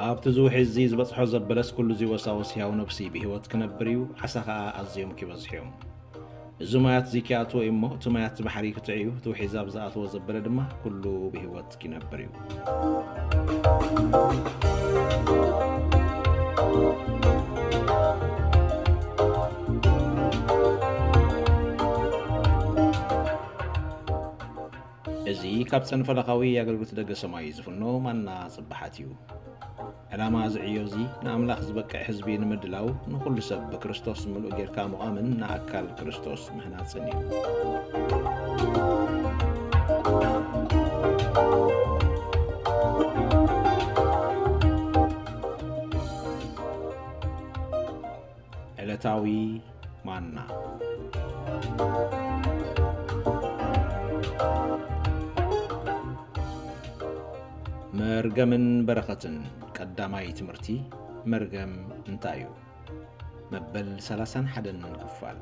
ኣብቲ ዝውሒ እዚ ዝበጽሖ ዘበለስ ኩሉ እዚ ወሳወስ ሕያው ነፍሲ ብህይወት ክነብር እዩ፣ ዓሳ ኸኣ ኣዝዮም ኪበዝሑ እዮም። እዚ ማያት እዚ ኪኣትዎ እዩ እሞ፣ እቲ ማያት እዚ ባሕሪ ክጥዕ እዩ፣ እቲ ውሒ እዚ ኣብ ዝኣትዎ ዘበለ ድማ ኩሉ ብህይወት ኪነብር እዩ። እዚ ካብ ጸንፈለኻዊ ኣገልግሎት ደገ ሰማይ ዝፍኖ ማና ጽባሓት እዩ። ዕላማ እዚ ዕዮ እዚ ንኣምላኽ ዝበቅዕ ህዝቢ ንምድላው፣ ንኹሉ ሰብ ብክርስቶስ ምሉእ ጌርካ ምቋምን ንኣካል ክርስቶስ ምህናጽን እዩ። ዕለታዊ ማና። መርገምን በረኸትን። ቀዳማይ ትምህርቲ፣ መርገም እንታይ እዩ? መበል ሰላሳን ሓደን ክፋል።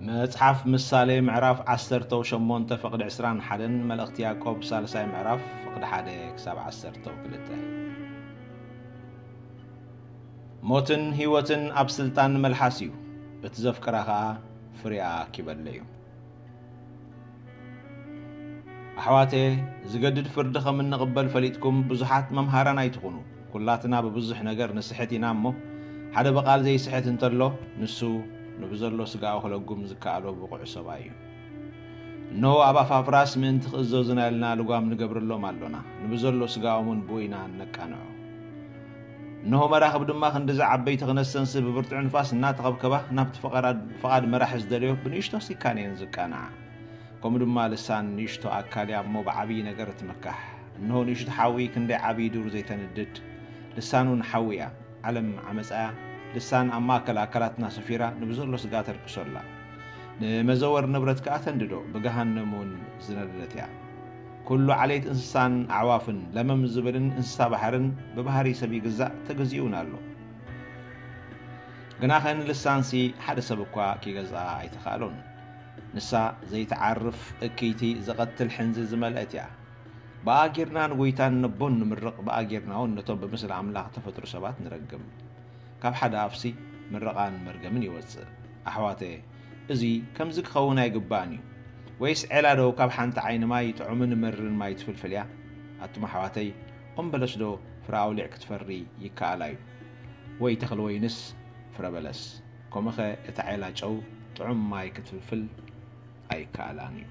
መጽሓፍ ምሳሌ ምዕራፍ ዓሰርተው ሸሞንተ ፍቕዲ ዕስራን ሓደን፣ መልእኽቲ ያዕቆብ ሳልሳይ ምዕራፍ ፍቕዲ ሓደ ክሳብ ዓሰርተው ክልተ። ሞትን ህይወትን ኣብ ስልጣን መልሓስ እዩ፣ እቲ ዘፍቅራ ኸኣ ፍሬኣ ኪበልዕ እዩ። ኣሕዋተ፣ ዝገድድ ፍርዲ ከም እንቕበል ፈሊጥኩም ብዙሓት መምሃራን ኣይትኹኑ። ኩላትና ብብዙሕ ነገር ንስሕት ኢና እሞ፣ ሓደ ብቓል ዘይስሕት እንተሎ፣ ንሱ ንብዘሎ ስጋኡ ክለጉም ዝከኣሎ ብቑዕ ሰብኣይ እዩ። እነሆ ኣብ ኣፍ ኣፍራስ ምእንቲ ክእዘዙና ኢልና ልጓም ንገብረሎም ኣሎና፣ ንብዘሎ ስጋኦም እውን ብኡ ኢና እነቃንዖ። እነሆ መራኽብ ድማ ክንድዚ ዓበይቲ ክነሰንስ ብብርቱዕ ንፋስ እናተኸብከባ ናብቲ ፍቓድ፣ ፍቓድ መራሒ ዝደለዮ ብንእሽቶ ሲካን እየን ዝቃንዓ። ከምኡ ድማ ልሳን ንእሽቶ ኣካል እያ እሞ ብዓብዪ ነገር ትምካሕ። እነሆ ንእሽቶ ሓዊ ክንደይ ዓብዪ ዱር ዘይተንድድ፣ ልሳን እውን ሓዊ እያ። ዓለም ዓመፃ እያ። ልሳን ኣብ ማእከል ኣካላትና ሰፊራ ንብዘሎ ስጋ ተርክሶ ኣላ። ንመዘወር ንብረት ከኣ ተንድዶ፣ ብገሃነም እውን ዝነደደት እያ። ኩሉ ዓሌት እንስሳን ኣዕዋፍን፣ ለመም ዝብልን እንስሳ ባሕርን ብባህሪ ሰብ ይግዛእ፣ ተገዚኡ እውን ኣሎ። ግናኸ ንልሳንሲ ሓደ ሰብ እኳ ኪገዝኣ ኣይተኻእሎን። ንሳ ዘይትዓርፍ እክይቲ ዝቐትል ሕንዚ ዝመልአት እያ። ብኣ ጌርና ንጎይታን ነቦን ንምርቕ፣ ብኣ ጌርና እውን ነቶም ብምስሊ ኣምላኽ እተፈጥሩ ሰባት ንረግም። ካብ ሓደ ኣፍሲ ምርቓን መርገምን ይወጽእ። ኣሕዋተ፣ እዚ ከምዚ ክኸውን ኣይግባእን እዩ። ወይስ ዔላ ዶ ካብ ሓንቲ ዓይኒ ማይ ጥዑምን መርን ማይ ትፍልፍል እያ? ኣቱም ኣሕዋተይ፣ ኦም በለስ ዶ ፍረ ኣውሊዕ ክትፈሪ ይከኣላ እዩ? ወይ ተኽሊ ወይንስ ፍረ በለስ? ከምኡኸ እታ ዔላ ጨው ጥዑም ማይ ክትፍልፍል ኣይከኣላን እዩ።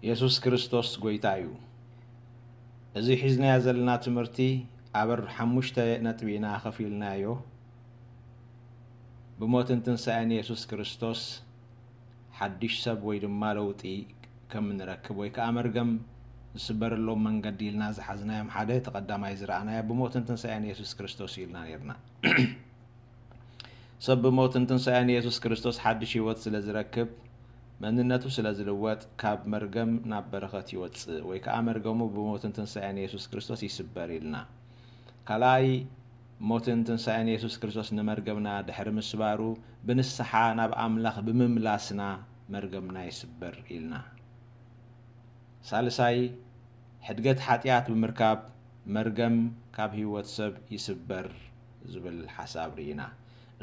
የሱስ ክርስቶስ ጐይታ እዩ። እዚ ሒዝናዮ ዘለና ትምህርቲ ኣብ ሓሙሽተ ነጥቢ ኢና ኸፊልናዮ። ብሞትን ትንሳኤን የሱስ ክርስቶስ ሓድሽ ሰብ ወይ ድማ ለውጢ ከም እንረክብ ወይ ከኣ መርገም ዝስበረሎም መንገዲ ኢልና ዝሓዝናዮም ሓደ፣ እቲ ቀዳማይ ዝረኣናዮ ብሞትን ትንሳኤን የሱስ ክርስቶስ እዩ ኢልና ነይርና። ሰብ ብሞትን ትንሳኤን የሱስ ክርስቶስ ሓድሽ ህይወት ስለ ዝረክብ፣ መንነቱ ስለ ዝልወጥ፣ ካብ መርገም ናብ በረኸት ይወጽእ፣ ወይ ከኣ መርገሙ ብሞትን ትንሳኤን የሱስ ክርስቶስ ይስበር ኢልና። ካልኣይ፣ ሞትን ትንሳኤን የሱስ ክርስቶስ ንመርገምና ድሕሪ ምስባሩ፣ ብንስሓ ናብ ኣምላኽ ብምምላስና መርገምና ይስበር ኢልና። ሳልሳይ፣ ሕድገት ሓጢኣት ብምርካብ መርገም ካብ ህይወት ሰብ ይስበር ዝብል ሓሳብ ርኢና።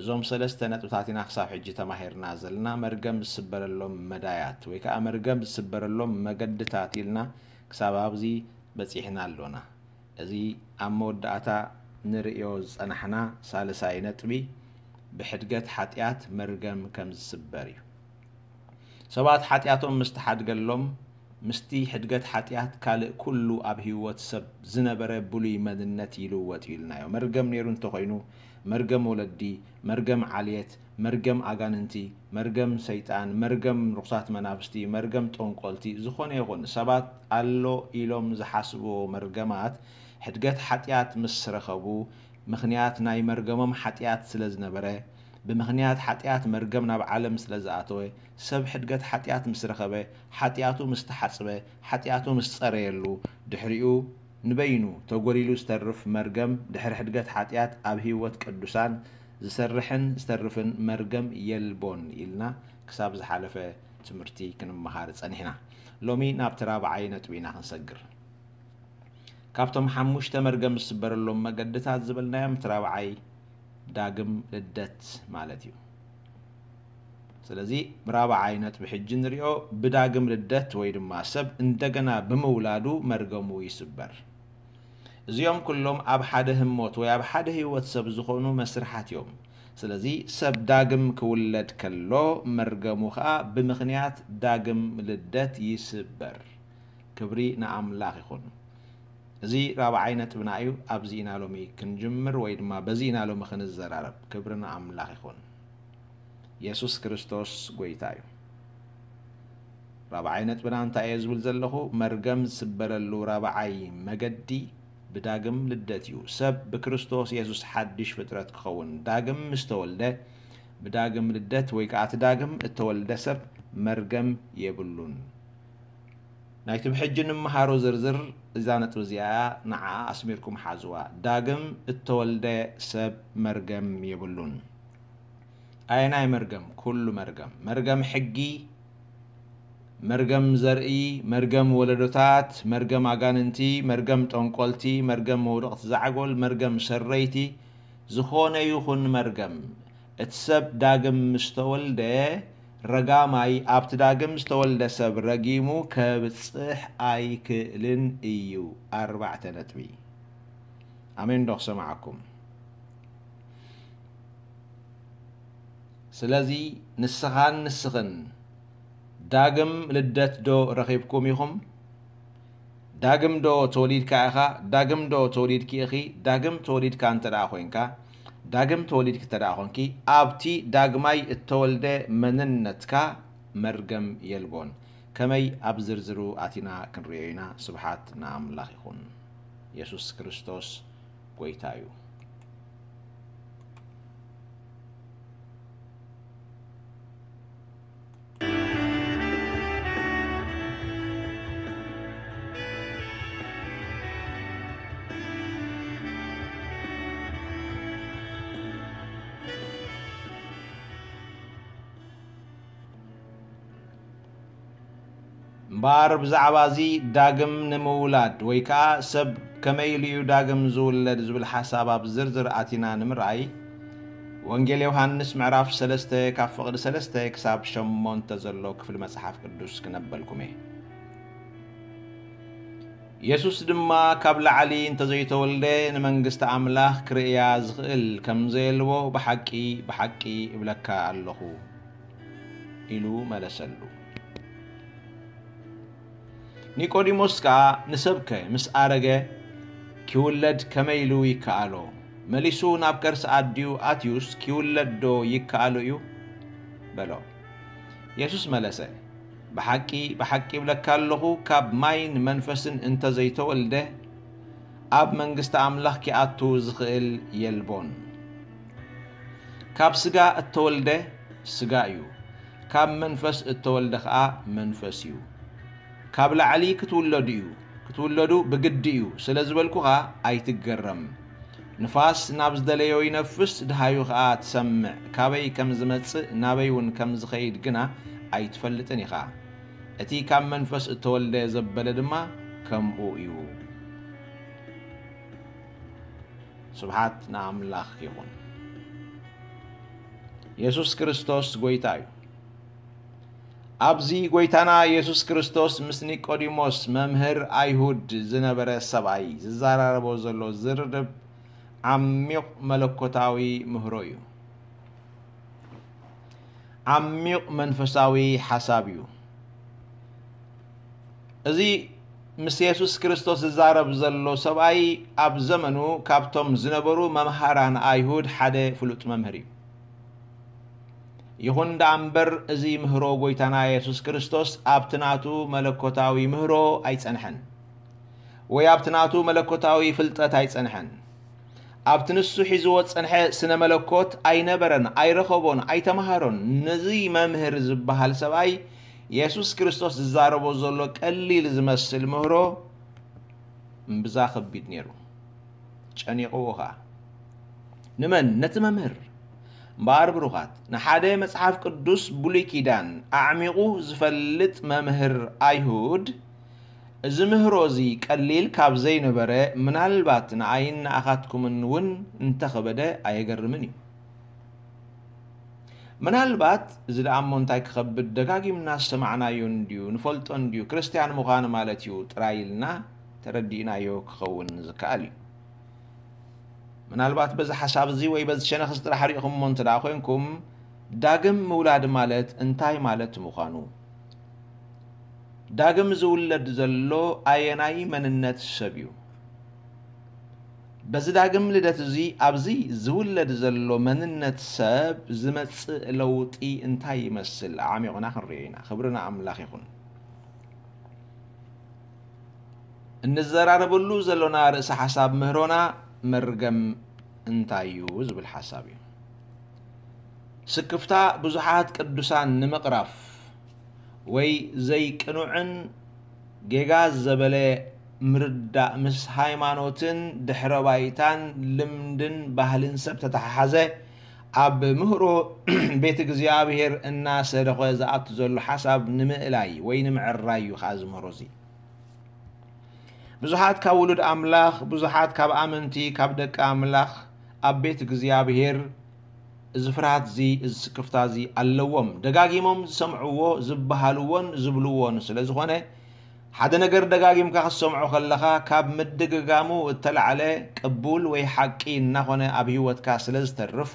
እዞም ሰለስተ ነጥብታት ኢና ክሳብ ሕጂ ተማሂርና ዘለና፣ መርገም ዝስበረሎም መዳያት ወይ ከኣ መርገም ዝስበረሎም መገድታት ኢልና ክሳብ ኣብዚ በጺሕና ኣሎና። እዚ ኣብ መወዳእታ ንርእዮ ዝጸናሕና ሳልሳይ ነጥቢ፣ ብሕድገት ሓጢኣት መርገም ከም ዝስበር እዩ። ሰባት ሓጢኣቶም ምስ ተሓድገሎም፣ ምስቲ ሕድገት ሓጢኣት ካልእ ኩሉ ኣብ ህይወት ሰብ ዝነበረ ብሉይ መንነት ይልወጥ እዩ ኢልናዮ። መርገም ነይሩ እንተኾይኑ፣ መርገም ወለዲ፣ መርገም ዓልየት፣ መርገም ኣጋንንቲ፣ መርገም ሰይጣን፣ መርገም ርኹሳት መናፍስቲ፣ መርገም ጠንቆልቲ፣ ዝኾነ ይኹን ሰባት ኣሎ ኢሎም ዝሓስብዎ መርገማት ሕድገት ሓጢኣት ምስ ረኸቡ፣ ምኽንያት ናይ መርገሞም ሓጢኣት ስለ ዝነበረ፣ ብምኽንያት ሓጢኣት መርገም ናብ ዓለም ስለ ዝኣተወ፣ ሰብ ሕድገት ሓጢኣት ምስ ረኸበ፣ ሓጢኣቱ ምስ ተሓጽበ፣ ሓጢኣቱ ምስ ጸረየሉ፣ ድሕሪኡ ንበይኑ ተጎሊሉ ዝተርፍ መርገም፣ ድሕሪ ሕድገት ሓጢኣት ኣብ ህይወት ቅዱሳን ዝሰርሕን ዝተርፍን መርገም የልቦን ኢልና ክሳብ ዝሓለፈ ትምህርቲ ክንመሃር ጸኒሕና። ሎሚ ናብቲ ራብዓይ ነጥቢ ኢና ክንሰግር። ካብቶም ሓሙሽተ መርገም ዝስበረሎም መገድታት ዝበልናዮም እቲ ራብዓይ ዳግም ልደት ማለት እዩ። ስለዚ ራብዓይ ነጥቢ ሕጂ ንሪኦ ብዳግም ልደት ወይ ድማ ሰብ እንደገና ብምውላዱ መርገሙ ይስበር። እዚኦም ኩሎም ኣብ ሓደ ህሞት ወይ ኣብ ሓደ ህይወት ሰብ ዝኾኑ መስርሓት እዮም። ስለዚ ሰብ ዳግም ክውለድ ከሎ መርገሙ ኸኣ ብምኽንያት ዳግም ልደት ይስበር። ክብሪ ንኣምላኽ ይኹን። እዚ ራብዓይ ነጥብና እዩ። ኣብዚ ኢና ሎሚ ክንጅምር ወይ ድማ በዚ ኢና ሎሚ ክንዘራረብ። ክብሪ ንኣምላኽ ይኹን። የሱስ ክርስቶስ ጎይታ እዩ። ራብዓይ ነጥብና እንታይ እየ ዝብል ዘለኹ? መርገም ዝስበረሉ ራብዓይ መገዲ ብዳግም ልደት እዩ። ሰብ ብክርስቶስ የሱስ ሓድሽ ፍጥረት ክኸውን ዳግም ምስ ተወልደ፣ ብዳግም ልደት ወይ ከኣ እቲ ዳግም እተወልደ ሰብ መርገም የብሉን። ናይቲ ብሕጂ ንምሃሮ ዝርዝር እዛ ነጥቢ እዚኣ ንዓኣ ኣስሚርኩም ሓዝዋ። ዳግም እተወልደ ሰብ መርገም የብሉን። ኣየናይ መርገም? ኩሉ መርገም። መርገም ሕጊ፣ መርገም ዘርኢ፣ መርገም ወለዶታት፣ መርገም ኣጋንንቲ፣ መርገም ጠንቆልቲ፣ መርገም መውደቕቲ ዛዕጎል፣ መርገም ሰረይቲ፣ ዝኾነ ይኹን መርገም። እቲ ሰብ ዳግም ምስ ተወልደ፣ ረጋማይ ኣብቲ ዳግም ዝተወልደ ሰብ ረጊሙ ከብጽሕ ኣይክእልን እዩ። ኣርባዕተ ነጥቢ። ኣሜን ዶ ክሰማዓኩም? ስለዚ ንስኻን ንስኽን ዳግም ልደት ዶ ረኺብኩም ኢኹም? ዳግም ዶ ተወሊድካ ኢኻ? ዳግም ዶ ተወሊድኪ ኢኺ? ዳግም ተወሊድካ እንተ ደኣ ኮይንካ፣ ዳግም ተወሊድኪ እንተ ደኣ ኮንኪ፣ ኣብቲ ዳግማይ እተወልደ መንነትካ መርገም የልቦን። ከመይ? ኣብ ዝርዝሩ ኣቲና ክንርእዮ ኢና። ስብሓት ንኣምላኽ ይኹን። የሱስ ክርስቶስ ጎይታ እዩ። እምበኣር ብዛዕባ እዚ ዳግም ንምውላድ ወይ ከኣ ሰብ ከመይ ኢሉ እዩ ዳግም ዝውለድ ዝብል ሓሳብ ኣብ ዝርዝር ኣቲና ንምርኣይ፣ ወንጌል ዮሃንስ ምዕራፍ ሰለስተ ካብ ፍቕዲ ሰለስተ ክሳብ ሸሞንተ ዘሎ ክፍሊ መጽሓፍ ቅዱስ ክነብበልኩም እየ። የሱስ ድማ ካብ ላዕሊ እንተዘይተወልደ ንመንግስቲ ኣምላኽ ክርእያ ዝኽእል ከም ዘየልቦ ብሓቂ ብሓቂ እብለካ ኣለኹ ኢሉ መለሰሉ። ኒቆዲሞስ ከኣ ንሰብከ ምስ ኣረገ ኪውለድ ከመይ ኢሉ ይከኣሎ? መሊሱ ናብ ከርሲ ኣዲኡ ኣትዩስ ኪውለድ ዶ ይከኣሎ እዩ? በሎ። የሱስ መለሰ፣ ብሓቂ ብሓቂ እብለካ ኣለኹ፣ ካብ ማይን መንፈስን እንተ ዘይተወልደ፣ ኣብ መንግስቲ ኣምላኽ ኪኣቱ ዝኽእል የልቦን። ካብ ስጋ እተወልደ ስጋ እዩ፣ ካብ መንፈስ እተወልደ ኸኣ መንፈስ እዩ። ካብ ላዕሊ ክትውለዱ እዩ፣ ክትውለዱ ብግዲ እዩ ስለ ዝበልኩኻ ኣይትገረም። ንፋስ ናብ ዝደለዮ ይነፍስ፣ ደሃዩ ኸኣ ትሰምዕ፣ ካበይ ከም ዝመጽእ ናበይ እውን ከም ዝኸይድ ግና ኣይትፈልጥን ኢኻ። እቲ ካብ መንፈስ እተወልደ ዘበለ ድማ ከምኡ እዩ። ስብሓት ንኣምላኽ ይኹን። የሱስ ክርስቶስ ጎይታ እዩ። ኣብዚ ጎይታና የሱስ ክርስቶስ ምስ ኒቆዲሞስ መምህር ኣይሁድ ዝነበረ ሰብኣይ ዝዘራረቦ ዘሎ ዝርርብ ዓሚቕ መለኮታዊ ምህሮ እዩ። ዓሚቕ መንፈሳዊ ሓሳብ እዩ። እዚ ምስ የሱስ ክርስቶስ ዝዛረብ ዘሎ ሰብኣይ ኣብ ዘመኑ ካብቶም ዝነበሩ መምሃራን ኣይሁድ ሓደ ፍሉጥ መምህር እዩ። ይኹን ደኣ እምበር፣ እዚ ምህሮ ጐይታና የሱስ ክርስቶስ ኣብቲ ናቱ መለኮታዊ ምህሮ ኣይጸንሐን፣ ወይ ኣብቲ ናቱ መለኮታዊ ፍልጠት ኣይጸንሐን። ኣብቲ ንሱ ሒዝዎ ዝጸንሐ ስነ መለኮት ኣይነበረን፣ ኣይረኸቦን፣ ኣይተማሃሮን። ነዚ መምህር ዝበሃል ሰብኣይ የሱስ ክርስቶስ ዝዛረቦ ዘሎ ቀሊል ዝመስል ምህሮ እምብዛ ከቢድ ነይሩ። ጨኒቕዎ ኸኣ። ንመን? ነቲ መምህር። እምበኣር ብሩኻት፣ ንሓደ መጽሓፍ ቅዱስ ብሉይ ኪዳን ኣዕሚቑ ዝፈልጥ መምህር ኣይሁድ፣ እዚ ምህሮ እዚ ቀሊል ካብ ዘይነበረ፣ ምናልባት ንኣይን ንኣኻትኩምን እውን እንተኸበደ ኣየገርምን እዩ። ምናልባት፣ እዚ ደኣ እሞ እንታይ ክኸብድ፣ ደጋጊምና ዝሰማዕናዮ እንድዩ፣ ንፈልጦ እንድዩ፣ ክርስትያን ምዃን ማለት እዩ ጥራይ ኢልና ተረዲእናዮ ክኸውን ዝከኣል እዩ። ምናልባት በዚ ሓሳብ እዚ ወይ በዚ ሸነኽ እዚ ጥራሕ ሪእኹምዎ እንተ ደኣ ኮይንኩም፣ ዳግም ምውላድ ማለት እንታይ ማለት ምዃኑ፣ ዳግም ዝውለድ ዘሎ ኣየናይ መንነት ሰብ እዩ? በዚ ዳግም ልደት እዚ ኣብዚ ዝውለድ ዘሎ መንነት ሰብ ዝመጽእ ለውጢ እንታይ ይመስል? ኣዕሚቑና ክንሪኦ ኢና። ክብሪ ንኣምላኽ ይኹን። እንዘራረበሉ ዘሎና ርእሰ ሓሳብ ምህሮና መርገም እንታይ እዩ ዝብል ሓሳብ እዩ። ስክፍታ ብዙሓት ቅዱሳን ንምቕራፍ ወይ ዘይቅኑዕን ጌጋ ዘበለ ምርዳእ ምስ ሃይማኖትን ድሕረ ባይታን ልምድን ባህልን ሰብ ተተሓሓዘ ኣብ ምህሮ ቤት እግዚኣብሔር እናሰደኸ ዝኣቱ ዘሎ ሓሳብ ንምእላይ ወይ ንምዕራይ እዩ ኸዓ እዚ ምህሮ እዚ። ብዙሓት ካብ ውሉድ ኣምላኽ፣ ብዙሓት ካብ ኣመንቲ፣ ካብ ደቂ ኣምላኽ ኣብ ቤት እግዚኣብሔር እዚ ፍርሃት እዚ፣ እዚ ስክፍታ እዚ ኣለዎም። ደጋጊሞም ዝሰምዕዎ፣ ዝበሃልዎን ዝብልዎን ስለ ዝኾነ፣ ሓደ ነገር ደጋጊምካ ክትሰምዖ ከለኻ፣ ካብ ምድግጋሙ እተላዕለ ቅቡል ወይ ሓቂ እናኾነ ኣብ ህይወትካ ስለ ዝተርፍ፣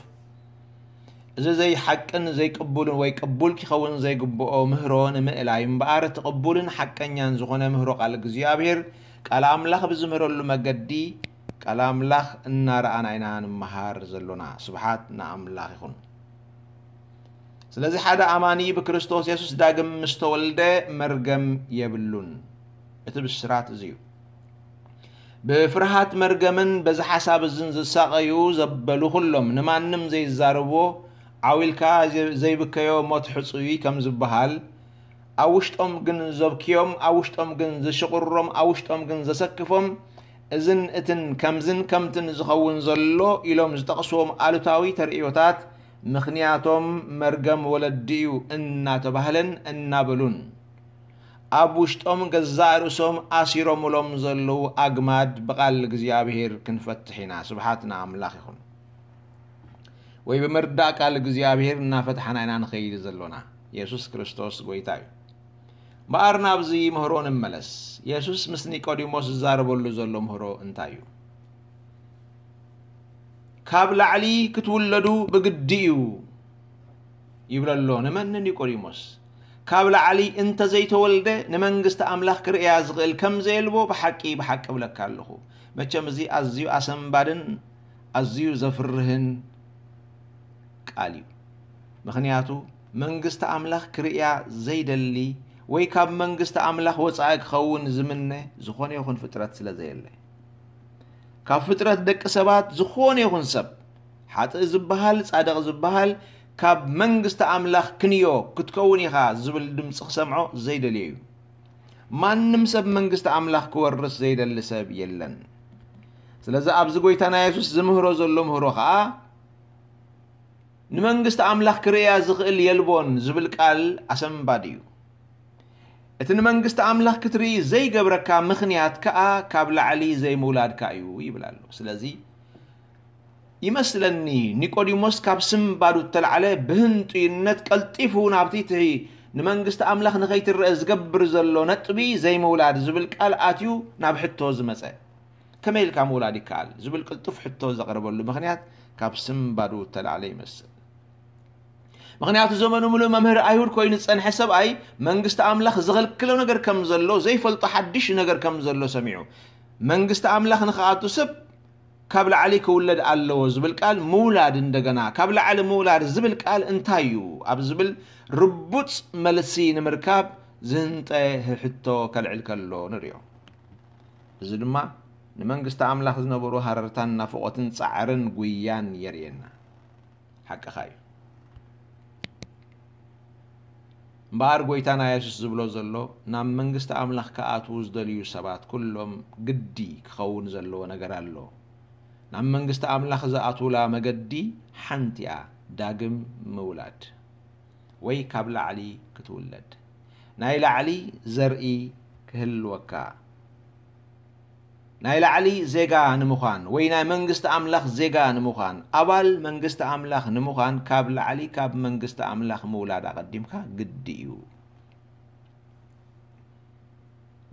እዚ ዘይሓቅን ዘይቅቡልን ወይ ቅቡል ኪኸውን ዘይግብኦ ምህሮ ንምእላይ እምበኣር፣ እቲ ቅቡልን ሓቀኛን ዝኾነ ምህሮ ቃል እግዚኣብሔር፣ ቃል ኣምላኽ ብዝምህረሉ መገዲ፣ ቃል ኣምላኽ እናረኣና ኢና ንምሃር ዘሎና። ስብሓት ንኣምላኽ ይኹን። ስለዚ ሓደ ኣማኒ ብክርስቶስ የሱስ ዳግም ምስ ተወልደ መርገም የብሉን። እቲ ብስራት እዚ እዩ። ብፍርሃት መርገምን በዚ ሓሳብ እዝን ዝሳቐዩ ዘበሉ ኩሎም ንማንም ዘይዛረብዎ፣ ዓው ኢልካ ዘይ-፣ ዘይብከዮ ሞት ሕጹይ ከም ዝበሃል፣ ኣብ ውሽጦም ግን ዘብክዮም፣ ኣብ ውሽጦም ግን ዝሽቕሮም፣ ኣብ ውሽጦም ግን ዘሰክፎም፣ እዝን እትን ከምዝን ከምትን ዝኸውን ዘሎ ኢሎም ዝጠቕስዎም ኣሉታዊ ተርእዮታት ምኽንያቶም መርገም ወለዲ እዩ እናተባህለን እናበሉን፣ ኣብ ውሽጦም ገዛእ ርእሶም ኣሲሮምሎም ዘለዉ ኣግማድ ብቓል እግዚኣብሔር ክንፈትሕ ኢና። ስብሓት ንኣምላኽ ይኹን። ወይ ብምርዳእ ቃል እግዚኣብሔር እናፈትሓና ኢና ንኸይድ ዘሎና። የሱስ ክርስቶስ ጐይታ እዩ። እምበኣር ናብዚ ምህሮ ንመለስ። የሱስ ምስ ኒቆዲሞስ ዝዛረበሉ ዘሎ ምህሮ እንታይ እዩ? ካብ ላዕሊ ክትውለዱ ብግዲ እዩ ይብሎ ኣሎ። ንመን? ንኒቆዲሞስ። ካብ ላዕሊ እንተዘይተወልደ ንመንግስቲ ኣምላኽ ክርእያ ዝኽእል ከም ዘየልቦ ብሓቂ፣ ብሓቂ እብለካ ኣለኹ። መቸም እዚ ኣዝዩ ኣሰንባድን ኣዝዩ ዘፍርህን ቃል እዩ። ምኽንያቱ መንግስቲ ኣምላኽ ክርእያ ዘይደሊ ወይ ካብ መንግስቲ ኣምላኽ ወጻኢ ክኸውን ዝምነ ዝኾነ ይኹን ፍጥረት ስለ ዘየለ። ካብ ፍጥረት ደቂ ሰባት ዝኾነ ይኹን ሰብ፣ ሓጥእ ዝበሃል፣ ጻድቕ ዝበሃል፣ ካብ መንግስቲ ኣምላኽ ክንዮ ክትከውን ኢኻ ዝብል ድምጺ ክሰምዖ ዘይደልዮ እዩ። ማንም ሰብ መንግስቲ ኣምላኽ ክወርስ ዘይደሊ ሰብ የለን። ስለዚ ኣብዚ ጐይታና የሱስ ዝምህሮ ዘሎ ምህሮ ኸኣ፣ ንመንግስቲ ኣምላኽ ክርእያ ዝኽእል የልቦን ዝብል ቃል ኣሰንባዲ እዩ። እቲ ንመንግስቲ ኣምላኽ ክትርኢ ዘይገብረካ ምኽንያት ከኣ ካብ ላዕሊ ዘይምውላድካ እዩ ይብል ኣሎ። ስለዚ ይመስለኒ ኒቆዲሞስ ካብ ስንባዱ እተላዕለ ብህንጡይነት ቀልጢፉ ናብቲ እቲ ንመንግስቲ ኣምላኽ ንኸይትረአ ዝገብር ዘሎ ነጥቢ ዘይምውላድ ዝብል ቃል ኣትዩ ናብ ሕቶ ዝመጸ። ከመይ ኢልካ ምውላድ ይከኣል? ዝብል ቅልጡፍ ሕቶ ዘቕረበሉ ምኽንያት ካብ ስንባዱ እተላዕለ ይመስል። ምኽንያቱ ዘመኑ ምሉእ መምህር ኣይሁድ ኮይኑ ዝጸንሐ ሰብኣይ መንግስቲ ኣምላኽ ዝኸልክሎ ነገር ከም ዘሎ ዘይፈልጦ ሓድሽ ነገር ከም ዘሎ ሰሚዑ። መንግስቲ ኣምላኽ ንኽኣቱ ሰብ ካብ ላዕሊ ክውለድ ኣለዎ ዝብል ቃል ምውላድ እንደገና ካብ ላዕሊ ምውላድ ዝብል ቃል እንታይ እዩ ኣብ ዝብል ርቡጽ መልሲ ንምርካብ ዝህንጠ ሕቶ ከልዕል ከሎ ንሪኦ። እዚ ድማ ንመንግስቲ ኣምላኽ ዝነበሩ ሃረርታን ናፍቖትን ጻዕርን ጉያን የርእየና። ሓቅኻ እዩ። እምበኣር ጎይታና የሱስ ዝብሎ ዘሎ ናብ መንግስቲ ኣምላኽ ክኣትዉ ዝደልዩ ሰባት ኩሎም ግዲ ክኸውን ዘለዎ ነገር ኣሎ። ናብ መንግስቲ ኣምላኽ ዝኣትውላ መገዲ ሓንቲ እያ፣ ዳግም ምውላድ ወይ ካብ ላዕሊ ክትውለድ፣ ናይ ላዕሊ ዘርኢ ክህልወካ፣ ናይ ላዕሊ ዜጋ ንምዃን ወይ ናይ መንግስቲ ኣምላኽ ዜጋ ንምዃን፣ ኣባል መንግስቲ ኣምላኽ ንምዃን ካብ ላዕሊ ካብ መንግስቲ ኣምላኽ ምውላድ ኣቐዲምካ ግዲ እዩ።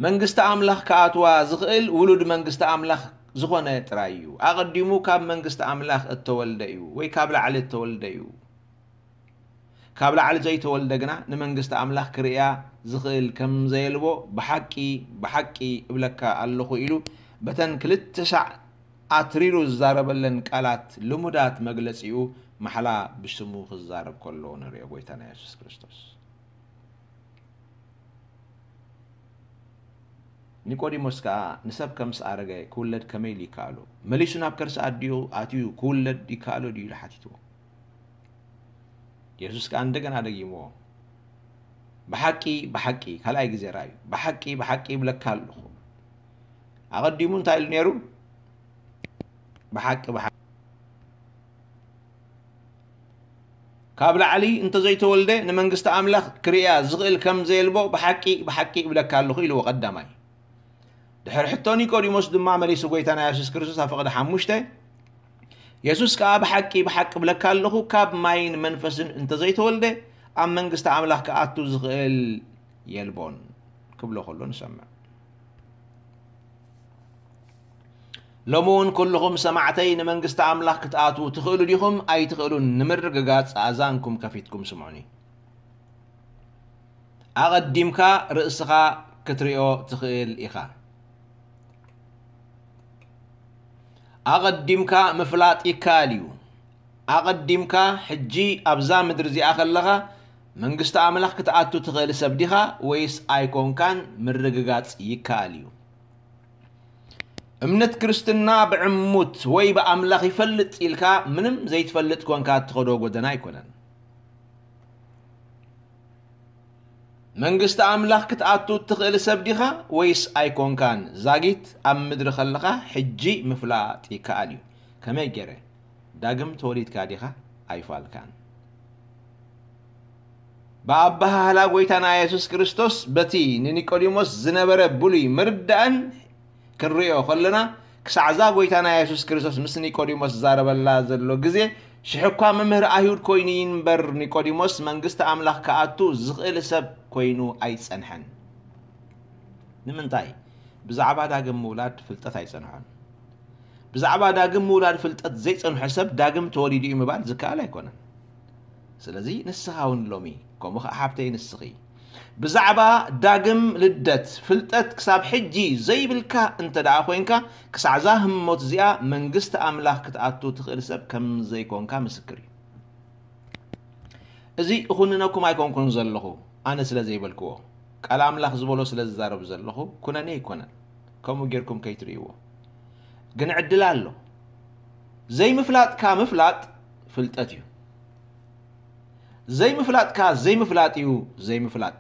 መንግስቲ ኣምላኽ ክኣትዋ ዝኽእል ውሉድ መንግስቲ ኣምላኽ ዝኾነ ጥራይ እዩ። ኣቐዲሙ ካብ መንግስቲ ኣምላኽ እተወልደ እዩ ወይ ካብ ላዕሊ እተወልደ እዩ። ካብ ላዕሊ ዘይተወልደ ግና ንመንግስቲ ኣምላኽ ክርእያ ዝኽእል ከም ዘየልቦ ብሓቂ ብሓቂ እብለካ ኣለኹ ኢሉ በተን ክልተ ሳዕ ኣትሪሩ ዝዛረበለን ቃላት ልሙዳት መግለጺኡ ማሕላ ብስሙ ክዛረብ ከሎ ንሪኦ ጎይታና የሱስ ክርስቶስ። ኒቆዲሞስ ከኣ ንሰብ ከምስ ኣረገ ክውለድ ከመይ ኢሉ ይከኣሎ? መሊሱ ናብ ከርሲ ኣዲኡ ኣትዩ ክውለድ ይከኣሎ ድዩ ኢሉ ሓቲትዎ። የሱስ ከኣ እንደገና ደጊምዎ፣ ብሓቂ ብሓቂ ካልኣይ ግዜ ርኣዩ፣ ብሓቂ ብሓቂ ይብለካ ኣለኹ። ኣቐዲሙ እንታይ ኢሉ ነይሩ? ብሓቂ ብሓቂ ካብ ላዕሊ እንተዘይተወልደ ንመንግስቲ ኣምላኽ ክርእያ ዝኽእል ከም ዘየልቦ ብሓቂ ብሓቂ እብለካ ኣለኹ ኢልዎ ቀዳማይ። ድሕሪ ሕቶ ኒቆዲሞስ ድማ መሊሱ ጎይታና የሱስ ክርስቶስ ኣብ ፍቕዲ ሓሙሽተ፣ የሱስ ከኣ ብሓቂ ብሓቂ እብለካ ኣለኹ ካብ ማይን መንፈስን እንተዘይተወልደ ኣብ መንግስቲ ኣምላኽ ክኣቱ ዝኽእል የልቦን ክብሎ ከሎ ንሰምዕ። ሎሚ እውን ኩልኹም ሰማዕተይ ንመንግስቲ ኣምላኽ ክትኣትዉ ትኽእሉ ዲኹም ኣይትኽእሉን ንምርግጋጽ ኣእዛንኩም ከፊትኩም ስምዑኒ። ኣቐዲምካ ርእስኻ ክትሪኦ ትኽእል ኢኻ። ኣቐዲምካ ምፍላጥ ይከኣል እዩ። ኣቐዲምካ ሕጂ ኣብዛ ምድሪ እዚኣ ከለኻ መንግስቲ ኣምላኽ ክትኣቱ ትኽእል ሰብ ዲኻ ወይስ ኣይኮንካን ምርግጋጽ ይከኣል እዩ። እምነት ክርስትና ብዕሙት ወይ ብኣምላኽ ይፈልጥ ኢልካ ምንም ዘይትፈልጥ ኮንካ እትኸዶ ጎደና ኣይኮነን። መንግስቲ ኣምላኽ ክትኣቱ እትኽእል ሰብ ዲኻ ወይስ ኣይኮንካን? ዛጊት ኣብ ምድሪ ከለኻ ሕጂ ምፍላጥ ይከኣል እዩ። ከመይ ገይረ? ዳግም ተወሊድካ ዲኻ? ኣይፋልካን። ብኣበሃህላ ጎይታና የሱስ ክርስቶስ በቲ ንኒቆዲሞስ ዝነበረ ብሉይ ምርዳእን ክንርእዮ ከለና ክሳዕ እዛ ጎይታና የሱስ ክርስቶስ ምስ ኒቆዲሞስ ዝዛረበላ ዘሎ ግዜ ሽሕ እኳ መምህር ኣይሁድ ኮይኑ ይንበር ኒቆዲሞስ መንግስቲ ኣምላኽ ክኣቱ ዝኽእል ሰብ ኮይኑ ኣይጸንሐን። ንምንታይ? ብዛዕባ ዳግም ምውላድ ፍልጠት ኣይጸንሖን። ብዛዕባ ዳግም ምውላድ ፍልጠት ዘይጸንሖ ሰብ ዳግም ተወሊዱ እዩ ምባል ዝከኣል ኣይኮነን። ስለዚ ንስኻ እውን ሎሚ ከምኡ ኸዓ ሓብተይ ንስኺ ብዛዕባ ዳግም ልደት ፍልጠት ክሳብ ሕጂ ዘይብልካ እንተ ደኣ ኮይንካ ክሳዕዛ ህሞት እዚኣ መንግስቲ ኣምላኽ ክትኣቱ ትኽእል ሰብ ከም ዘይኮንካ ምስክር እዩ። እዚ እኹንነኩም ኣይኮንኩን ዘለኹ ኣነ ስለ ዘይበልክዎ ቃል ኣምላኽ ዝበሎ ስለ ዝዛረብ ዘለኹ ኩነኔ ኣይኮነን። ከምኡ ጌርኩም ከይትርእይዎ ግን ዕድል ኣሎ። ዘይምፍላጥካ ምፍላጥ ፍልጠት እዩ። ዘይምፍላጥካ ዘይምፍላጥ እዩ ዘይምፍላጥ።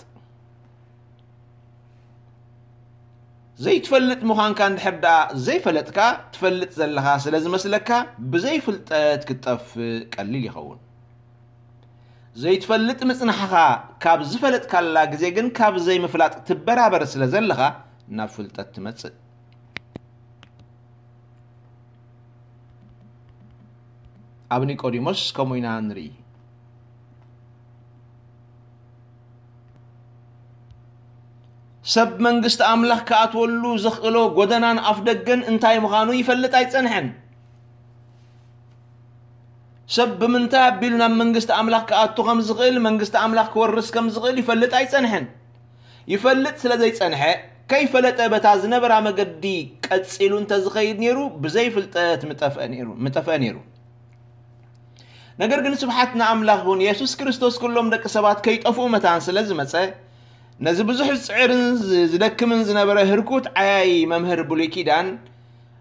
ዘይትፈልጥ ምዃንካ እንድሕር ደኣ ዘይፈለጥካ ትፈልጥ ዘለኻ ስለ ዝመስለካ ብዘይፍልጠት ክትጠፍእ ቀሊል ይኸውን። ዘይትፈልጥ ምጽናሕኻ ካብ ዝፈለጥካላ ግዜ ግን ካብ ዘይምፍላጥ ትበራበር ስለ ዘለኻ ናብ ፍልጠት ትመጽእ። ኣብ ኒቆዲሞስ ከምኡ ኢና ንርኢ። ሰብ መንግስቲ ኣምላኽ ክኣትወሉ ዘኽእሎ ጎደናን ኣፍ ደገን እንታይ ምዃኑ ይፈልጥ ኣይጸንሐን። ሰብ ብምንታይ ኣቢሉ ናብ መንግስቲ ኣምላኽ ክኣቱ ከም ዝኽእል፣ መንግስቲ ኣምላኽ ክወርስ ከም ዝኽእል ይፈልጥ ኣይጸንሐን። ይፈልጥ ስለ ዘይጸንሐ፣ ከይፈለጠ በታ ዝነበራ መገዲ ቀጺሉ እንተዝኸይድ ነይሩ፣ ብዘይ ፍልጠት ምጠፍአ ነይሩ፣ ምጠፍአ ነይሩ። ነገር ግን ስብሓት ንኣምላኽ ይኹን፣ የሱስ ክርስቶስ ኩሎም ደቂ ሰባት ከይጠፍኡ መታን ስለ ዝመጸ፣ ነዚ ብዙሕ ዝጽዕርን ዝ-፣ ዝደክምን ዝነበረ ህርኩት ዓያዪ መምህር ብሉይ ኪዳን፣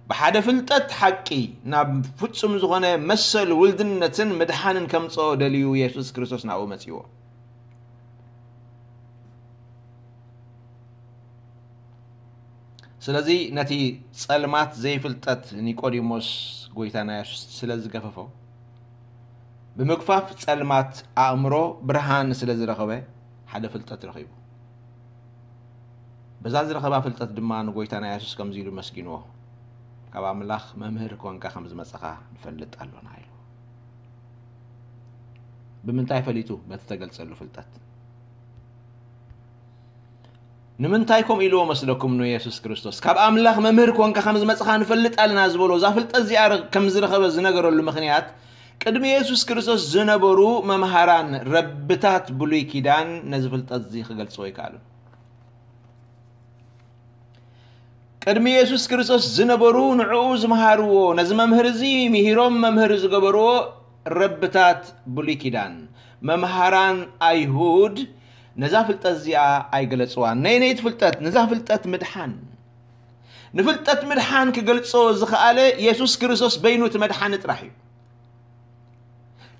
ብሓደ ፍልጠት ሓቂ ናብ ፍጹም ዝኾነ መሰል ውልድነትን ምድሓንን ከምጽኦ ደልዩ የሱስ ክርስቶስ ናብኡ መጺዎ። ስለዚ ነቲ ጸልማት ዘይፍልጠት ኒቆዲሞስ ጎይታና የሱስ ስለ ዝገፈፎ፣ ብምግፋፍ ጸልማት ኣእምሮ ብርሃን ስለ ዝረኸበ ሓደ ፍልጠት ረኺቡ። በዛ ዝረኸባ ፍልጠት ድማ ንጎይታና የሱስ ከምዚ ኢሉ መስጊንዎ፣ "ካብ ኣምላኽ መምህር ኮንካ ከም ዝመጸኻ ንፈልጥ ኣሎና" ኢሉ። ብምንታይ ፈሊጡ? በቲ ተገልጸሉ ፍልጠት። ንምንታይ ከምኡ ኢልዎ መስለኩም ንየሱስ ክርስቶስ? "ካብ ኣምላኽ መምህር ኮንካ ከም ዝመጽኻ ንፈልጥ ኣለና" ዝበሎ፣ እዛ ፍልጠት እዚኣ ረ-፣ ከም ዝረኸበ ዝነገረሉ ምኽንያት፣ ቅድሚ የሱስ ክርስቶስ ዝነበሩ መምሃራን ረብታት ብሉይ ኪዳን ነዚ ፍልጠት እዚ ክገልጽዎ ኣይከኣሉን። ቅድሚ የሱስ ክርስቶስ ዝነበሩ ንዕኡ ዝመሃርዎ፣ ነዚ መምህር እዚ ምሂሮም መምህር ዝገበርዎ ረብታት ብሉይ ኪዳን፣ መምሃራን ኣይሁድ ነዛ ፍልጠት እዚኣ ኣይገለጽዋን። ነየነይቲ ፍልጠት? ነዛ ፍልጠት ምድሓን። ንፍልጠት ምድሓን ክገልጾ ዝኸኣለ የሱስ ክርስቶስ በይኑ እቲ መድሓኒ ጥራሕ እዩ።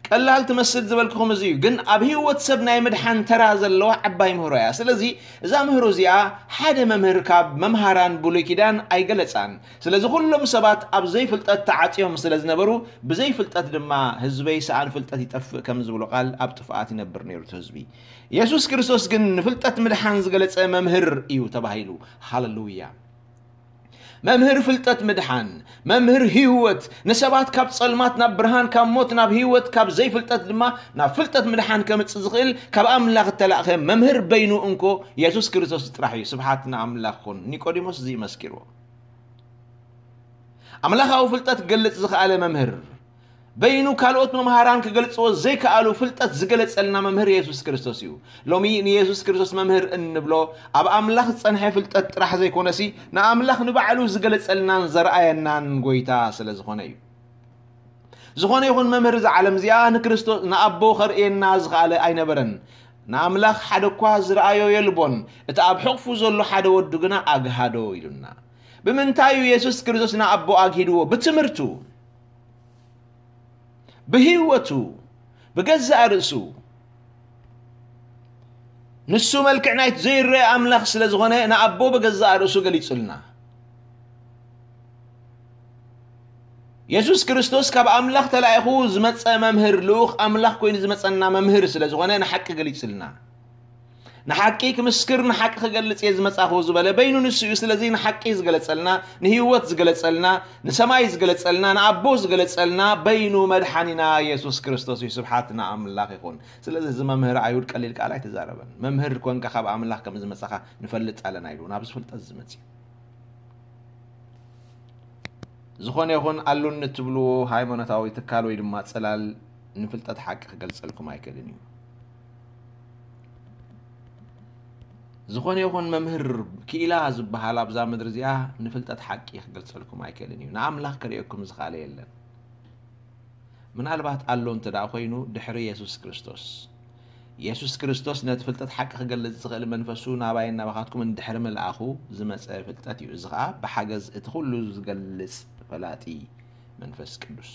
ቀላል ትመስል ዝበልኩኹም እዚ እዩ፣ ግን ኣብ ህይወት ሰብ ናይ ምድሓን ተራ ዘለዋ ዓባይ ምህሮ እያ። ስለዚ እዛ ምህሮ እዚኣ ሓደ መምህር ካብ መምሃራን ብሉይ ኪዳን ኣይገለጻን። ስለዚ ኩሎም ሰባት ኣብ ዘይፍልጠት ተዓጽዮም ስለ ዝነበሩ፣ ብዘይፍልጠት ድማ "ህዝበይ ሰኣን ፍልጠት ይጠፍእ" ከም ዝብሎ ቃል ኣብ ጥፍኣት ይነብር ነይሩ እቲ ህዝቢ። የሱስ ክርስቶስ ግን ንፍልጠት ምድሓን ዝገለጸ መምህር እዩ ተባሂሉ። ሃሌሉያ! መምህር ፍልጠት ምድሓን፣ መምህር ህይወት፣ ንሰባት ካብ ጸልማት ናብ ብርሃን፣ ካብ ሞት ናብ ህይወት፣ ካብ ዘይፍልጠት ድማ ናብ ፍልጠት ምድሓን ከምጽእ ዝኽእል ካብ ኣምላኽ እተላእኸ መምህር በይኑ እንኮ የሱስ ክርስቶስ ጥራሕ እዩ። ስብሓት ንኣምላኽ ይኹን። ኒቆዲሞስ እዚ እዩ መስኪርዎ። ኣምላኻዊ ፍልጠት ክገልጽ ዝኸኣለ መምህር፣ በይኑ ካልኦት መምሃራን ክገልጽዎ ዘይከኣሉ ፍልጠት ዝገለጸልና መምህር የሱስ ክርስቶስ እዩ። ሎሚ ንየሱስ ክርስቶስ መምህር እንብሎ ኣብ ኣምላኽ ዝጸንሐ ፍልጠት ጥራሕ ዘይኮነሲ፣ ንኣምላኽ ንባዕሉ ዝገለጸልናን ዘርኣየናን ጎይታ ስለ ዝኾነ እዩ። ዝኾነ ይኹን መምህር እዛ ዓለም እዚኣ ንክርስቶስ፣ ንኣቦ ከርእየና ዝኸኣለ ኣይነበረን። ንኣምላኽ ሓደ እኳ ዝረኣዮ የልቦን፣ እቲ ኣብ ሕቕፉ ዘሎ ሓደ ወዱ ግና ኣግሃዶ ኢሉና። ብምንታይ እዩ የሱስ ክርስቶስ ንኣቦ ኣግሂድዎ? ብትምህርቱ፣ ብህይወቱ፣ ብገዛእ ርእሱ። ንሱ መልክዕ ናይቲ ዘይረአ ኣምላኽ ስለ ዝኾነ ንኣቦ ብገዛእ ርእሱ ገሊጹልና። የሱስ ክርስቶስ ካብ ኣምላኽ ተላኢኹ ዝመጸ መምህር፣ ልኡኽ ኣምላኽ ኮይኑ ዝመጸና መምህር ስለ ዝኾነ ንሓቂ ገሊጹልና። ንሓቂ ክምስክር ንሓቂ ክገልጽ እየ ዝመጻኹ ዝበለ በይኑ ንሱ እዩ። ስለዚ ንሓቂ ዝገለጸልና፣ ንህይወት ዝገለጸልና፣ ንሰማይ ዝገለጸልና፣ ንኣቦ ዝገለጸልና በይኑ መድሓኒና የሱስ ክርስቶስ እዩ። ስብሓት ንኣምላኽ ይኹን። ስለዚ እዚ መምህር ኣይሁድ ቀሊል ቃል ኣይተዛረበን። "መምህር ኮንካ ካብ ኣምላኽ ከም ዝመጻኻ ንፈልጥ ኣለና" ኢሉ ናብዚ ፍልጠት ዝመጽእ። ዝኾነ ይኹን ኣሉኒ እትብልዎ ሃይማኖታዊ ትካል ወይ ድማ ጽላል ንፍልጠት ሓቂ ክገልጸልኩም ኣይክእልን እዩ። ዝኾነ ይኹን መምህር ክኢላ ዝበሃል ኣብዛ ምድሪ እዚኣ ንፍልጠት ሓቂ ክገልጸልኩም ኣይክእልን እዩ። ንኣምላኽ ከርእየኩም ዝኸኣለ የለን። ምናልባት ኣሎ እንተ ደኣ ኮይኑ ድሕሪ የሱስ ክርስቶስ። የሱስ ክርስቶስ ነቲ ፍልጠት ሓቂ ክገልጽ ዝኽእል መንፈሱ ናባይን ናባኻትኩም እንድሕሪ ምልኣኹ ዝመጸ ፍልጠት እዩ። እዚ ኸኣ ብሓገዝ እቲ ኩሉ ዝገልጽ ፈላጢ መንፈስ ቅዱስ።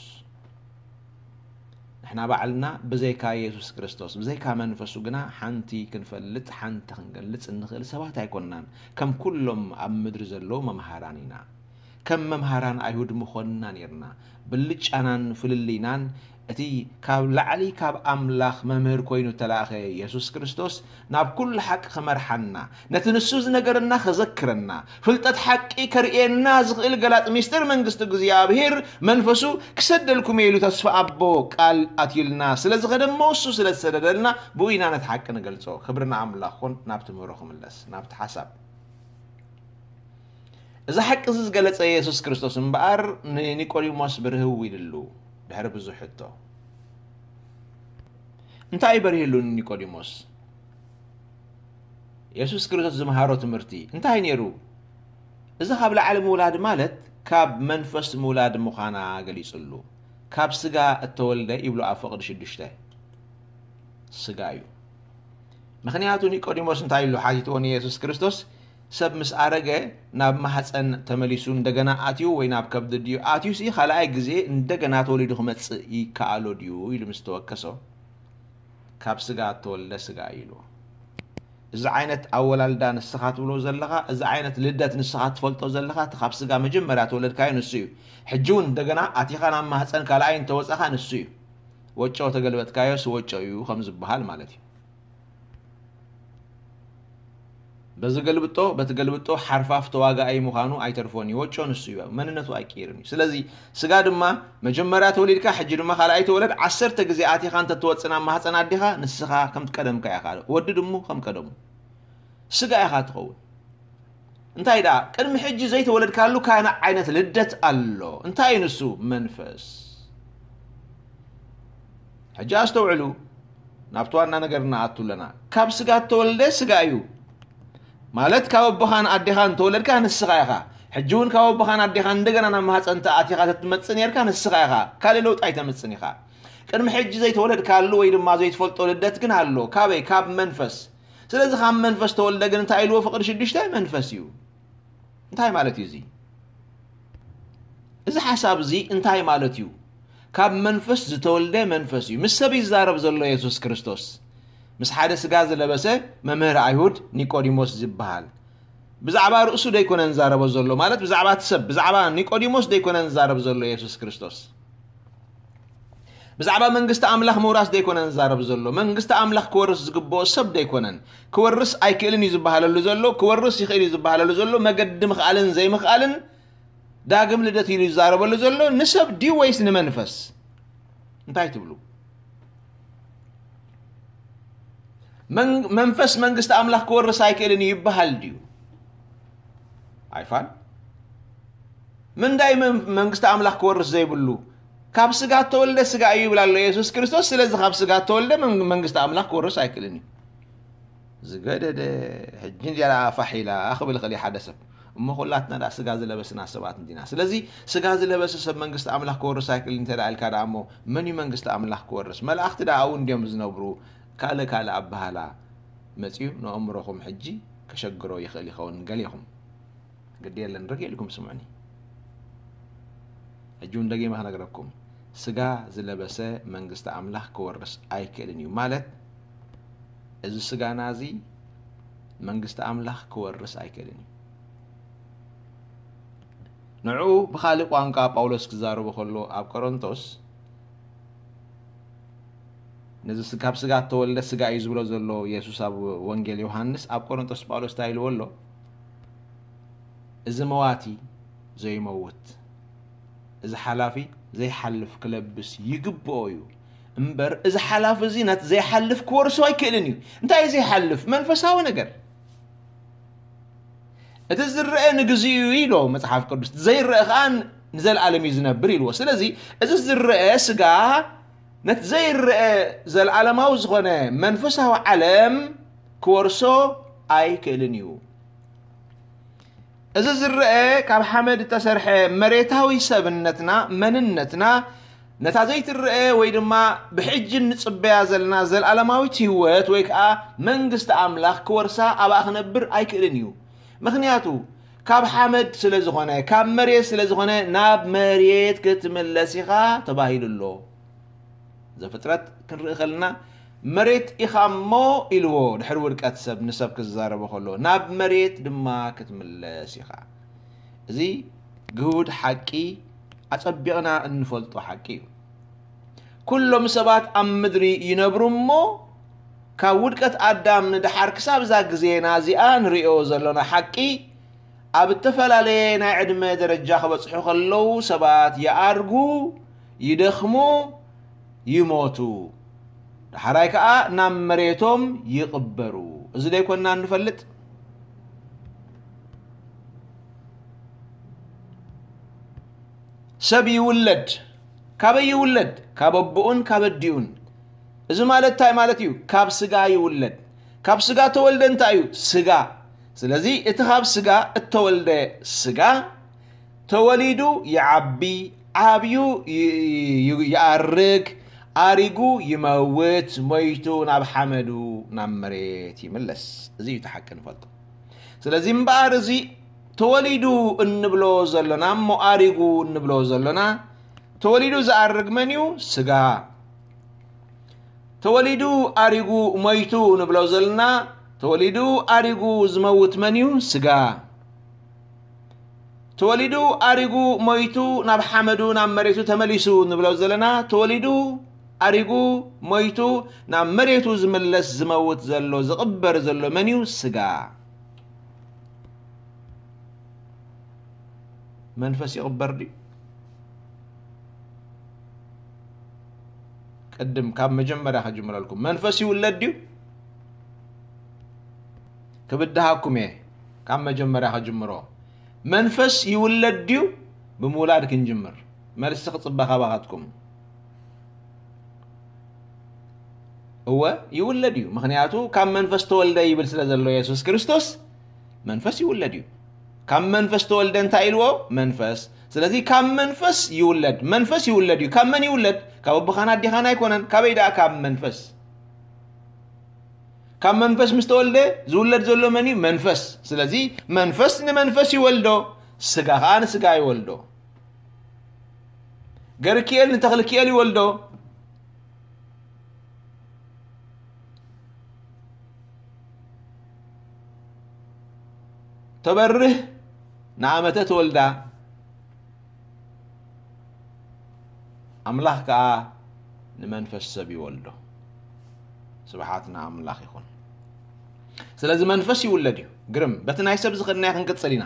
ንሕና ባዕልና ብዘይካ የሱስ ክርስቶስ፣ ብዘይካ መንፈሱ ግና ሓንቲ ክንፈልጥ፣ ሓንቲ ክንገልጽ እንኽእል ሰባት ኣይኮንናን። ከም ኩሎም ኣብ ምድሪ ዘለዉ መምሃራን ኢና። ከም መምሃራን ኣይሁድ ምኾንና ኔርና። ብልጫናን ፍልልይናን እቲ ካብ ላዕሊ ካብ ኣምላኽ መምህር ኮይኑ እተላእኸ የሱስ ክርስቶስ ናብ ኩሉ ሓቂ ክመርሓና፣ ነቲ ንሱ ዝነገረና ከዘክረና፣ ፍልጠት ሓቂ ከርእየና ዝኽእል ገላጢ ሚስጥር መንግስቲ እግዚኣብሔር መንፈሱ ክሰደልኩም እየ ኢሉ ተስፋ ኣቦ ቃል ኣትዩልና ስለ ዝኸደ እሞ እሱ ስለ ዝሰደደልና ብኡ ኢና ነቲ ሓቂ ንገልጾ። ክብሪ ንኣምላኽ ኩን። ናብቲ ምህሮ ክምለስ፣ ናብቲ ሓሳብ። እዚ ሓቂ እዚ ዝገለጸ የሱስ ክርስቶስ እምበኣር ንኒቆዲሞስ ብርህው ኢልሉ ድሕሪ ብዙሕ ሕቶ። እንታይ እዩ በሪህሉ ንኒቆዲሞስ? የሱስ ክርስቶስ ዝመሃሮ ትምህርቲ እንታይ ነይሩ? እዚ ካብ ላዕሊ ምውላድ ማለት ካብ መንፈስ ምውላድ ምዃና ገሊጹሉ። ካብ ስጋ እተወልደ ይብሎ ኣብ ፍቕዲ ሽዱሽተ። ስጋ እዩ። ምኽንያቱ ኒቆዲሞስ እንታይ ኢሉ ሓቲትዎ ንየሱስ ክርስቶስ? ሰብ ምስ ኣረገ ናብ ማህፀን ተመሊሱ እንደገና ኣትዩ ወይ ናብ ከብዲ ድዩ ኣትዩ ሲ ካልኣይ ግዜ እንደገና ተወሊዱ ክመፅእ ይከኣሎ ድዩ ኢሉ ምስ ተወከሶ፣ ካብ ስጋ እተወልደ ስጋ እዩ ኢልዎ። እዚ ዓይነት ኣወላልዳ ንስኻ ትብሎ ዘለኻ፣ እዚ ዓይነት ልደት ንስኻ ትፈልጦ ዘለኻ፣ እቲ ካብ ስጋ መጀመርያ ተወለድካዮ ንሱ እዩ። ሕጂ እውን እንደገና ኣቲኻ ናብ ማህፀን ካልኣይ እንተወፃኻ ንሱ እዩ። ወጮ ተገልበጥካዮ ስወጮ እዩ ከም ዝበሃል ማለት እዩ። በዚ ገልብጦ በቲ ገልብጦ ሓርፋፍ ተዋጋኣይ ምዃኑ ኣይተርፎን እዩ። ወጮ ንሱ እዩ፣ መንነቱ ኣይቅይርን እዩ። ስለዚ ስጋ ድማ መጀመርያ ተወሊድካ ሕጂ ድማ ካልኣይ ተወለድ ዓሰርተ ግዜ ኣቲኻ እንተትወፅእ ናብ ማህፀን ኣዴኻ ንስኻ ከም ቀደምካ ኢኻ። ወዲ ድሙ ከም ቀደሙ ስጋ ኢኻ ትኸውን። እንታይ ደኣ ቅድሚ ሕጂ ዘይተወለድካሉ ካልእ ዓይነት ልደት ኣሎ። እንታይ እዩ ንሱ? መንፈስ። ሕጂ ኣስተውዕሉ፣ ናብቲ ዋና ነገር ንኣቱ ኣለና። ካብ ስጋ እተወልደ ስጋ እዩ ማለት ካብ ኣቦኻን ኣዴኻን እንተወለድካ ንስኻ ኢኻ። ሕጂ እውን ካብ ኣቦኻን ኣዴኻን እንደገና ናብ ማህፀን ተኣቲኻ ተትመፅእ ነርካ ንስኻ ኢኻ። ካልእ ለውጢ ኣይተምፅን ኢኻ። ቅድሚ ሕጂ ዘይተወለድካሉ ወይ ድማ ዘይትፈልጦ ልደት ግን ኣሎ። ካበይ? ካብ መንፈስ። ስለዚ ካብ መንፈስ ተወልደ ግን እንታይ ኢልዎ ፍቕዲ ሽዱሽተ? መንፈስ እዩ። እንታይ ማለት እዩ እዚ? እዚ ሓሳብ እዚ እንታይ ማለት እዩ? ካብ መንፈስ ዝተወልደ መንፈስ እዩ። ምስ ሰብ ይዛረብ ዘሎ የሱስ ክርስቶስ። ምስ ሓደ ስጋ ዝለበሰ መምህር ኣይሁድ ኒቆዲሞስ ዝበሃል። ብዛዕባ ርእሱ ደይኮነን ዝዛረቦ ዘሎ፣ ማለት ብዛዕባ እቲ ሰብ፣ ብዛዕባ ኒቆዲሞስ ደይኮነን ዝዛረብ ዘሎ የሱስ ክርስቶስ። ብዛዕባ መንግስቲ ኣምላኽ ምውራስ ደይኮነን ዝዛረብ ዘሎ። መንግስቲ ኣምላኽ ክወርስ ዝግብኦ ሰብ ደይኮነን። ክወርስ ኣይክእልን እዩ ዝበሃለሉ ዘሎ፣ ክወርስ ይኽእል እዩ ዝበሃለሉ ዘሎ፣ መገዲ ምኽኣልን ዘይምኽኣልን ዳግም ልደት ኢሉ ይዛረበሉ ዘሎ ንሰብ ድዩ ወይስ ንመንፈስ? እንታይ ትብሉ? መን-፣ መንፈስ መንግስቲ ኣምላኽ ክወርስ ኣይክእልን እዩ ይበሃል ድዩ? ኣይፋል። ምንዳይ መን-፣ መንግስቲ ኣምላኽ ክወርስ ዘይብሉ? ካብ ስጋ እተወልደ ስጋ እዩ ይብል ኣሎ የሱስ ክርስቶስ። ስለዚ ካብ ስጋ እተወልደ መን-፣ መንግስቲ ኣምላኽ ክወርስ ኣይክእልን እዩ። ዝገደደ ሕጂ እንዲያ ደኣ ፋሕ ኢላ ክብል ይኽእል እዩ ሓደ ሰብ። እሞ ኩላትና ደኣ ስጋ ዝለበስና ሰባት እንዲና። ስለዚ ስጋ ዝለበሰ ሰብ መንግስቲ ኣምላኽ ክወርስ ኣይክእልን እንተ ደኣ ኢልካ ደኣ እሞ መን እዩ መንግስቲ ኣምላኽ ክወርስ? መላእኽቲ ደኣ ኣብኡ እንድዮም ዝነብሩ። ካልእ ካልእ ኣበሃህላ መጺኡ ንኣእምሮኹም ሕጂ ከሸግሮ ይኽእል ይኸውን ገሊኹም። ግዲ የለን፣ ርግእ ኢልኩም ስምዑኒ። ሕጂ እውን ደጊመ ክነግረኩም፣ ስጋ ዝለበሰ መንግስቲ ኣምላኽ ክወርስ ኣይክእልን እዩ። ማለት፣ እዚ ስጋና እዚ መንግስቲ ኣምላኽ ክወርስ ኣይክእልን እዩ። ንዕኡ ብኻልእ ቋንቋ ጳውሎስ ክዛረቦ ከሎ ኣብ ቆሮንቶስ፣ ነዚ ስ-፣ ካብ ስጋ እተወልደ ስጋ እዩ ዝብሎ ዘሎ የሱስ ኣብ ወንጌል ዮሃንስ። ኣብ ቆሮንቶስ ጳውሎስ እንታይ ኢልዎ ኣሎ? እዚ መዋቲ ዘይመውት፣ እዚ ሓላፊ ዘይሓልፍ ክለብስ ይግብኦ እዩ። እምበር እዚ ሓላፊ እዚ ነቲ ዘይሓልፍ ክወርሶ ኣይክእልን እዩ። እንታይ እዩ ዘይሓልፍ? መንፈሳዊ ነገር። እቲ ዝረአ ንግዚኡ እዩ ኢሎ መጽሓፍ ቅዱስ፣ ዘይረአ ከኣ ንዘለኣለም እዩ ዝነብር ኢልዎ። ስለዚ እዚ ዝረአ ስጋ ነቲ ዘይረአ ዘለኣለማዊ ዝኾነ መንፈሳዊ ዓለም ክወርሶ ኣይክእልን እዩ። እዚ ዝረአ ካብ ሓመድ እተሰርሐ መሬታዊ ሰብነትና፣ መንነትና፣ ነታ ዘይትረአ ወይ ድማ ብሕጂ እንጽበያ ዘለና ዘለኣለማዊት ህይወት ወይ ከኣ መንግስቲ ኣምላኽ ክወርሳ ኣብኣ ክነብር ኣይክእልን እዩ። ምኽንያቱ ካብ ሓመድ ስለ ዝኾነ፣ ካብ መሬት ስለ ዝኾነ ናብ መሬት ክትምለስ ኢኻ ተባሂሉ ኣሎ። ዘፍጥረት ክንርኢ ከለና መሬት ኢኻ እሞ ኢልዎ ድሕሪ ውድቀት ሰብ ንሰብ ክዛረቦ ከሎ ናብ መሬት ድማ ክትምለስ ኢኻ። እዚ ግሁድ ሓቂ ኣጸቢቕና እንፈልጦ ሓቂ እዩ። ኩሎም ሰባት ኣብ ምድሪ ይነብሩ እሞ ካብ ውድቀት ኣዳም ንደሓር ክሳብ እዛ ግዜና እዚኣ ንርእዮ ዘሎና ሓቂ ኣብ እተፈላለየ ናይ ዕድመ ደረጃ ክበጽሑ ከለዉ ሰባት ይኣርጉ፣ ይደኽሙ፣ ይሞቱ። ዳሕራይ ከኣ ናብ መሬቶም ይቕበሩ። እዚ ደይኮንና ንፈልጥ? ሰብ ይውለድ። ካበይ ይውለድ? ካብ ኣቦኡን ካብ ኣዲኡን። እዚ ማለት እንታይ ማለት እዩ? ካብ ስጋ ይውለድ። ካብ ስጋ ተወልደ እንታይ እዩ? ስጋ። ስለዚ እቲ ካብ ስጋ እተወልደ ስጋ ተወሊዱ ይዓቢ፣ ዓብዩ ይ-፣ ይ-፣ ይኣርግ፣ ኣሪጉ ይመውት፣ ሞይቱ ናብ ሓመዱ ናብ መሬት ይምለስ። እዚ እዩ እቲ ሓቂ ንፈልጦ። ስለዚ እምበኣር እዚ ተወሊዱ እንብሎ ዘሎና እሞ ኣሪጉ እንብሎ ዘሎና፣ ተወሊዱ ዝኣርግ መን እዩ? ስጋ። ተወሊዱ ኣሪጉ ሞይቱ ንብሎ ዘለና፣ ተወሊዱ ኣሪጉ ዝመውት መን እዩ? ስጋ። ተወሊዱ ኣሪጉ ሞይቱ ናብ ሓመዱ ናብ መሬቱ ተመሊሱ ንብሎ ዘለና፣ ተወሊዱ ኣሪጉ ሞይቱ ናብ መሬቱ ዝምለስ ዝመውት ዘሎ ዝቕበር ዘሎ መን እዩ? ስጋ። መንፈስ ይቕበር ድዩ? ቅድም ካብ መጀመርያ ክጅምረልኩም። መንፈስ ይውለድ ድዩ? ክብድሃኩም እየ። ካብ መጀመርያ ክጅምሮ። መንፈስ ይውለድ ድዩ? ብምውላድ ክንጅምር። መልሲ ክጽበ ካባኻትኩም። እወ፣ ይውለድ እዩ። ምኽንያቱ ካብ መንፈስ ተወልደ ይብል ስለ ዘሎ የሱስ ክርስቶስ፣ መንፈስ ይውለድ እዩ። ካብ መንፈስ ተወልደ እንታይ ኢልዎ? መንፈስ። ስለዚ ካብ መንፈስ ይውለድ። መንፈስ ይውለድ እዩ። ካብ መን ይውለድ? ካብ ኣቦኻን ኣዴኻን ኣይኮነን። ካበይ ደኣ? ካብ መንፈስ። ካብ መንፈስ ምስ ተወልደ ዝውለድ ዘሎ መን እዩ? መንፈስ። ስለዚ መንፈስ ንመንፈስ ይወልዶ፣ ስጋ ኸኣ ንስጋ ይወልዶ። ገርክኤል ንተኽልክኤል ይወልዶ። ተበርህ ንኣመተ ተወልዳ። ኣምላኽ ከኣ ንመንፈስ ሰብ ይወልዶ። ስብሓት ንኣምላኽ ይኹን። ስለዚ መንፈስ ይውለድ እዩ። ግርም፣ በቲ ናይ ሰብ ዝኸድናዮ ክንቅጽል ኢና።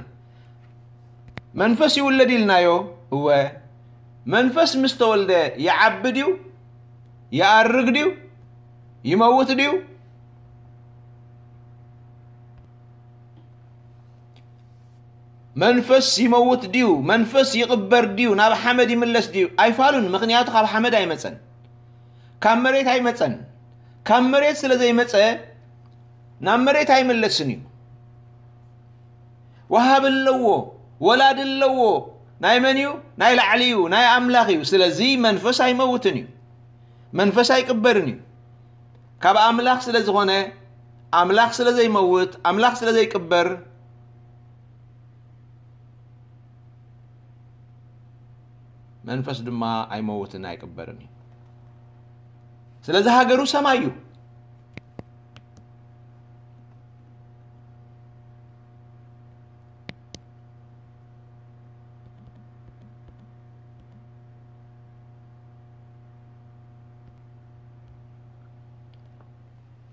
መንፈስ ይውለድ ኢልናዮ፣ እወ። መንፈስ ምስ ተወልደ ይዓቢ ድዩ? ይኣርግ ድዩ? ይመውት ድዩ? መንፈስ ይመውት ድዩ? መንፈስ ይቕበር ድዩ? ናብ ሓመድ ይምለስ ድዩ? ኣይፋሉን፣ ምኽንያቱ ካብ ሓመድ ኣይመጸን። ካብ መሬት ኣይመጸን። ካብ መሬት ስለ ዘይመጸ፣ ናብ መሬት ኣይምለስን እዩ። ወሃቢ ኣለዎ፣ ወላዲ ኣለዎ። ናይ መን እዩ? ናይ ላዕሊ እዩ፣ ናይ ኣምላኽ እዩ። ስለዚ መንፈስ ኣይመውትን እዩ። መንፈስ ኣይቅበርን እዩ። ካብ ኣምላኽ ስለ ዝኾነ፣ ኣምላኽ ስለ ዘይመውት፣ ኣምላኽ ስለ ዘይቅበር፣ መንፈስ ድማ ኣይመውትን ኣይቅበርን እዩ። ስለዚ ሃገሩ ሰማይ እዩ።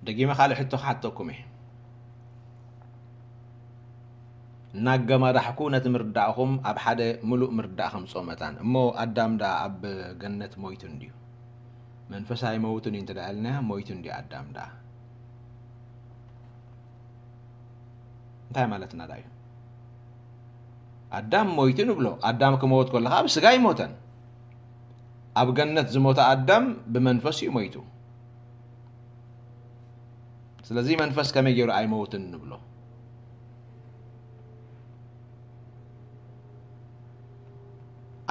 ደጊመ ካልእ ሕቶ ክሓተኩም እየ። እናገማዳሕኩ ነቲ ምርዳእኹም ኣብ ሓደ ምሉእ ምርዳእ ከምጽኦ መታን። እሞ ኣዳም ደኣ ኣብ ገነት ሞይቱ እንድዩ። መንፈስ ኣይመውትን እዩ እንተ ደኣ ኢልናዮ፣ ሞይቱ እንድዩ ኣዳም ደኣ። እንታይ ማለትና ደኣ እዩ? ኣዳም ሞይቱ ንብሎ። ኣዳም ክመውት ከሎ ኸኣ ብስጋ ኣይሞተን። ኣብ ገነት ዝሞተ ኣዳም ብመንፈስ እዩ ሞይቱ። ስለዚ መንፈስ ከመይ ገይሩ ኣይመውትን ንብሎ?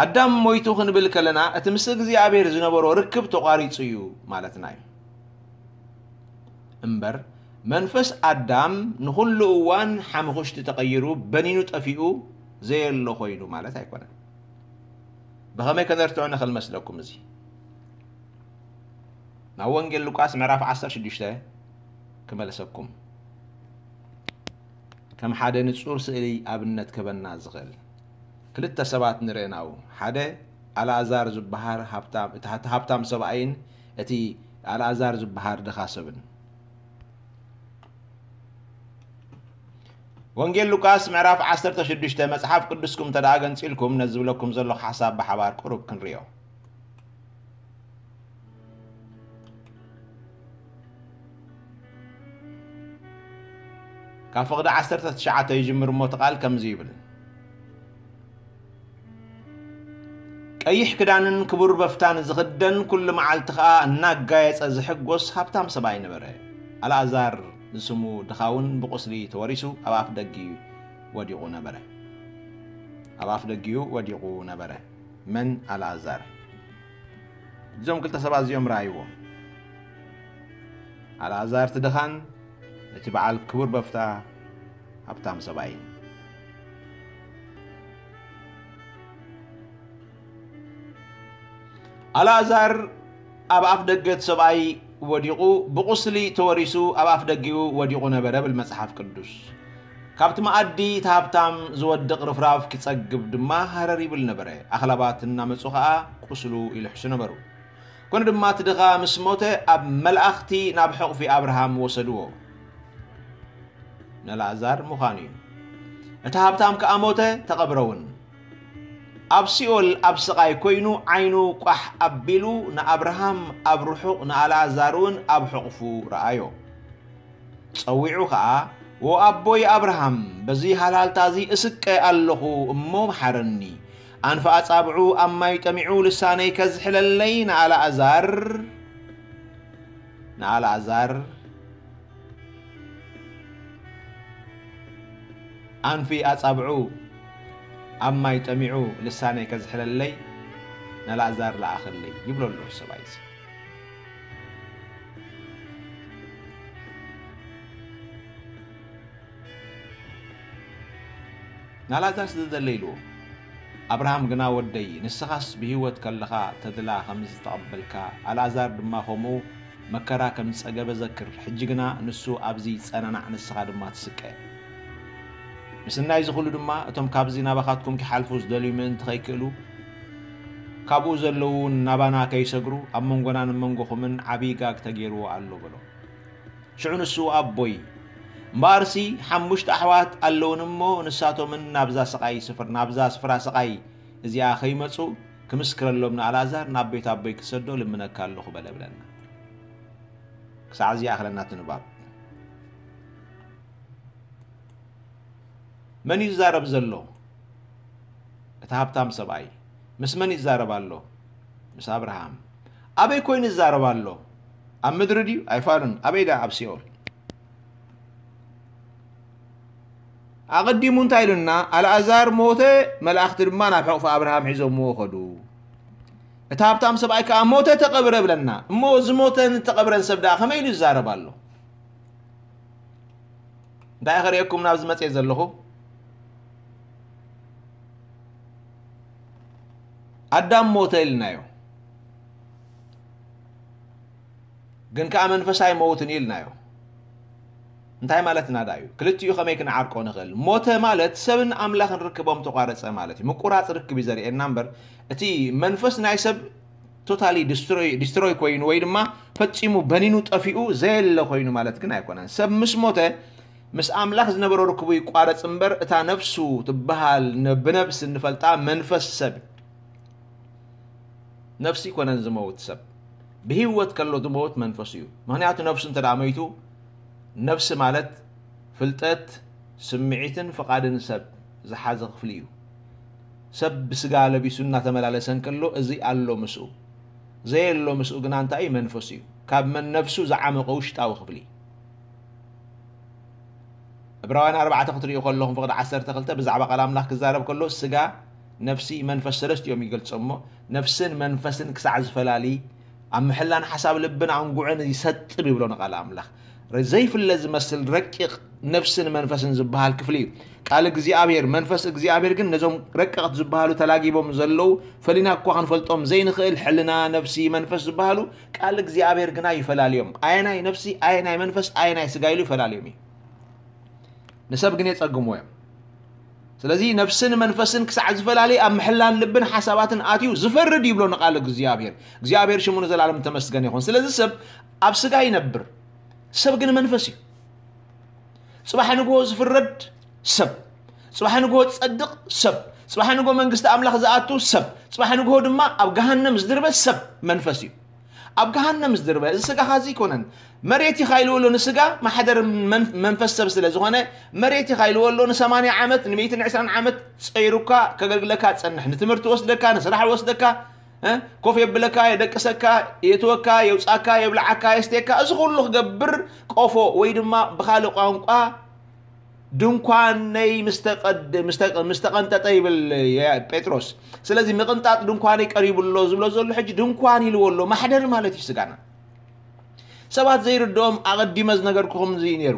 ኣዳም ሞይቱ ክንብል ከለና፣ እቲ ምስ እግዚኣብሔር ዝነበሮ ርክብ ተቋሪጹ እዩ ማለትና እዩ። እምበር፣ መንፈስ ኣዳም ንኹሉ እዋን ሓሙኹሽቲ ተቐይሩ፣ በኒኑ ጠፊኡ፣ ዘየሎ ኮይኑ ማለት ኣይኮነን። ብኸመይ ከነርትዖ ንኽእል መስለኩም እዚ? ናብ ወንጌል ሉቃስ ምዕራፍ ዓሰርተ ሽዱሽተ ክመልሰኩም። ከም ሓደ ንጹር ስእሊ ኣብነት ክህበና ዝኽእል ክልተ ሰባት ንርኢ ናው። ሓደ ኣልኣዛር ዝበሃል ሃብታም፣ እቲ፣ እቲ ሃብታም ሰብኣይን እቲ ኣልኣዛር ዝበሃል ድኻ ሰብን። ወንጌል ሉቃስ ምዕራፍ ዓሰርተ ሽዱሽተ፣ መጽሓፍ ቅዱስኩም እንተ ደኣ ገንጺልኩም፣ ነዚ ዝብለኩም ዘለኹ ሓሳብ ብሓባር ቁሩብ ክንርእዮ። ካብ ፍቕዲ ዓሰርተ ትሽዓተ ይጅምር እሞ፣ እቲ ቃል ከምዚ ይብል። ቀይሕ ክዳንን ክቡር በፍታን ዝኽደን፣ ኩሉ መዓልቲ ኸኣ እናጋየጸ ዝሕጎስ ሃብታም ሰብኣይ ነበረ። ኣልኣዛር ዝስሙ ድኻ እውን ብቑስሊ ተወሪሱ ኣብ ኣፍ ደጊኡ ወዲቑ ነበረ። ኣብ ኣፍ ደጊኡ ወዲቑ ነበረ። መን? ኣልኣዛር። እዞም ክልተ ሰባት እዚኦም ረኣይዎም። ኣልኣዛር እቲ ድኻን እቲ በዓል ክቡር በፍታ ሃብታም ሰብኣይን። ኣልኣዛር ኣብ ኣፍ ደገ እቲ ሰብኣይ ወዲቑ፣ ብቑስሊ ተወሪሱ ኣብ ኣፍ ደጊኡ ወዲቑ ነበረ ብል መጽሓፍ ቅዱስ። ካብቲ መኣዲ እቲ ሃብታም ዝወድቕ ርፍራፍ ኪጸግብ ድማ ሃረር ይብል ነበረ። ኣኽላባት እናመጹ ኸኣ ቁስሉ ይልሕሱ ነበሩ። ኮነ ድማ እቲ ድኻ ምስ ሞተ ኣብ መላእኽቲ ናብ ሕቑፊ ኣብርሃም ወሰድዎ። ንኣልኣዛር ምዃኑ እዩ። እቲ ሃብታም ከኣ ሞተ፣ ተቐብረ እውን። ኣብ ሲኦል ኣብ ስቓይ ኮይኑ ዓይኑ ቋሕ ኣቢሉ ንኣብርሃም ኣብ ርሑቕ ንኣልኣዛር እውን ኣብ ሕቑፉ ረኣዮ። ጸዊዑ ኸኣ፣ "ወ ኣቦይ ኣብርሃም፣ በዚ ሃልሃልታ እዚ እስቀ ኣለኹ እሞ መሓረኒ። ኣንፊ ኣጻብዑ ኣብ ማይ ጠሚዑ ልሳነይ ከዝሕለለይ ንኣልኣዛር፣ ንኣልኣዛር ኣንፊ ኣጻብዑ ኣብ ማይ ጠሚዑ ልሳነይ ከዝሕለለይ ንኣልኣዛር ለኣኸለይ" ይብሎ ኣሎ ሰብኣይ እዚ። ንኣልኣዛር ስለ ዘለ ኢልዎ። ኣብርሃም ግና፣ "ወደይ፣ ንስኻስ ብህይወት ከለኻ ተድላ ከም ዝተቐበልካ፣ ኣልኣዛር ድማ ከምኡ መከራ ከም ዝጸገበ ዘክር። ሕጂ ግና ንሱ ኣብዚ ይጸናናዕ፣ ንስኻ ድማ ትስቀ። ምስናይ እዚ ኹሉ ድማ እቶም ካብዚ ናባኻትኩም ኪሓልፉ ዝደልዩ ምእንቲ ኸይክእሉ፣ ካብኡ ዘለዉ እውን ናባና ከይሰግሩ፣ ኣብ መንጎናን መንጎኹምን ዓብዪ ጋግ ተገይርዎ ኣሎ" በሎ። ሽዑ ንሱ፣ "ኣቦይ፣ እምበኣርሲ ሓሙሽተ ኣሕዋት ኣለዉኒ እሞ፣ ንሳቶምን ናብዛ ስቓይ ስፍር-፣ ናብዛ ስፍራ ስቓይ እዚኣ ከይመጹ ክምስክረሎም ንኣልኣዛር ናብ ቤት ኣቦይ ክሰዶ ልምነካ ኣለኹ" በለ ብለና። ክሳዕ እዚ ይኣኽለና እቲ ንባብ። መን እዩ ዝዛረብ ዘሎ? እቲ ሃብታም ሰብኣይ ምስ መን ይዛረብ ኣሎ? ምስ ኣብርሃም። ኣበይ ኮይኑ ይዛረብ ኣሎ? ኣብ ምድሪ ድዩ? ኣይፋሉን። ኣበይ ደኣ? ኣብ ሲኦል። ኣቐዲሙ እንታይ ኢሉና? ኣልኣዛር ሞተ፣ መላእኽቲ ድማ ናብ ሕቑፊ ኣብርሃም ሒዞምዎ ኸዱ። እቲ ሃብታም ሰብኣይ ከኣ ሞተ፣ ተቐብረ ብለና። እሞ ዝሞተን ዝተቐብረን ሰብ ደኣ ከመይ ኢሉ ይዛረብ ኣሎ? እንታይ ከርእየኩም ናብዚ መጽየ ዘለኹ? ኣዳም ሞተ ኢልናዮ፣ ግን ከኣ መንፈስ ኣይመውትን ኢልናዮ። እንታይ ማለትና ደኣ እዩ? ክልቲኡ ከመይ ክንዓርቆ ንኽእል? ሞተ ማለት ሰብን ኣምላኽን ርክቦም ተቋረጸ ማለት እዩ። ምቁራጽ ርክብ እዩ ዘርእየና እምበር፣ እቲ መንፈስ ናይ ሰብ ቶታሊ ዲስትሮይ፣ ዲስትሮይ ኮይኑ ወይ ድማ ፈጺሙ በኒኑ ጠፊኡ ዘየለ ኮይኑ ማለት ግን ኣይኮነን። ሰብ ምስ ሞተ ምስ ኣምላኽ ዝነበሮ ርክቡ ይቋረጽ እምበር፣ እታ ነፍሱ ትበሃል ነ-፣ ብነብሲ እንፈልጣ መንፈስ ሰብ፣ ነፍሲ ይኮነን ዝመውት ሰብ። ብህይወት ከሎ ዝመውት መንፈሱ እዩ። ምኽንያቱ ነፍሱ እንተ ደኣ መይቱ፣ ነፍሲ ማለት ፍልጠት፣ ስምዒትን ፍቓድን ሰብ ዝሓዘ ክፍሊ እዩ። ሰብ ብስጋ ለቢሱ እናተመላለሰ እንከሎ፣ እዚ ኣሎ ምስኡ። ዘየሎ ምስኡ ግና እንታይ እዩ? መንፈሱ እዩ። ካብ መን ነፍሱ ዝዓመቐ ውሽጣዊ ክፍሊ። ዕብራውያን ኣርባዕተ ክትርእዩ ከለኹም፣ ፍቕዲ ዓሰርተ ክልተ ብዛዕባ ቃል ኣምላኽ ክዛረብ ከሎ፣ ስጋ፣ ነፍሲ፣ መንፈስ ሰለስቲኦም ይገልጾ እሞ፣ ነፍስን መንፈስን ክሳዕ ዝፈላሊ፣ ኣብ ምሕላን ሓሳብ ልብን ኣንጉዕን ይሰጥም ይብሎ ንቃል ኣምላኽ። ዘይፍለ ዝመስል ረቂቕ ነፍስን መንፈስን ዝበሃል ክፍሊ እዩ። ቃል እግዚኣብሔር፣ መንፈስ እግዚኣብሔር ግን ነዞም ረቀቕት ዝበሃሉ ተላጊቦም ዘለዉ፣ ፈሊና እኳ ክንፈልጦም ዘይንኽእል ሕልና፣ ነፍሲ፣ መንፈስ ዝበሃሉ ቃል እግዚኣብሔር ግና ይፈላልዮም። ኣየናይ ነፍሲ፣ ኣየናይ መንፈስ፣ ኣየናይ ስጋ ኢሉ ይፈላልዮም እዩ። ንሰብ ግን የጸግምዎ እዮም። ስለዚ ነፍስን መንፈስን ክሳዕ ዝፈላለየ ኣብ ምሕላን ልብን ሓሳባትን ኣትዩ ዝፈርድ ይብሎ ንቃል እግዚኣብሔር። እግዚኣብሔር ሽሙ ንዘለዓለም ተመስገን ይኹን። ስለዚ ሰብ ኣብ ስጋ ይነብር፣ ሰብ ግን መንፈስ እዩ። ጽባሕ ንግሆ ዝፍረድ ሰብ፣ ጽባሕ ንግሆ ዝጸድቕ ሰብ፣ ጽባሕ ንግሆ መንግስቲ ኣምላኽ ዝኣቱ ሰብ፣ ጽባሕ ንግሆ ድማ ኣብ ገሃነም ዝድርበ ሰብ መንፈስ እዩ። ኣብ ገሃነም ዝድርበ እዚ ስጋኻ እዚ ኣይኮነን። መሬት ኢኻ ኢልዎ ኣሎ ንስጋ፣ ማሕደር መን-፣ መንፈስ ሰብ ስለ ዝኾነ፣ መሬት ኢኻ ኢልዎ ኣሎ። ን80 ዓመት፣ ን120 ዓመት ጸይሩካ ከገልግለካ ጸንሕ። ንትምህርቲ ወስደካ፣ ንስራሕ ወስደካ፣ እ? ኮፍ የብለካ፣ የደቅሰካ፣ የትወካ፣ የውጻካ፣ የብልዓካ፣ የስቴካ፣ እዚ ኩሉ ክገብር ቆፎ ወይ ድማ ብኻልእ ቋንቋ ድንኳነይ ምስተቐድ-፣ ምስተቐ-፣ ምስተቐንጠጠ ይብል የ-፣ ጴጥሮስ። ስለዚ ምቕንጣጥ ድንኳነይ ቀሪቡ ኣሎ ዝብሎ ዘሎ ሕጂ ድንኳን ኢልዎ ኣሎ፣ ማሕደር ማለት እዩ ስጋና። ሰባት ዘይርድኦም ኣቐዲመ ዝነገርኩኹም እዚ እዩ ነይሩ።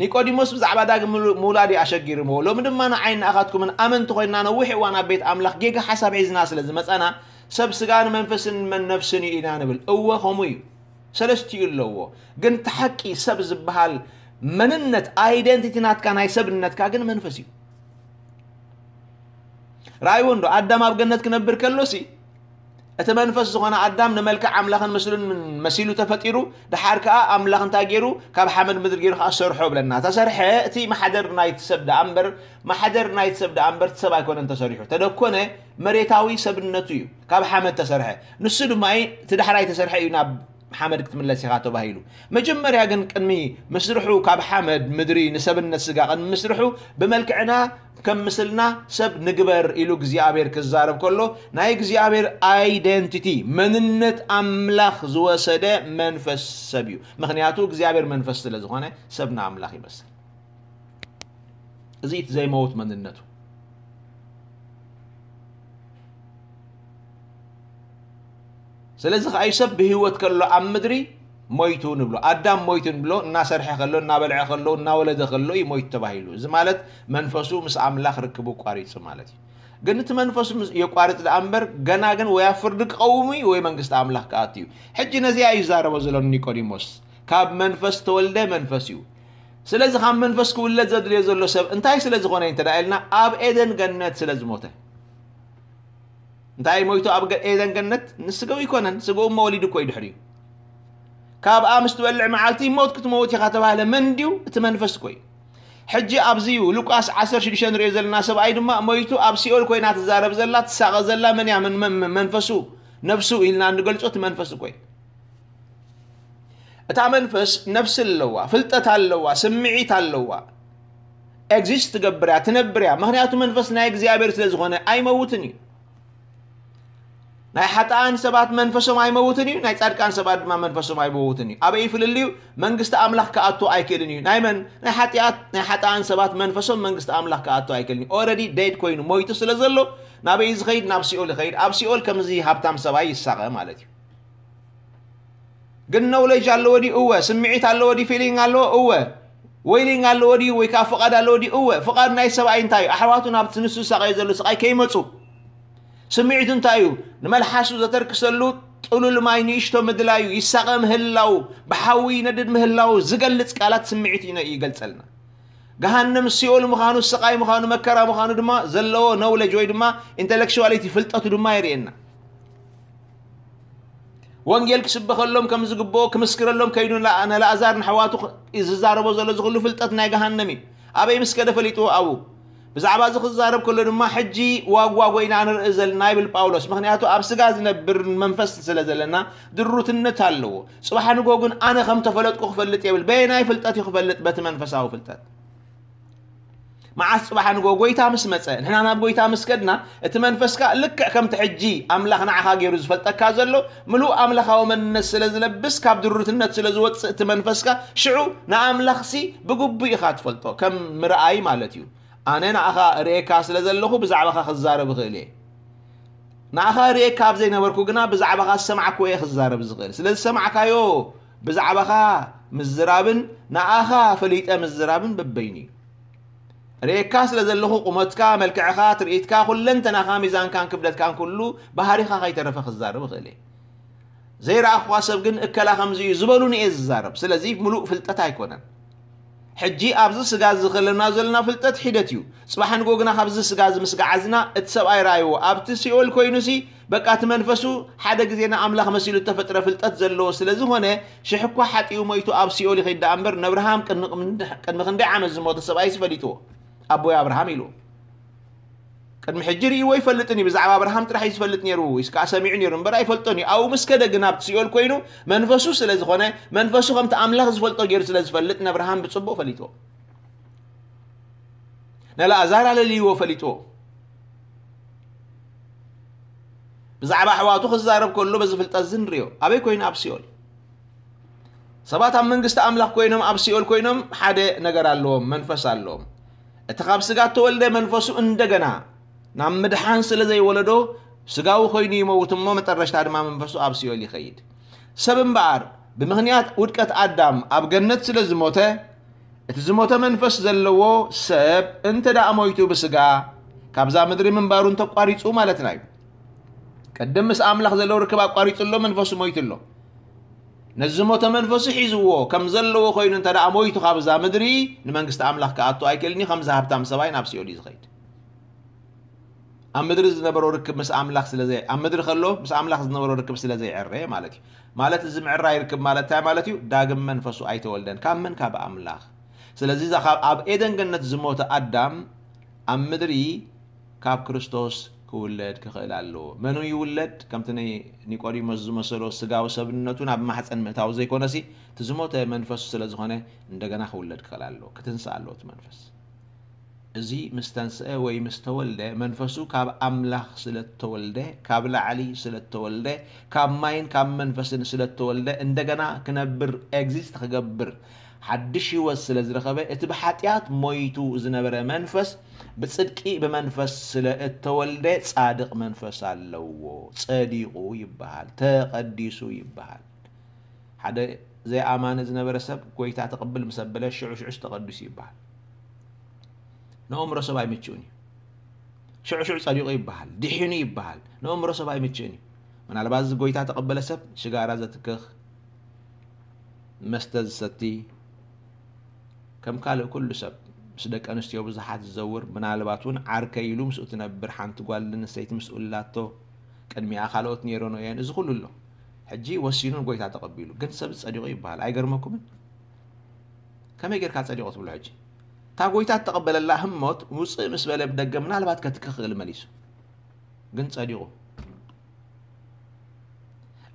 ኒቆዲሞስ ብዛዕባ ዳግም ምሉ-፣ ምውላድ እዩ ኣሸጊርምዎ። ሎሚ ድማ ንዓይ ንኣኻትኩምን ኣመንቲ ኮይንና ነዊሕ እዋን ኣብ ቤት ኣምላኽ ጌጋ ሓሳብ ሒዝና ስለ ዝመጻና፣ ሰብ ስጋን መንፈስን መን ነፍስን እዩ ኢና ንብል። እወ፣ ከምኡ እዩ። ሰለስቲኡ ኣለዎ። ግን እቲ ሓቂ ሰብ ዝበሃል መንነት፣ ኣይደንቲቲ ናትካ፣ ናይ ሰብነትካ ግን መንፈስ እዩ። ረኣይዎ እንዶ፣ ኣዳም ኣብ ገነት ክነብር ከሎሲ፣ እቲ መንፈስ ዝኾነ ኣዳም ንመልክዕ ኣምላኽን ምስሉን መሲሉ ተፈጢሩ፣ ደሓር ከኣ ኣምላኽ እንታይ ገይሩ? ካብ ሓመድ ምድሪ ገይሩ ከኣ ሰርሖ ብለና። ተሰርሐ፣ እቲ ማሕደር ናይቲ ሰብ ደኣ እምበር፣ ማሕደር ናይቲ ሰብ ደኣ እምበር፣ እቲ ሰብ ኣይኮነን ተሰሪሑ። ተደኮነ፣ መሬታዊ ሰብነቱ እዩ። ካብ ሓመድ ተሰርሐ። ንሱ ድማ እቲ ዳሕራይ ተሰርሐ እዩ ናብ ሓመድ ክትምለስ ኢኻ ተባሂሉ። መጀመርያ ግን ቅድሚ ምስርሑ፣ ካብ ሓመድ ምድሪ ንሰብነት ስጋ ቅድሚ ምስርሑ፣ ብመልክዕና ከም ምስልና ሰብ ንግበር ኢሉ እግዚኣብሔር ክዛረብ ከሎ፣ ናይ እግዚኣብሔር ኣይደንቲቲ፣ መንነት ኣምላኽ ዝወሰደ መንፈስ ሰብ እዩ። ምኽንያቱ እግዚኣብሔር መንፈስ ስለ ዝኾነ ሰብ ንኣምላኽ ይመስል። እዚ እቲ ዘይመውት መንነቱ። ስለዚ ከኣ እዩ ሰብ ብህይወት ከሎ ኣብ ምድሪ ሞይቱ ንብሎ። ኣዳም ሞይቱ ንብሎ፣ እናሰርሐ ከሎ፣ እናበልዐ ከሎ፣ እናወለደ ከሎ እዩ ሞይቱ ተባሂሉ። እዚ ማለት መንፈሱ ምስ ኣምላኽ ርክቡ ኣቋሪጹ ማለት እዩ። ግን እቲ መንፈሱ ምስ-፣ የቋርጽ ደኣ እምበር፣ ገና ግን ወይ ኣብ ፍርዲ ክቐውም እዩ ወይ መንግስቲ ኣምላኽ ክኣቱ እዩ። ሕጂ ነዚኣ እዩ ዝዛረቦ ዘሎ ኒቆዲሞስ። ካብ መንፈስ ተወልደ መንፈስ እዩ። ስለዚ ካብ መንፈስ ክውለድ ዘድልዮ ዘሎ ሰብ እንታይ ስለ ዝኾነ እዩ እንተ ደኣ ኢልና፣ ኣብ ኤደን ገነት ስለ ዝሞተ። እንታይ ሞይቱ ኣብ ገ-፣ ኤደን ገነት? ንስጋኡ ይኮነን፣ ስጋኡ እሞ ወሊዱ እኮ እዩ ድሕሪኡ። ካብኣ ምስ ትበልዕ መዓልቲ ሞት ክትመውት ኢኻ ተባህለ። መን ድዩ? እቲ መንፈስ እኮ እዩ። ሕጂ ኣብዚ እዩ ሉቃስ ዓሰርተ ሽዱሽተ ንሪኦ ዘለና ሰብኣይ ድማ ሞይቱ ኣብ ሲኦል ኮይና ትዛረብ ዘላ፣ ትሳቐ ዘላ መን እያ? መን-፣ መን-፣ መንፈሱ፣ ነፍሱ ኢልና እንገልጾ እቲ መንፈስ እኮ እዩ። እታ መንፈስ ነፍሲ ኣለዋ፣ ፍልጠት ኣለዋ፣ ስምዒት ኣለዋ። ኤግዚስት ትገብር እያ፣ ትነብር እያ። ምኽንያቱ መንፈስ ናይ እግዚኣብሔር ስለ ዝኾነ ኣይመውትን እዩ። ናይ ሓጥኣን ሰባት መንፈሶም ኣይመውትን እዩ፣ ናይ ጻድቃን ሰባት ድማ መንፈሶም ኣይመውትን እዩ። ኣበይ እዩ ፍልልዩ? መንግስቲ ኣምላኽ ክኣቱ ኣይክእልን እዩ። ናይ መን? ናይ ሓጢኣት፣ ናይ ሓጥኣን ሰባት መንፈሶም መንግስቲ ኣምላኽ ክኣቱ ኣይክእልን እዩ። ኦረዲ ዴድ ኮይኑ ሞይቱ ስለ ዘሎ ናበይ እዩ ዝኸይድ? ናብ ሲኦል ይኸይድ። ኣብ ሲኦል ከምዚ ሃብታም ሰብኣይ ይሳቐ ማለት እዩ። ግን ኖውሌጅ ኣለዎ ድዩ? እወ። ስምዒት ኣለዎ ድዩ? ፊሊንግ ኣለዎ? እወ። ዊሊንግ ኣለዎ ድዩ? ወይ ከዓ ፍቓድ ኣለዎ ድዩ? እወ። ፍቓድ ናይ ሰብኣይ እንታይ እዩ? ኣሕዋቱ ናብቲ ንሱ ዝሳቐዮ ዘሎ ስቓይ ከይመፁ። ስምዒቱ እንታይ እዩ? ንመልሓሱ ዘተርክሰሉ ጥሉል ማይ ንእሽቶ ምድላዩ፣ ይሳቐ ምህላው፣ ብሓዊ ይነድድ ምህላው ዝገልጽ ቃላት ስምዒት እዩ ይገልጸልና። ገሃነም ሲኦል ምዃኑ፣ ስቓይ ምዃኑ፣ መከራ ምዃኑ ድማ ዘለዎ ኖውሌጅ ወይ ድማ ኢንተሌክቹዋሊቲ፣ ፍልጠቱ ድማ የርእየና። ወንጌል ክስበኸሎም ከም ዝግብኦ ክምስክረሎም ከይዱ ንላ-፣ ንላእዛር ንኣሕዋቱ ክ-፣ ዝዛረቦ ዘሎ እዚ ኩሉ ፍልጠት ናይ ገሃነም እዩ። ኣበይ ምስ ከደ ፈሊጥዎ ኣብኡ? ብዛዕባ እዚ ክዛረብ ከሎ ድማ ሕጂ ዋግ ዋጎ ኢና ንርኢ ዘለና ይብል ጳውሎስ። ምኽንያቱ ኣብ ስጋ ዝነብር መንፈስ ስለ ዘለና ድሩትነት ኣለዎ። ጽባሕ ንግሆ ግን ኣነ ከም ተፈለጥኩ ክፈልጥ የብል። በየናይ ፍልጠት እዩ ክፈልጥ? በቲ መንፈሳዊ ፍልጠት። መዓስ? ጽባሕ ንግሆ ጎይታ ምስ መጸ፣ ንሕና ናብ ጎይታ ምስ ከድና፣ እቲ መንፈስካ ልክዕ ከምቲ ሕጂ ኣምላኽ ንዓኻ ገይሩ ዝፈልጠካ ዘሎ ምሉእ ኣምላኻዊ መንነት ስለ ዝለብስ፣ ካብ ድሩትነት ስለ ዝወጽእ እቲ መንፈስካ፣ ሽዑ ንኣምላኽሲ ብግቡእ ኢኻ ትፈልጦ፣ ከም ምርኣይ ማለት እዩ። ኣነ ንኣኻ ርእየካ ስለ ዘለኹ ብዛዕባኻ ክዛረብ እኽእል እየ። ንኣኻ ርእየካ ኣብ ዘይነበርኩ ግና ብዛዕባኻ ዝሰማዕክዎ እየ ክዛረብ ዝኽእል። ስለ ዝሰማዕካዮ ብዛዕባኻ ምዝራብን ንኣኻ ፈሊጠ ምዝራብን በበይኑ እዩ። ርእየካ ስለ ዘለኹ ቁመትካ፣ መልክዕኻ፣ ትርኢትካ፣ ኩለንተናኻ፣ ሚዛንካን ክብደትካን ኩሉ ባህሪኻ ከይተረፈ ክዛረብ እኽእል እየ። ዘይረኣኹዋ ሰብ ግን እከላ ከምዚ እዩ ዝበሉኒ እየ ዝዛረብ። ስለዚ ምሉእ ፍልጠት ኣይኮነን። ሕጂ ኣብዚ ስጋ እዚ ከለና ዘለና ፍልጠት ሒደት እዩ። ጽባሕ ንግሆ ግና ካብዚ ስጋ እዚ ምስ ገዓዝና እቲ ሰብኣይ ረኣይዎ። ኣብቲ ሲኦል ኮይኑሲ በቃ እቲ መንፈሱ ሓደ ግዜ ንኣምላኽ መሲሉ እተፈጥረ ፍልጠት ዘለዎ ስለ ዝኾነ ሽሕ እኳ ሓጢኡ ሞይቱ ኣብ ሲኦል ይኸይድ ደኣ እምበር ነብርሃም ቅድሚ፣ ቅድሚ ክንደይ ዓመት ዝሞተ ሰብኣይሲ ፈሊጥዎ። ኣቦይ ኣብርሃም ኢልዎ። ቅድሚ ሕጂ ርእይዎ ኣይፈልጥን እዩ። ብዛዕባ ኣብርሃም ጥራሕ እዩ ዝፈልጥ ነይሩ፣ ወይ ከዓ ሰሚዑ ነይሩ እምበር ኣይፈልጦን እዩ። ኣብኡ ምስ ከደ ግን ኣብቲ ሲኦል ኮይኑ መንፈሱ ስለ ዝኾነ፣ መንፈሱ ከምቲ ኣምላኽ ዝፈልጦ ገይሩ ስለ ዝፈልጥ፣ ነብርሃም ብጽቡቕ ፈሊጥዎ። ንኣልኣዛር ኣለልይዎ ፈሊጥዎ። ብዛዕባ ኣሕዋቱ ክዛረብ ከሎ በዚ ፍልጠት እዚ ንሪኦ። ኣበይ ኮይኑ? ኣብ ሲኦል። ሰባት ኣብ መንግስቲ ኣምላኽ ኮይኖም፣ ኣብ ሲኦል ኮይኖም ሓደ ነገር ኣለዎም፣ መንፈስ ኣለዎም። እቲ ካብ ስጋ እተወልደ መንፈሱ እንደገና ናብ ምድሓን ስለ ዘይወለዶ፣ ስጋዊ ኮይኑ ይመውት እሞ፣ መጠረሽታ ድማ መንፈሱ ኣብ ሲኦል ይኸይድ። ሰብ እምበኣር ብምኽንያት ውድቀት ኣዳም ኣብ ገነት ስለ ዝሞተ፣ እቲ ዝሞተ መንፈስ ዘለዎ ሰብ እንተ ደኣ ሞይቱ ብስጋ፣ ካብዛ ምድሪ ምንባሩ እንተቋሪጹ ማለትና እዩ። ቅድም ምስ ኣምላኽ ዘለዎ ርክብ ኣቋሪጹ ኣሎ፣ መንፈሱ ሞይቱ ኣሎ። ነዚ ዝሞተ መንፈሱ ሒዝዎ ከም ዘለዎ ኮይኑ እንተ ደኣ ሞይቱ ካብዛ ምድሪ፣ ንመንግስቲ ኣምላኽ ክኣቱ ኣይክእልን እዩ። ከምዚ ሃብታም ሰብኣይ ናብ ሲኦል እዩ ዝኸይድ። ኣብ ምድሪ ዝነበሮ ርክብ ምስ ኣምላኽ ስለ ዘይ-፣ ኣብ ምድሪ ከሎ ምስ ኣምላኽ ዝነበሮ ርክብ ስለ ዘይዕረ ማለት እዩ። ማለት እዚ ምዕራይ ርክብ ማለት እንታይ ማለት እዩ? ዳግም መንፈሱ ኣይተወልደን። ካብ መን? ካብ ኣምላኽ። ስለዚ እዛ ካብ ኣብ ኤደን ገነት ዝሞተ ኣዳም ኣብ ምድሪ ካብ ክርስቶስ ክውለድ ክኽእል ኣለዎ። መኑ ይውለድ? ከምቲ ናይ ኒቆዲሞስ ዝመሰሎ ስጋዊ ሰብነቱ ናብ ማሕፀን ምእታው ዘይኮነሲ፣ እቲ ዝሞተ መንፈሱ ስለ ዝኾነ እንደገና ክውለድ ክኽእል ኣለዎ። ክትንስእ ኣለዎ እቲ መንፈስ። እዚ ምስ ተንስአ ወይ ምስ ተወልደ፣ መንፈሱ ካብ ኣምላኽ ስለ እተወልደ፣ ካብ ላዕሊ ስለ እተወልደ፣ ካብ ማይን ካብ መንፈስን ስለ እተወልደ፣ እንደገና ክነብር፣ ኤግዚስት ክገብር፣ ሓድሽ ህይወት ስለ ዝረኸበ፣ እቲ ብሓጢኣት ሞይቱ ዝነበረ መንፈስ ብጽድቂ ብመንፈስ ስለ እተወልደ ጻድቕ መንፈስ ኣለዎ። ጸዲቑ ይበሃል፣ ተቐዲሱ ይበሃል። ሓደ ዘይኣማኒ ዝነበረ ሰብ ጎይታ ተቐብል ምስ ኣበለ ሽዑ ሽዑስ ተቐዲሱ ይበሃል። ንኣእምሮ ሰብ ኣይምችእን እዩ። ሽዑ ሽዑ ጸዲቑ ይበሃል፣ ድሒኑ ይበሃል። ንኣእምሮ ሰብ ኣይምችእን እዩ። ምናልባት እዚ ጎይታ ተቐበለ ሰብ ሽጋራ ዘትክኽ፣ መስተ ዝሰቲ፣ ከም ካልእ ኩሉ ሰብ ምስ ደቂ ኣንስትዮ ብዙሓት ዝዘውር፣ ምናልባት እውን ዓርከይ ኢሉ ምስኡ ትነብር ሓንቲ ጓል ኣንስተይቲ ምስኡ ኣላቶ፣ ቅድሚኣ ካልኦት ነይረን እየን፣ እዚ ኩሉ ኣሎ። ሕጂ ወሲኑ ንጎይታ ተቐቢሉ፣ ግን ሰብ ጸዲቑ ይበሃል። ኣይገርመኩምን? ከመይ ጌርካ ጸዲቑ ትብሎ? ሕጂ እታ ጎይታ እተቐበለላ ህሞት ውጽእ ምስ በለ ብደገ ምናልባት ከትክኽ ክእል መሊሱ፣ ግን ጸዲቑ።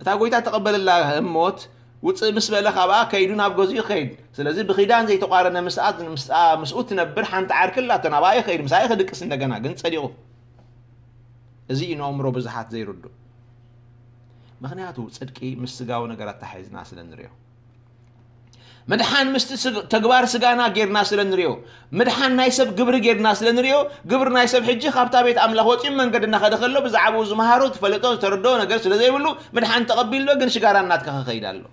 እታ ጎይታ እተቐበለላ ህሞት ውጽእ ምስ በለ ካብኣ ከይዱ ናብ ገዝኡ ይኸይድ። ስለዚ ብኺዳን ዘይተቋረነ ምስኣ፣ ምስኣ፣ ምስኡ ትነብር ሓንቲ ዓርኪ ኣላቶ፣ ናብኣ ይኸይድ፣ ምሳኣ ክድቅስ እንደገና፣ ግን ጸዲቑ። እዚ እዩ ንኣእምሮ ብዙሓት ዘይርድኡ። ምኽንያቱ ጽድቂ ምስ ስጋዊ ነገራት ተሓሒዝና ስለ ንሪኦ። ምድሓን ምስቲ ስግ-፣ ተግባር ስጋና ጌርና ስለ ንሪኦ፣ ምድሓን ናይ ሰብ ግብሪ ጌርና ስለ ንሪኦ፣ ግብሪ ናይ ሰብ ሕጂ ካብታ ቤት ኣምላኽ ወጺኡ መንገዲ እናኸደ ከሎ ብዛዕባኡ ዝመሃሮ፣ ዝፈለጦ፣ ዝተረድኦ ነገር ስለ ዘይብሉ ምድሓን ተቐቢሉ ግን ሽጋራ እናትከኸ ከይድ ኣሎ።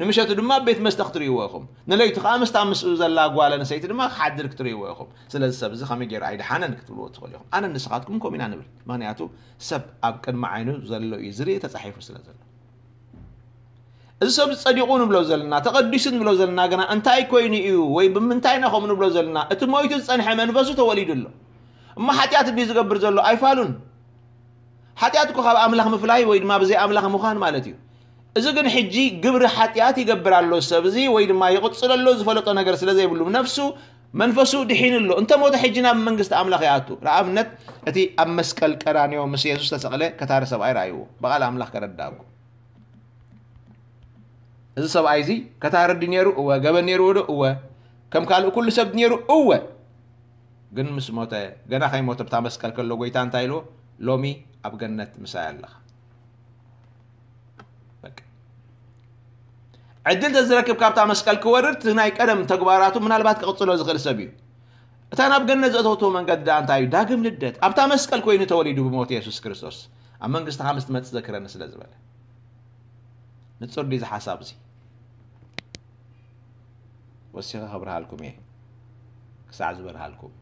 ንምሸቱ ድማ ኣብ ቤት መስተ ክትርእይዎ ኢኹም። ንለይቱ ከኣ ምስታ ምስኡ ዘላ ጓል ኣንስተይቲ ድማ ክሓድር ክትርእይዎ ኢኹም። ስለዚ ሰብ እዚ ከመይ ገይሩ ኣይደሓነን ክትብልዎ ትኽእሉ ኢኹም። ኣነን ንስኻትኩም ከምኡ ኢና ንብል። ምኽንያቱ ሰብ ኣብ ቅድሚ ዓይኑ ዘሎ እዩ ዝርኢ፣ ተጻሒፉ ስለ ዘሎ። እዚ ሰብ ጸዲቑ ንብሎ ዘለና፣ ተቐዲሱ ንብሎ ዘለና ግና እንታይ ኮይኑ እዩ ወይ ብምንታይ ኢና ከምኡ ንብሎ ዘለና? እቲ ሞይቱ ዝጸንሐ መንፈሱ ተወሊዱ ኣሎ። እሞ ሓጢኣት እንድዩ ዝገብር ዘሎ? ኣይፋሉን። ሓጢኣት እኮ ካብ ኣምላኽ ምፍላይ ወይ ድማ ብዘይ ኣምላኽ ምዃን ማለት እዩ። እዚ ግን ሕጂ ግብሪ ሓጢኣት ይገብር ኣሎ ሰብ እዚ ወይ ድማ ይቕጽል ኣሎ ዝፈለጦ ነገር ስለ ዘይብሉ ነፍሱ መንፈሱ ድሒኑ ኣሎ። እንተ ሞተ ሕጂ ናብ መንግስቲ ኣምላኽ ይኣቱ። ንኣብነት እቲ ኣብ መስቀል ቀራንዮ ምስ የሱስ ተሰቕለ ከታሪ ሰብኣይ ረኣይዎ። ብቓል ኣምላኽ ከረዳእኩም። እዚ ሰብኣይ እዚ ከታሪ ድዩ ነይሩ? እወ። ገበን ነይርዎ ዶ? እወ። ከም ካልእ ኩሉ ሰብ ድዩ ነይሩ? እወ። ግን ምስ ሞተ፣ ገና ከይሞተ ብታ መስቀል ከሎ ጎይታ እንታይ ኢልዎ? ሎሚ ኣብ ገነት ምሳይ ኣለኻ። በቃ። ዕድል ተዝረክብ ካብታ መስቀል ክወርድ፣ እቲ ናይ ቀደም ተግባራቱ ምናልባት ክቕጽሎ ዝኽእል ሰብ እዩ። እታ ናብ ገነት ዘእተወቶ መንገዲ ደኣ እንታይ እዩ? ዳግም ልደት። ኣብታ መስቀል ኮይኑ ተወሊዱ ብሞት የሱስ ክርስቶስ። ኣብ መንግስቲ ምስ ትመጽእ ዘክረኒ ስለ ዝበለ። ንጹር ድዩ እዚ ሓሳብ እዚ? ወሲኸ ከብርሃልኩም እየ። ክሳዕ ዝበርሃልኩም።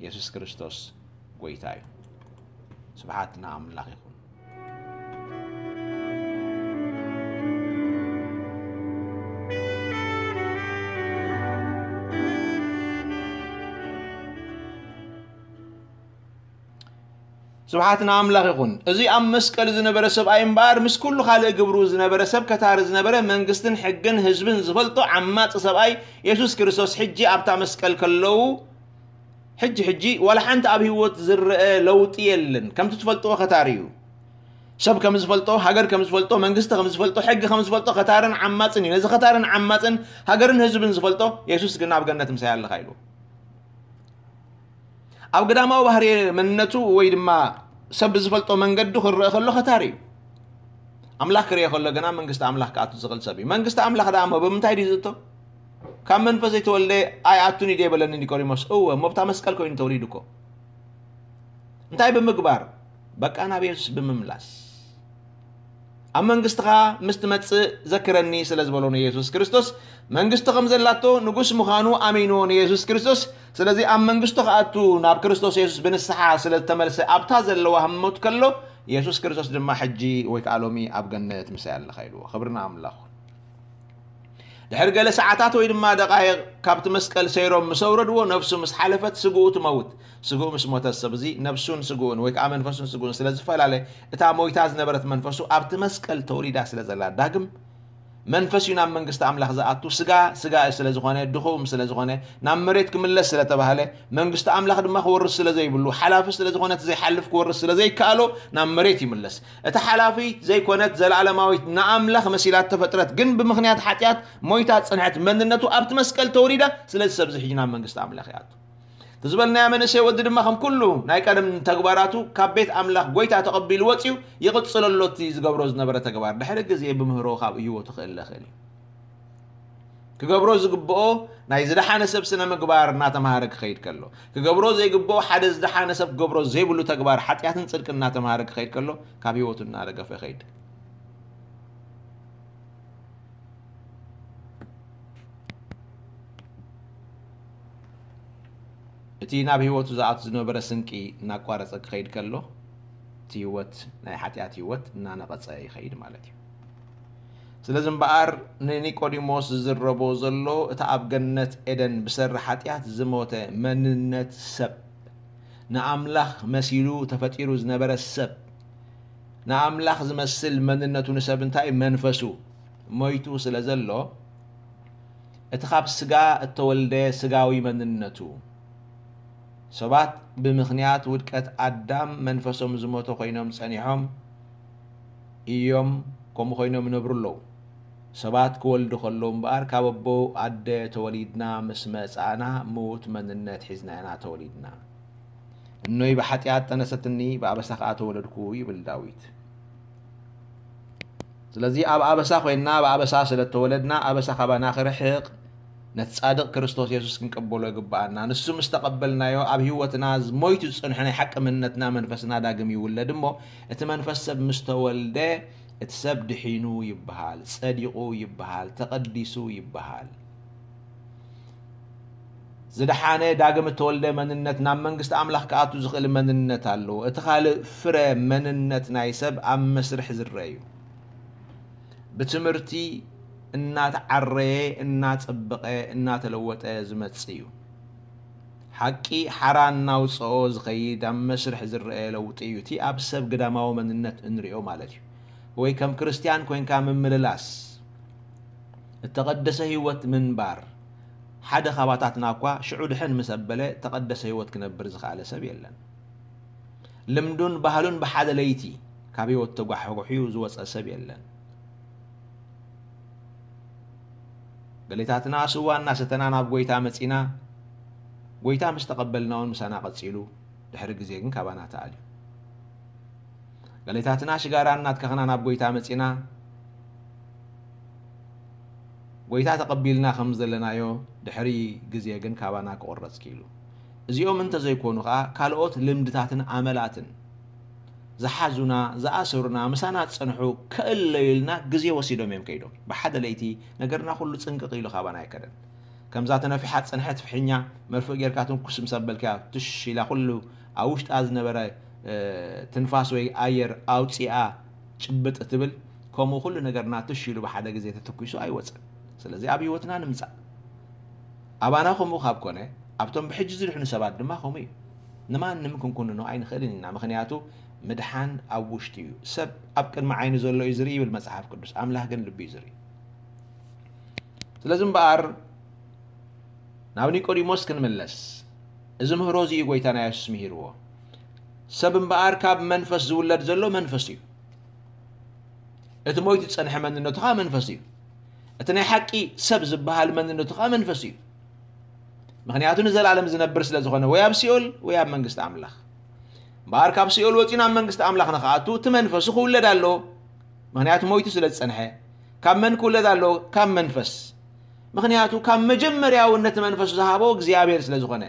የሱስ ክርስቶስ ጎይታ እዩ። ስብሓት ንኣምላኽ ይኹን። ስብሓት ንኣምላኽ ይኹን። እዚ ኣብ መስቀል ዝነበረ ሰብኣይ እምበኣር፣ ምስ ኩሉ ካልእ ግብሩ ዝነበረ ሰብ፣ ከታሪ ዝነበረ፣ መንግስትን ሕግን ህዝብን ዝፈልጦ ዓማጺ ሰብኣይ የሱስ ክርስቶስ፣ ሕጂ ኣብታ መስቀል ከለዉ፣ ሕጂ ሕጂ ዋላ ሓንቲ ኣብ ህይወት ዝረአ ለውጢ የለን። ከምቲ ትፈልጥዎ ከታሪ እዩ። ሰብ ከም ዝፈልጦ፣ ሃገር ከም ዝፈልጦ፣ መንግስቲ ከም ዝፈልጦ፣ ሕጊ ከም ዝፈልጦ ከታርን ዓማፅን እዩ። ነዚ ከታርን ዓማፅን ሃገርን ህዝብን ዝፈልጦ የሱስ ግን ኣብ ገነት ምሳይ ኣለኻ ኢሉ። ኣብ ግዳማዊ ባህሪ መንነቱ ወይ ድማ ሰብ ብዝፈልጦ መንገዱ ክረአ ከሎ ከታሪ እዩ። ኣምላኽ ክረአ ከሎ ግና መንግስቲ ኣምላኽ ክኣቱ ዝኽእል ሰብ እዩ። መንግስቲ ኣምላኽ ደኣ እሞ ብምንታይ ድዩ ዝእቶ? ካብ መንፈስ ዘይተወልደ ኣይኣቱን እዩ ድየ በለኒ ኒቆዲሞስ? እወ፣ እሞ ብታ መስቀል ኮይኑ ተወሊዱ እኮ። እንታይ ብምግባር? በቃ ናብ የሱስ ብምምላስ። ኣብ መንግስትኻ ምስ ትመጽእ ዘክረኒ ስለ ዝበሎ ንየሱስ ክርስቶስ መንግስቲ ከም ዘላቶ ንጉስ ምዃኑ ኣሚንዎ ንየሱስ ክርስቶስ። ስለዚ ኣብ መንግስቱ ክኣቱ ናብ ክርስቶስ የሱስ ብንስሓ ስለ ዝተመልሰ ኣብታ ዘለዋ ህሞት ከሎ የሱስ ክርስቶስ ድማ ሕጂ ወይ ከዓ ሎሚ ኣብ ገነት ምሳይ ኣለኻ ኢልዎ። ክብሪ ንኣምላኽ። ድሕሪ ገለ ሰዓታት ወይ ድማ ደቓይቕ ካብቲ መስቀል ሰይሮም ምስ ኣውረድዎ ነፍሱ ምስ ሓለፈት ስግኡ ትመውት። ስግኡ ምስ ሞተ ሰብ እዚ ነፍሱን ስግኡን ወይ ከዓ መንፈሱን ስግኡን ስለ ዝፈላለ እታ ሞይታ ዝነበረት መንፈሱ ኣብቲ መስቀል ተወሊዳ ስለ ዘላ ዳግም መንፈስ እዩ ናብ መንግስቲ ኣምላኽ ዝኣቱ። ስጋ ስጋ ስለ ዝኾነ ድኹም ስለ ዝኾነ ናብ መሬት ክምለስ ስለ ተባህለ መንግስቲ ኣምላኽ ድማ ክወርስ ስለ ዘይብሉ ሓላፊ ስለ ዝኾነ እቲ ዘይሓልፍ ክወርስ ስለ ዘይከኣሎ ናብ መሬት ይምለስ። እቲ ሓላፊት ዘይኮነት ዘለኣለማዊት ንኣምላኽ መሲላ እተፈጥረት ግን ብምኽንያት ሓጢኣት ሞይታ ዝጸንሐት መንነቱ ኣብቲ መስቀል ተወሊዳ። ስለዚ ሰብዚ ሕጂ ናብ መንግስቲ ኣምላኽ ይኣቱ። እቲ ዝበልናዮ መንእሰይ ወዲ ድማ ከም ኩሉ ናይ ቀደም ተግባራቱ ካብ ቤት ኣምላኽ ጎይታ ተቐቢሉ ወጺኡ ይቕጽሎ ኣሎ እቲ ዝገብሮ ዝነበረ ተግባር። ድሕሪ ግዜ ብምህሮ ካብ ህይወቱ ክእለ ይኽእል እዩ። ክገብሮ ዝግብኦ ናይ ዝደሓነ ሰብ ስነ ምግባር እናተምሃረ ክኸይድ ከሎ፣ ክገብሮ ዘይግብኦ ሓደ ዝደሓነ ሰብ ክገብሮ ዘይብሉ ተግባር ሓጢኣትን ጽድቅን እናተምሃረ ክኸይድ ከሎ ካብ ህይወቱ እናረገፈ ይኸይድ። እቲ ናብ ህይወቱ ዝኣቱ ዝነበረ ስንቂ እናቋረጸ ክኸይድ ከሎ እቲ ህይወት ናይ ሓጢኣት ህይወት እናነቐጸ ይኸይድ ማለት እዩ። ስለዚ እምበኣር ንኒቆዲሞስ ዝዝረቦ ዘሎ እቲ ኣብ ገነት ኤደን ብሰሪ ሓጢኣት ዝሞተ መንነት ሰብ ንኣምላኽ መሲሉ ተፈጢሩ ዝነበረ ሰብ ንኣምላኽ ዝመስል መንነቱ ንሰብ እንታይ መንፈሱ ሞይቱ ስለ ዘሎ እቲ ካብ ስጋ እተወልደ ስጋዊ መንነቱ ሰባት ብምኽንያት ውድቀት ኣዳም መንፈሶም ዝሞተ ኮይኖም ጸኒሖም እዮም። ከምኡ ኮይኖም ይነብሩ ኣለዉ። ሰባት ክወልዱ ከለዉ እምበኣር ካብ ኣቦ ኣደ ተወሊድና ምስ መጻእና ምዉት መንነት ሒዝና ኢና ተወሊድና። እኖይ ብሓጢኣት ጠነሰትኒ ብኣበሳ ከኣ ተወለድኩ ይብል ዳዊት። ስለዚ ኣብ ኣበሳ ኮይንና ብኣበሳ ስለ እተወለድና ኣበሳ ካባና ክርሕቕ ነቲ ጻድቕ ክርስቶስ የሱስ ክንቅበሎ ይግብኣና። ንሱ ምስ ተቐበልናዮ ኣብ ህይወትና ሞይቱ ዝጸንሐ ናይ ሓቂ መንነትና መንፈስና ዳግም ይውለድ እሞ እቲ መንፈስ ሰብ ምስ ተወልደ እቲ ሰብ ድሒኑ ይበሃል፣ ጸዲቑ ይበሃል፣ ተቐዲሱ ይበሃል። ዝደሓነ ዳግም እተወልደ መንነት ናብ መንግስቲ ኣምላኽ ክኣቱ ዝኽእል መንነት ኣለዎ። እቲ ካልእ ፍረ መንነት ናይ ሰብ ኣብ መስርሕ ዝረአ እዩ። ብትምህርቲ እናተዓረየ፣ እናጸበቐ፣ እናተለወጠ ዝመጽእ እዩ። ሓቂ ሓራ እናውጽኦ ዝኸይድ ኣብ መስርሕ ዝረአ ለውጢ እዩ። እቲ ኣብ ሰብ ግዳማዊ መንነት እንሪኦ ማለት እዩ። ወይ ከም ክርስትያን ኮይንካ ምምልላስ፣ እተቐደሰ ህይወት ምንባር፣ ሓደ ካባታትና እኳ ሽዑ ድሕን ምስ ኣበለ እተቐደሰ ህይወት ክነብር ዝኸኣለ ሰብ የለን። ልምዱን ባህሉን ብሓደ ለይቲ ካብ ህይወት ተጓሕጉሕዩ ዝወጸ ሰብ የለን። ገሌታትና ስዋ እናሰተና ናብ ጎይታ መጺና፣ ጎይታ ምስ ተቐበልና እውን ምሳና ቀጺሉ፣ ድሕሪ ግዜ ግን ካባና ተኣልዩ። ገሌታትና ሽጋራ እናትከኽና ናብ ጎይታ መጺና፣ ጎይታ ተቐቢልና ከም ዘለናዮ ድሕሪ ግዜ ግን ካባና ክቑረጽ ክኢሉ። እዚኦም እንተዘይኮኑ ኸኣ ካልኦት ልምድታትን ኣመላትን ዝሓዙና፣ ዝኣሰሩና፣ ምሳና ዝጸንሑ ከእለዩልና ግዜ ወሲዶም እዮም ከይዶም። ብሓደ ለይቲ ነገርና ኩሉ ጽንቅቕ ኢሉ ካባና ኣይከደን። ከምዛ ተነፊሓ ዝጸንሐት ፍሕኛ መርፍእ ጌርካ ትንኩስ ምስ ኣበልካያ ትሽ ኢላ ኩሉ ኣብ ውሽጣ ዝነበረ ትንፋስ ወይ ኣየር ኣውፂኣ ጭብጥ ትብል። ከምኡ ኩሉ ነገርና ትሽ ኢሉ ብሓደ ግዜ ተተኩሱ ኣይወፅን። ስለዚ ኣብ ህይወትና ንምፃእ ኣባና ከምኡ ካብ ኮነ ኣብቶም ብሕጂ ዝድሕኑ ሰባት ድማ ከምኡ እዩ። ንማንም ክንኩንኖ ኣይንኽእልን ኢና። ምኽንያቱ ምድሓን ኣብ ውሽጢ እዩ። ሰብ ኣብ ቅድሚ ዓይኑ ዘሎ እዩ ዝርኢ ይብል መፅሓፍ ቅዱስ። ኣምላኽ ግን ልቢ እዩ ዝርኢ። ስለዚ እምበኣር ናብ ኒቆዲሞስ ክንምለስ። እዚ ምህሮ እዚ እዩ ጎይታና የሱስ ምሂርዎ። ሰብ እምበኣር ካብ መንፈስ ዝውለድ ዘሎ መንፈስ እዩ። እቲ ሞይቱ ዝጸንሐ መንነቱ ኸኣ መንፈስ እዩ። እቲ ናይ ሓቂ ሰብ ዝበሃል መንነቱ ኸኣ መንፈስ እዩ። ምኽንያቱ ንዘለኣለም ዝነብር ስለ ዝኾነ፣ ወይ ኣብ ሲኦል ወይ ኣብ መንግስቲ ኣምላኽ። እምበኣር ካብ ሲኦል ወጺኡ ናብ መንግስቲ ኣምላኽ ንኽኣቱ እቲ መንፈሱ ክውለድ ኣለዎ። ምኽንያቱ ሞይቱ ስለ ዝጸንሐ። ካብ መን ክውለድ ኣለዎ? ካብ መንፈስ። ምኽንያቱ ካብ መጀመርያውን ነቲ መንፈሱ ዝሃቦ እግዚኣብሔር ስለ ዝኾነ፣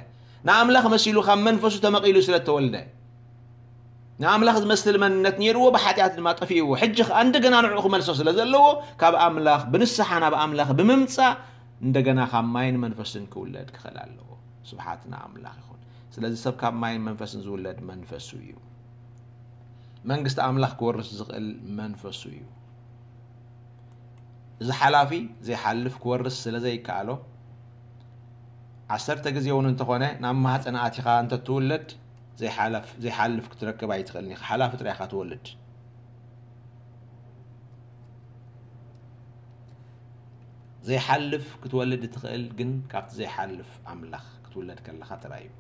ንኣምላኽ መሲሉ ካብ መንፈሱ ተመቒሉ ስለ እተወልደ፣ ንኣምላኽ ዝመስል መንነት ነይርዎ፣ ብሓጢኣት ድማ ጠፊእዎ። ሕጂ ኸኣ እንደገና ንዕኡ ክመልሶ ስለ ዘለዎ፣ ካብ ኣምላኽ፣ ብንስሓ ናብ ኣምላኽ ብምምጻእ፣ እንደገና ካብ ማይን መንፈስን ክውለድ ክኽእል ኣለዎ። ስብሓት ንኣምላኽ ይኹን። ስለዚ ሰብ ካብ ማይን መንፈስን ዝውለድ መንፈሱ እዩ። መንግስቲ ኣምላኽ ክወርስ ዝኽእል መንፈሱ እዩ። እዚ ሓላፊ ዘይሓልፍ ክወርስ ስለ ዘይከኣሎ፣ ዓሰርተ ግዜ እውን እንተኾነ ናብ ማህፀን ኣቲኻ እንተትውለድ ዘይሓለፍ-፣ ዘይሓልፍ ክትረክብ ኣይትኽእልን ኢኻ። ሓላፊ ጥራይ ኢኻ ትወልድ። ዘይሓልፍ ክትወልድ እትኽእል ግን ካብቲ ዘይሓልፍ ኣምላኽ ክትውለድ ከለኻ ጥራይ እዩ።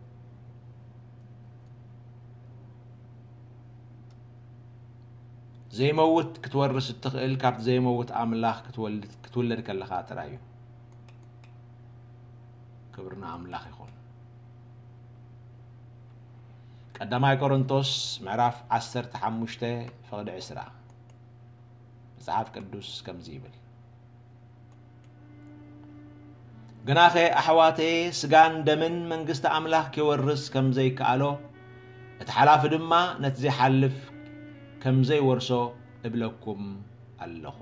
ዘይመውት ክትወርስ እትኽእል ካብቲ ዘይመውት ኣምላኽ ክትወልድ-፣ ክትውለድ ከለኻ ጥራይ እዩ። ክብሪ ንኣምላኽ ይኹን። ቀዳማይ ቆሮንቶስ ምዕራፍ ዓሰርተ ሓሙሽተ ፍቕዲ ዕስራ መጽሓፍ ቅዱስ ከምዚ ይብል፣ ግናኸ ኣሕዋተየ፣ ስጋን ደምን መንግስቲ ኣምላኽ ኪወርስ ከም ዘይከኣሎ፣ እቲ ሓላፊ ድማ ነቲ ዘይሓልፍ ከም ዘይወርሶ እብለኩም ኣለኹ።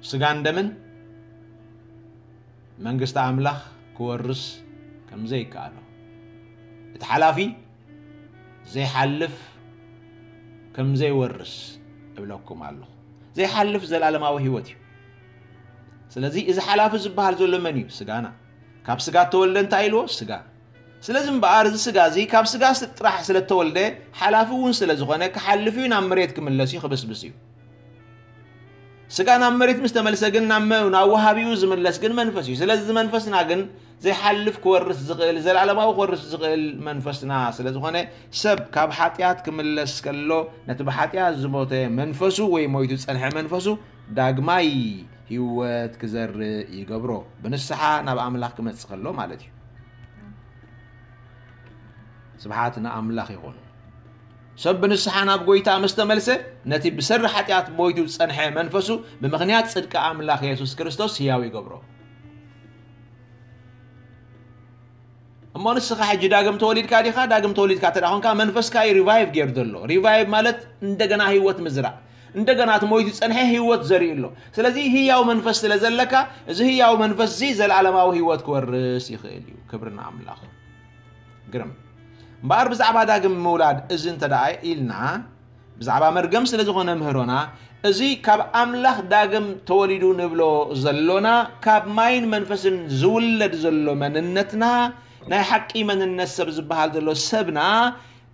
ስጋን ደምን መንግስቲ ኣምላኽ ክወርስ ከም ዘይከኣሎ፣ እቲ ሓላፊ ዘይሓልፍ ከም ዘይወርስ እብለኩም ኣለኹ። ዘይሓልፍ ዘላለማዊ ህይወት እዩ። ስለዚ እዚ ሓላፊ ዝበሃል ዘሎ መን እዩ? ስጋና። ካብ ስጋ እተወልደ እንታይ ኢልዎ? ስጋ። ስለዚ እምበኣር እዚ ስጋ እዚ ካብ ስጋ ስ-፣ ጥራሕ ስለ እተወልደ፣ ሓላፊ እውን ስለ ዝኾነ፣ ክሓልፍ እዩ፣ ናብ መሬት ክምለስ እዩ፣ ክብስብስ እዩ። ስጋ ናብ መሬት ምስ ተመልሰ ግን ናብ መ-፣ ናብ ወሃቢኡ ዝምለስ ግን መንፈስ እዩ። ስለዚ እዚ መንፈስና ግን ዘይሓልፍ ክወርስ ዝኽእል፣ ዘለኣለማዊ ክወርስ ዝኽእል መንፈስና ስለ ዝኾነ፣ ሰብ ካብ ሓጢኣት ክምለስ ከሎ፣ ነቲ ብሓጢኣት ዝሞተ መንፈሱ ወይ ሞይቱ ዝጸንሐ መንፈሱ ዳግማይ ህይወት ክዘርእ ይገብሮ። ብንስሓ ናብ ኣምላኽ ክመጽእ ከሎ ማለት እዩ። ስብሓት ንኣምላኽ ይኹን። ሰብ ብንስሓ ናብ ጎይታ ምስ ተመልሰ፣ ነቲ ብሰሪ ሓጢኣት ሞይቱ ዝጸንሐ መንፈሱ ብምኽንያት ጽድቂ ኣምላኽ የሱስ ክርስቶስ ህያው ይገብሮ። እሞ ንስኻ ሕጂ ዳግም ተወሊድካ ዲኻ? ዳግም ተወሊድካ እንተ ደኣ ኾንካ፣ መንፈስካ እዩ ሪቫይቭ ገይሩ ዘሎ። ሪቫይቭ ማለት እንደገና ህይወት ምዝራእ። እንደገና እቲ ሞይቱ ዝጸንሐ ህይወት ዘሪኡ ኣሎ። ስለዚ ህያው መንፈስ ስለ ዘለካ፣ እዚ ህያው መንፈስ እዚ ዘለኣለማዊ ህይወት ክወርስ ይኽእል እዩ። ክብሪ ንኣምላኽ። ግርም። እምበኣር ብዛዕባ ዳግም ምውላድ እዚ እንተ ደኣ ኢልና፣ ብዛዕባ መርገም ስለ ዝኾነ ምህሮና፣ እዚ ካብ ኣምላኽ ዳግም ተወሊዱ ንብሎ ዘሎና፣ ካብ ማይን መንፈስን ዝውለድ ዘሎ መንነትና፣ ናይ ሓቂ መንነት ሰብ ዝበሃል ዘሎ ሰብና፣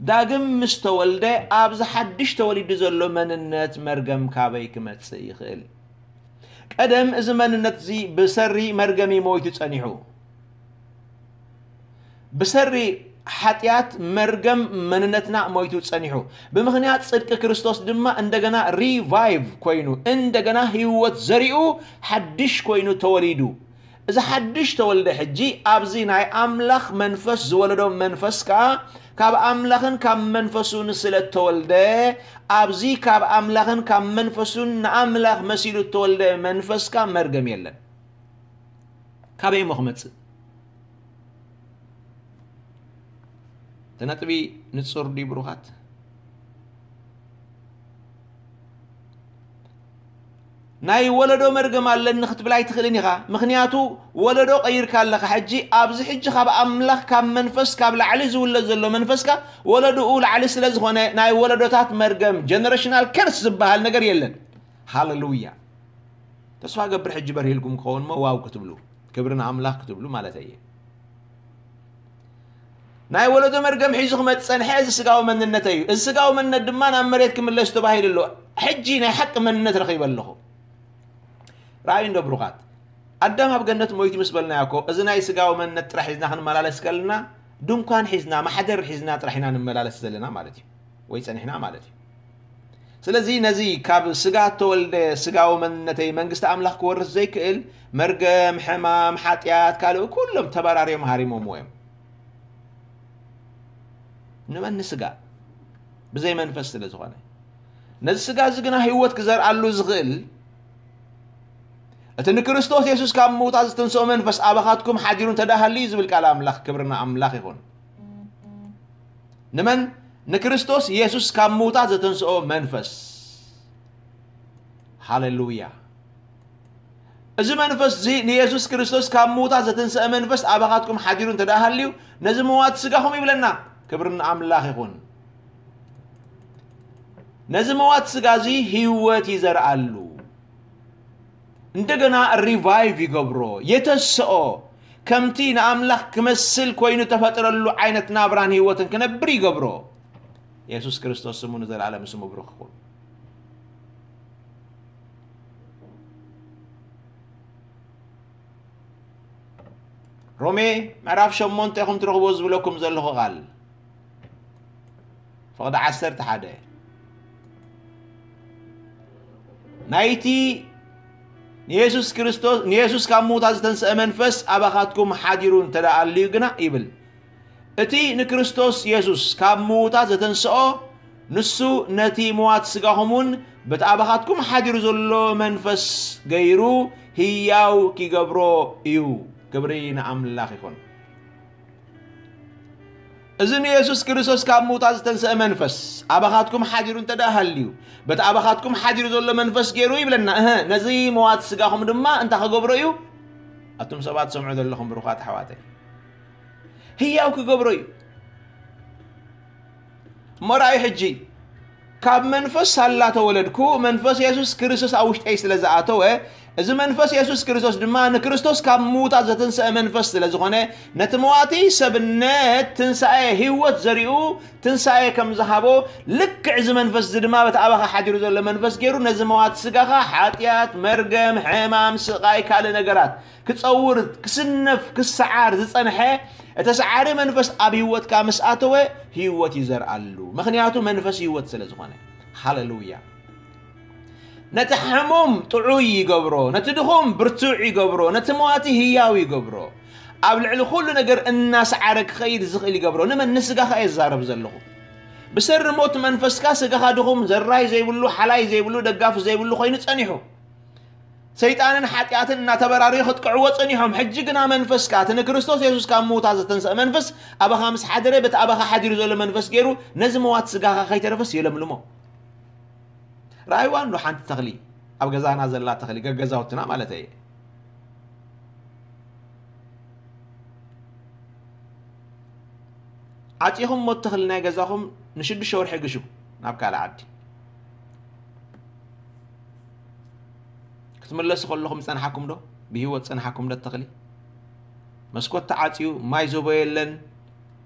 ዳግም ምስ ተወልደ፣ ኣብዚ ሓድሽ ተወሊዱ ዘሎ መንነት መርገም ካበይ ክመጽእ ይኽእል? ቀደም እዚ መንነት እዚ ብሰሪ መርገም እዩ ሞይቱ ጸኒሑ። ብሰሪ ሓጢኣት መርገም መንነትና ሞይቱ ጸኒሑ። ብምኽንያት ጽድቂ ክርስቶስ ድማ እንደገና ሪቫይቭ ኮይኑ፣ እንደገና ህይወት ዘሪኡ፣ ሓድሽ ኮይኑ ተወሊዱ። እዚ ሓድሽ ተወልደ ሕጂ ኣብዚ ናይ ኣምላኽ መንፈስ ዝወለዶ መንፈስ ከኣ ካብ ኣምላኽን ካብ መንፈሱን ስለ እተወልደ፣ ኣብዚ ካብ ኣምላኽን ካብ መንፈሱን ንኣምላኽ መሲሉ እተወልደ መንፈስካ መርገም የለን። ካበይ እሞ ክመጽእ? እቲ ነጥቢ ንጹር ድዩ ብሩኻት? ናይ ወለዶ መርገም ኣለኒ ክትብል ኣይትኽእልን ኢኻ። ምኽንያቱ ወለዶ ቀይርካ ኣለኻ። ሕጂ ኣብዚ ሕጂ ካብ ኣምላኽ ካብ መንፈስ ካብ ላዕሊ ዝውለድ ዘሎ መንፈስካ ወለዶኡ ላዕሊ ስለ ዝኾነ ናይ ወለዶታት መርገም ጀነሬሽናል ከርስ ዝበሃል ነገር የለን። ሃሌሉያ። ተስፋ ገብር ሕጂ በርሂልኩም ክኸውን እሞ ዋው ክትብሉ፣ ክብሪ ንኣምላኽ ክትብሉ ማለት እየ። ናይ ወለዶ መርገም ሒዙ ክመጽእ ጸንሐ እዚ ስጋዊ መንነተይ እዩ። እዚ ስጋዊ መንነት ድማ ናብ መሬት ክምለስ ተባሂሉ ኣሎ። ሕጂ ናይ ሓቂ መንነት ረኺበ ኣለኹ። ረኣዩ እንዶ ብሩኻት፣ ኣዳም ኣብ ገነት ሞይቱ ምስ በልናዮ እኮ፣ እዚ ናይ ስጋዊ መንነት ጥራሕ ሒዝና ክንመላለስ ከለና፣ ድንኳን ሒዝና፣ ማሕደር ሒዝና ጥራሕ ኢና ንመላለስ ዘለና ማለት እዩ። ወይ ጸኒሕና ማለት እዩ። ስለዚ ነዚ ካብ ስጋ እተወልደ ስጋዊ መንነተይ መንግስቲ ኣምላኽ ክወርስ ዘይክእል፣ መርገም፣ ሕማም፣ ሓጢኣት፣ ካልእ ኩሎም ተበራርዮም ሃሪሞምዎ እዮም። ንመን? ንስጋ። ብዘይ መንፈስ ስለ ዝኾነ። ነዚ ስጋ እዚ ግና ህይወት ክዘርኣሉ ዝኽእል፣ እቲ ንክርስቶስ የሱስ ካብ ምዉታት ዝተንስኦ መንፈስ ኣባኻትኩም ሓዲሩ እንተ ደኣ ሃልዩ እዩ ዝብል ቃል ኣምላኽ፣ ክብሪ ንኣምላኽ ይኹን። ንመን? ንክርስቶስ የሱስ ካብ ምዉታት ዘተንስኦ መንፈስ። ሃሌሉያ። እዚ መንፈስ እዚ ንየሱስ ክርስቶስ ካብ ምዉታት ዘተንስአ መንፈስ ኣባኻትኩም ሓዲሩ እንተ ደኣ ሃልዩ፣ ነዚ መዋቲ ስጋኹም ይብለና። ክብሪ ንኣምላኽ ይኹን። ነዚ መዋቲ ስጋ እዚ ህይወት ይዘርኣሉ። እንደገና ሪቫይቭ ይገብሮ፣ የተስኦ። ከምቲ ንኣምላኽ ክመስል ኮይኑ ተፈጥረሉ ዓይነት ናብራን ህይወትን ክነብር ይገብሮ። የሱስ ክርስቶስ ስሙ ንዘለኣለም ስሙ ብሩኽ ይኹን። ሮሜ ምዕራፍ ሸሞንተ ኢኹም ትረኽብዎ ዝብለኩም ዘለኹ ቃል። ፍቕዲ ዓሰርተ ሓደ። ናይቲ ንየሱስ ክርስቶስ፣ ንየሱስ ካብ ምዉታት ዝተንስአ መንፈስ ኣባኻትኩም ሓዲሩ እንተ ደኣ ኣልዩ ግና ይብል። እቲ ንክርስቶስ የሱስ ካብ ምዉታት ዘተንስኦ፣ ንሱ ነቲ ምዋት ስጋኹም እውን በቲ ኣባኻትኩም ሓዲሩ ዘሎ መንፈስ ገይሩ ህያው ኪገብሮ እዩ። ክብሪ ንኣምላኽ ይኹን። እዚ ንየሱስ ክርስቶስ ካብ ምዉታት ዝተንስአ መንፈስ ኣባኻትኩም ሓዲሩ እንተ ደኣ ሃልዩ፣ በቲ ኣባኻትኩም ሓዲሩ ዘሎ መንፈስ ገይሩ ይብለና። እህ፣ ነዚ መዋቲ ስጋኹም ድማ እንታይ ክገብሮ እዩ? ኣቱም ሰባት ትሰምዑ ዘለኹም ብሩኻት ኣሕዋተይ፣ ህያው ክገብሮ እዩ። እሞ ረኣዩ ሕጂ፣ ካብ መንፈስ ሳላ ተወለድኩ፣ መንፈስ የሱስ ክርስቶስ ኣብ ውሽጠይ ስለ ዝኣተወ፣ እዚ መንፈስ የሱስ ክርስቶስ ድማ ንክርስቶስ ካብ ምዉታት ዘተንስአ መንፈስ ስለ ዝኾነ፣ ነቲ መዋቲ ሰብነት ትንሳኤ ህይወት ዘሪኡ ትንሳኤ ከም ዝሃቦ፣ ልክዕ እዚ መንፈስ እዚ ድማ በቲ ኣባኻ ሓዲሩ ዘሎ መንፈስ ገይሩ ነዚ መዋቲ ስጋኻ ሓጢኣት፣ መርገም፣ ሕማም፣ ስቓይ፣ ካልእ ነገራት ክጸውር፣ ክስነፍ፣ ክሰዓር ዝጸንሐ፣ እተሰዓሪ መንፈስ ኣብ ህይወትካ ምስ ኣተወ፣ ህይወት ይዘርኣሉ። ምኽንያቱ መንፈስ ህይወት ስለ ዝኾነ። ሃሌሉያ። ነቲ ሕሙም ጥዑይ ይገብሮ፣ ነቲ ድኹም ብርቱዕ ይገብሮ፣ ነቲ መዋቲ ህያው ይገብሮ። ኣብ ልዕሊ ኩሉ ነገር እናሰዓረ ክኸይድ ዝኽእል ይገብሮ። ንመን? ንስጋኻ እየ ዝዛረብ ዘለኹ። ብሰሪ ሞት መንፈስካ ስጋኻ ድኹም፣ ዘራይ ዘይብሉ፣ ሓላይ ዘይብሉ፣ ደጋፊ ዘይብሉ ኮይኑ ጸኒሑ። ሰይጣንን ሓጢኣትን እናተበራረዩ ከጥቅዕዎ ጸኒሖም። ሕጂ ግና መንፈስካ፣ እቲ ንክርስቶስ የሱስ ካብ ምዉታት ዘተንስአ መንፈስ፣ ኣባኻ ምስ ሓደረ፣ በቲ ኣባኻ ሓዲሩ ዘሎ መንፈስ ገይሩ፣ ነዚ መዋቲ ስጋኻ ከይተረፈስ የለምልሞ። ረኣይዋ እንዶ ሓንቲ ተኽሊ፣ ኣብ ገዛና ዘላ ተኽሊ፣ ገገዛውትና ማለት እየ። ዓጺኹም ሞት ተኽሊ ናይ ገዛኹም ንሽዱሽተ ወርሒ ግሹ ናብ ካልእ ዓዲ። ክትምለሱ ከለኹም ጸንሓኩም ዶ? ብህይወት ጸንሓኩም ዶ ተኽሊ? መስኮት ተዓጽዩ፣ ማይ ዝህቦ የለን፣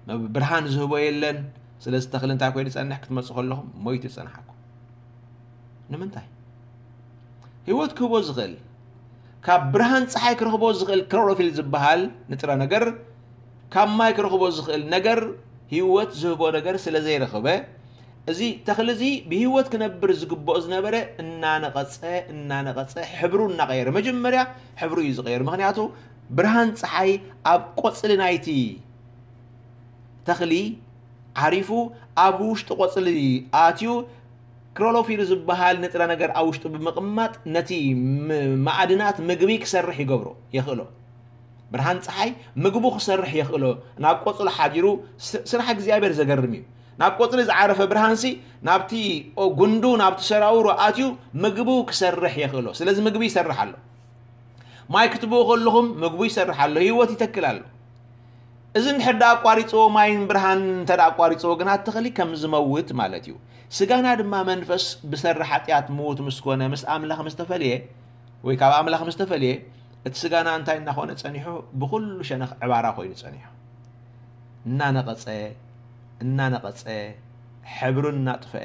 መብ-፣ ብርሃን ዝህቦ የለን። ስለዚ ተኽሊ እንታይ ኮይኑ ጸንሕ? ክትመጹ ከለኹም ሞይቱ ጸንሓኩም። ንምንታይ? ህይወት ክህቦ ዝኽእል፣ ካብ ብርሃን ጸሓይ ክረኽቦ ዝኽእል ክሎሮፊል ዝበሃል ንጥረ ነገር፣ ካብ ማይ ክረኽቦ ዝኽእል ነገር፣ ህይወት ዝህቦ ነገር ስለ ዘይረኸበ፣ እዚ ተኽሊ እዚ ብህይወት ክነብር ዝግብኦ ዝነበረ እናነቐጸ፣ እናነቐጸ፣ ሕብሩ እናቐየረ፣ መጀመርያ ሕብሩ እዩ ዝቐየር። ምኽንያቱ ብርሃን ጸሓይ ኣብ ቆጽሊ ናይቲ ተኽሊ ዓሪፉ፣ ኣብ ውሽጢ ቆጽሊ ኣትዩ፣ ክሎሮፊል ዝበሃል ንጥረ ነገር ኣብ ውሽጡ ብምቕማጥ፣ ነቲ ም-፣ ማዕድናት ምግቢ ክሰርሕ ይገብሮ፣ የኽእሎ። ብርሃን ጸሓይ ምግቡ ክሰርሕ የኽእሎ። ናብ ቆጽሉ ሓዲሩ ስ-፣ ስራሕ እግዚኣብሔር ዘገርም እዩ። ናብ ቆጽሊ ዝዓረፈ ብርሃንሲ ናብቲ ጉንዱ፣ ናብቲ ሰራውሩ ኣትዩ ምግቡ ክሰርሕ የኽእሎ። ስለዚ ምግቢ ይሰርሕ ኣሎ። ማይ ክትብኡ ከለኹም ምግቡ ይሰርሕ ኣሎ፣ ህይወት ይተክል ኣሎ። እዚ እንድሕር ደኣ ኣቋሪጽዎ፣ ማይን ብርሃን እንተ ደኣ ኣቋሪጽዎ ግና፣ እቲ ተኽሊ ከም ዝመውት ማለት እዩ። ስጋና ድማ መንፈስ ብሰሪ ሓጢኣት ምዉት ምስ ኮነ፣ ምስ ኣምላኽ ምስ ተፈልየ፣ ወይ ካብ ኣምላኽ ምስ ተፈልየ፣ እቲ ስጋና እንታይ እናኾነ ጸኒሑ? ብኹሉ ሸነኽ ዕባራ ኮይኑ ጸኒሑ። እናነቐጸ፣ እናነቐጸ፣ ሕብሩ እናጥፈአ፣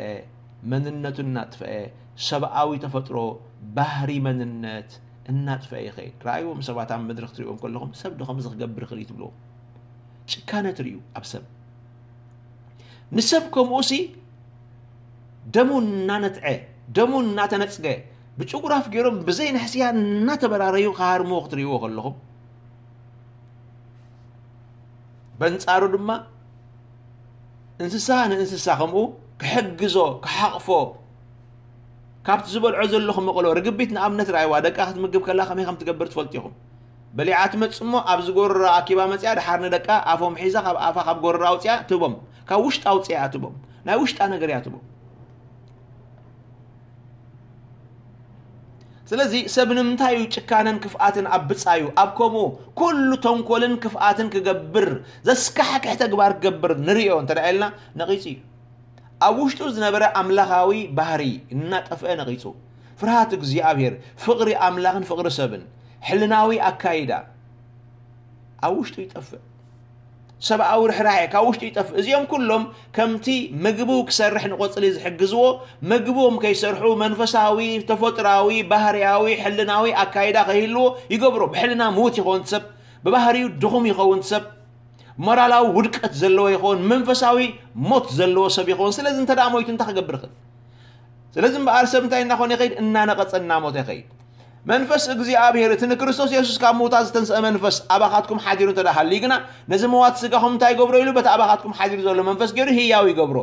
መንነቱ እናጥፈአ፣ ሰብኣዊ ተፈጥሮ፣ ባህሪ፣ መንነት፣ እናጥፈአ ይኸይድ። ረኣይዎም ሰባት ኣብ መድረኽ ትሪእዎም ከለኹም፣ ሰብ ዶ ከምዚ ክገብር ይኽእል እዩ ትብልዎ። ጭካነ ትርእዩ ኣብ ሰብ። ንሰብ ከምኡ ሲ ደሙ እናነትዐ፣ ደሙ እናተነጽገ፣ ብጭጉራፍ ገይሮም ብዘይ ንሕስያ እናተበራረዩ ክሃርምዎ ክትርእይዎ ከለኹም፣ በንጻሩ ድማ እንስሳ ንእንስሳ ከምኡ ክሕግዞ፣ ክሓቕፎ፣ ካብቲ ዝበልዖ ዘሎ ክመቕሎ፣ ርግቢት ንኣብነት ረኣይዋ፣ ደቃ ክትምግብ ከላ ከመይ ከም ትገብር ትፈልጡ ኢኹም። በሊዓ ትመጽእ እሞ ኣብዚ ጎረሮ ኣኪባ መጽያ፣ ደሓር ንደቃ ኣፎም ሒዛ ካብ ኣፋ ካብ ጎረሮ ኣውጽያ ትህቦም። ካብ ውሽጣ ኣውጽያ እያ ትህቦም። ናይ ውሽጣ ነገር እያ ትህቦም። ስለዚ ሰብ ንምንታይ እዩ ጭካነን ክፍኣትን ኣብ ብጻዩ፣ ኣብ ከምኡ ኩሉ ተንኮልን ክፍኣትን ክገብር፣ ዘስካሕክሕ ተግባር ክገብር ንርእዮ እንተ ደኣ ኢልና ነቒጹ እዩ። ኣብ ውሽጡ ዝነበረ ኣምላኻዊ ባህሪ እናጠፍአ ነቒጹ። ፍርሃት እግዚኣብሔር፣ ፍቕሪ ኣምላኽን ፍቕሪ ሰብን፣ ሕልናዊ ኣካይዳ ኣብ ውሽጡ ይጠፍእ። ሰብኣዊ ርሕራሄ ካብ ውሽጡ ይጠፍእ። እዚኦም ኩሎም ከምቲ ምግቡ ክሰርሕ ንቆጽሊ ዝሕግዝዎ፣ ምግቦም ከይሰርሑ መንፈሳዊ፣ ተፈጥሮኣዊ፣ ባህርያዊ፣ ሕልናዊ ኣካይዳ ከይህልዎ ይገብሮ። ብሕልና ምዉት ይኸውን ሰብ፣ ብባህሪኡ ድኹም ይኸውን ሰብ፣ ሞራላዊ ውድቀት ዘለዎ ይኸውን፣ መንፈሳዊ ሞት ዘለዎ ሰብ ይኸውን። ስለዚ እንተ ደኣ ሞይቱ እንታይ ክገብር ይኽእል? ስለዚ እምበኣር ሰብ እንታይ እናኾነ ይኸይድ? እናነቐጸ እናሞተ ይኸይድ። መንፈስ እግዚኣብሔር፣ እቲ ንክርስቶስ የሱስ ካብ ምዉታት ዝተንስአ መንፈስ ኣባኻትኩም ሓዲሩ እንተ ደኣ ሃልዩ ግና፣ ነዚ መዋቲ ስጋኹም እንታይ ይገብሮ ኢሉ? በቲ ኣባኻትኩም ሓዲሩ ዘሎ መንፈስ ገይሩ ህያው ይገብሮ።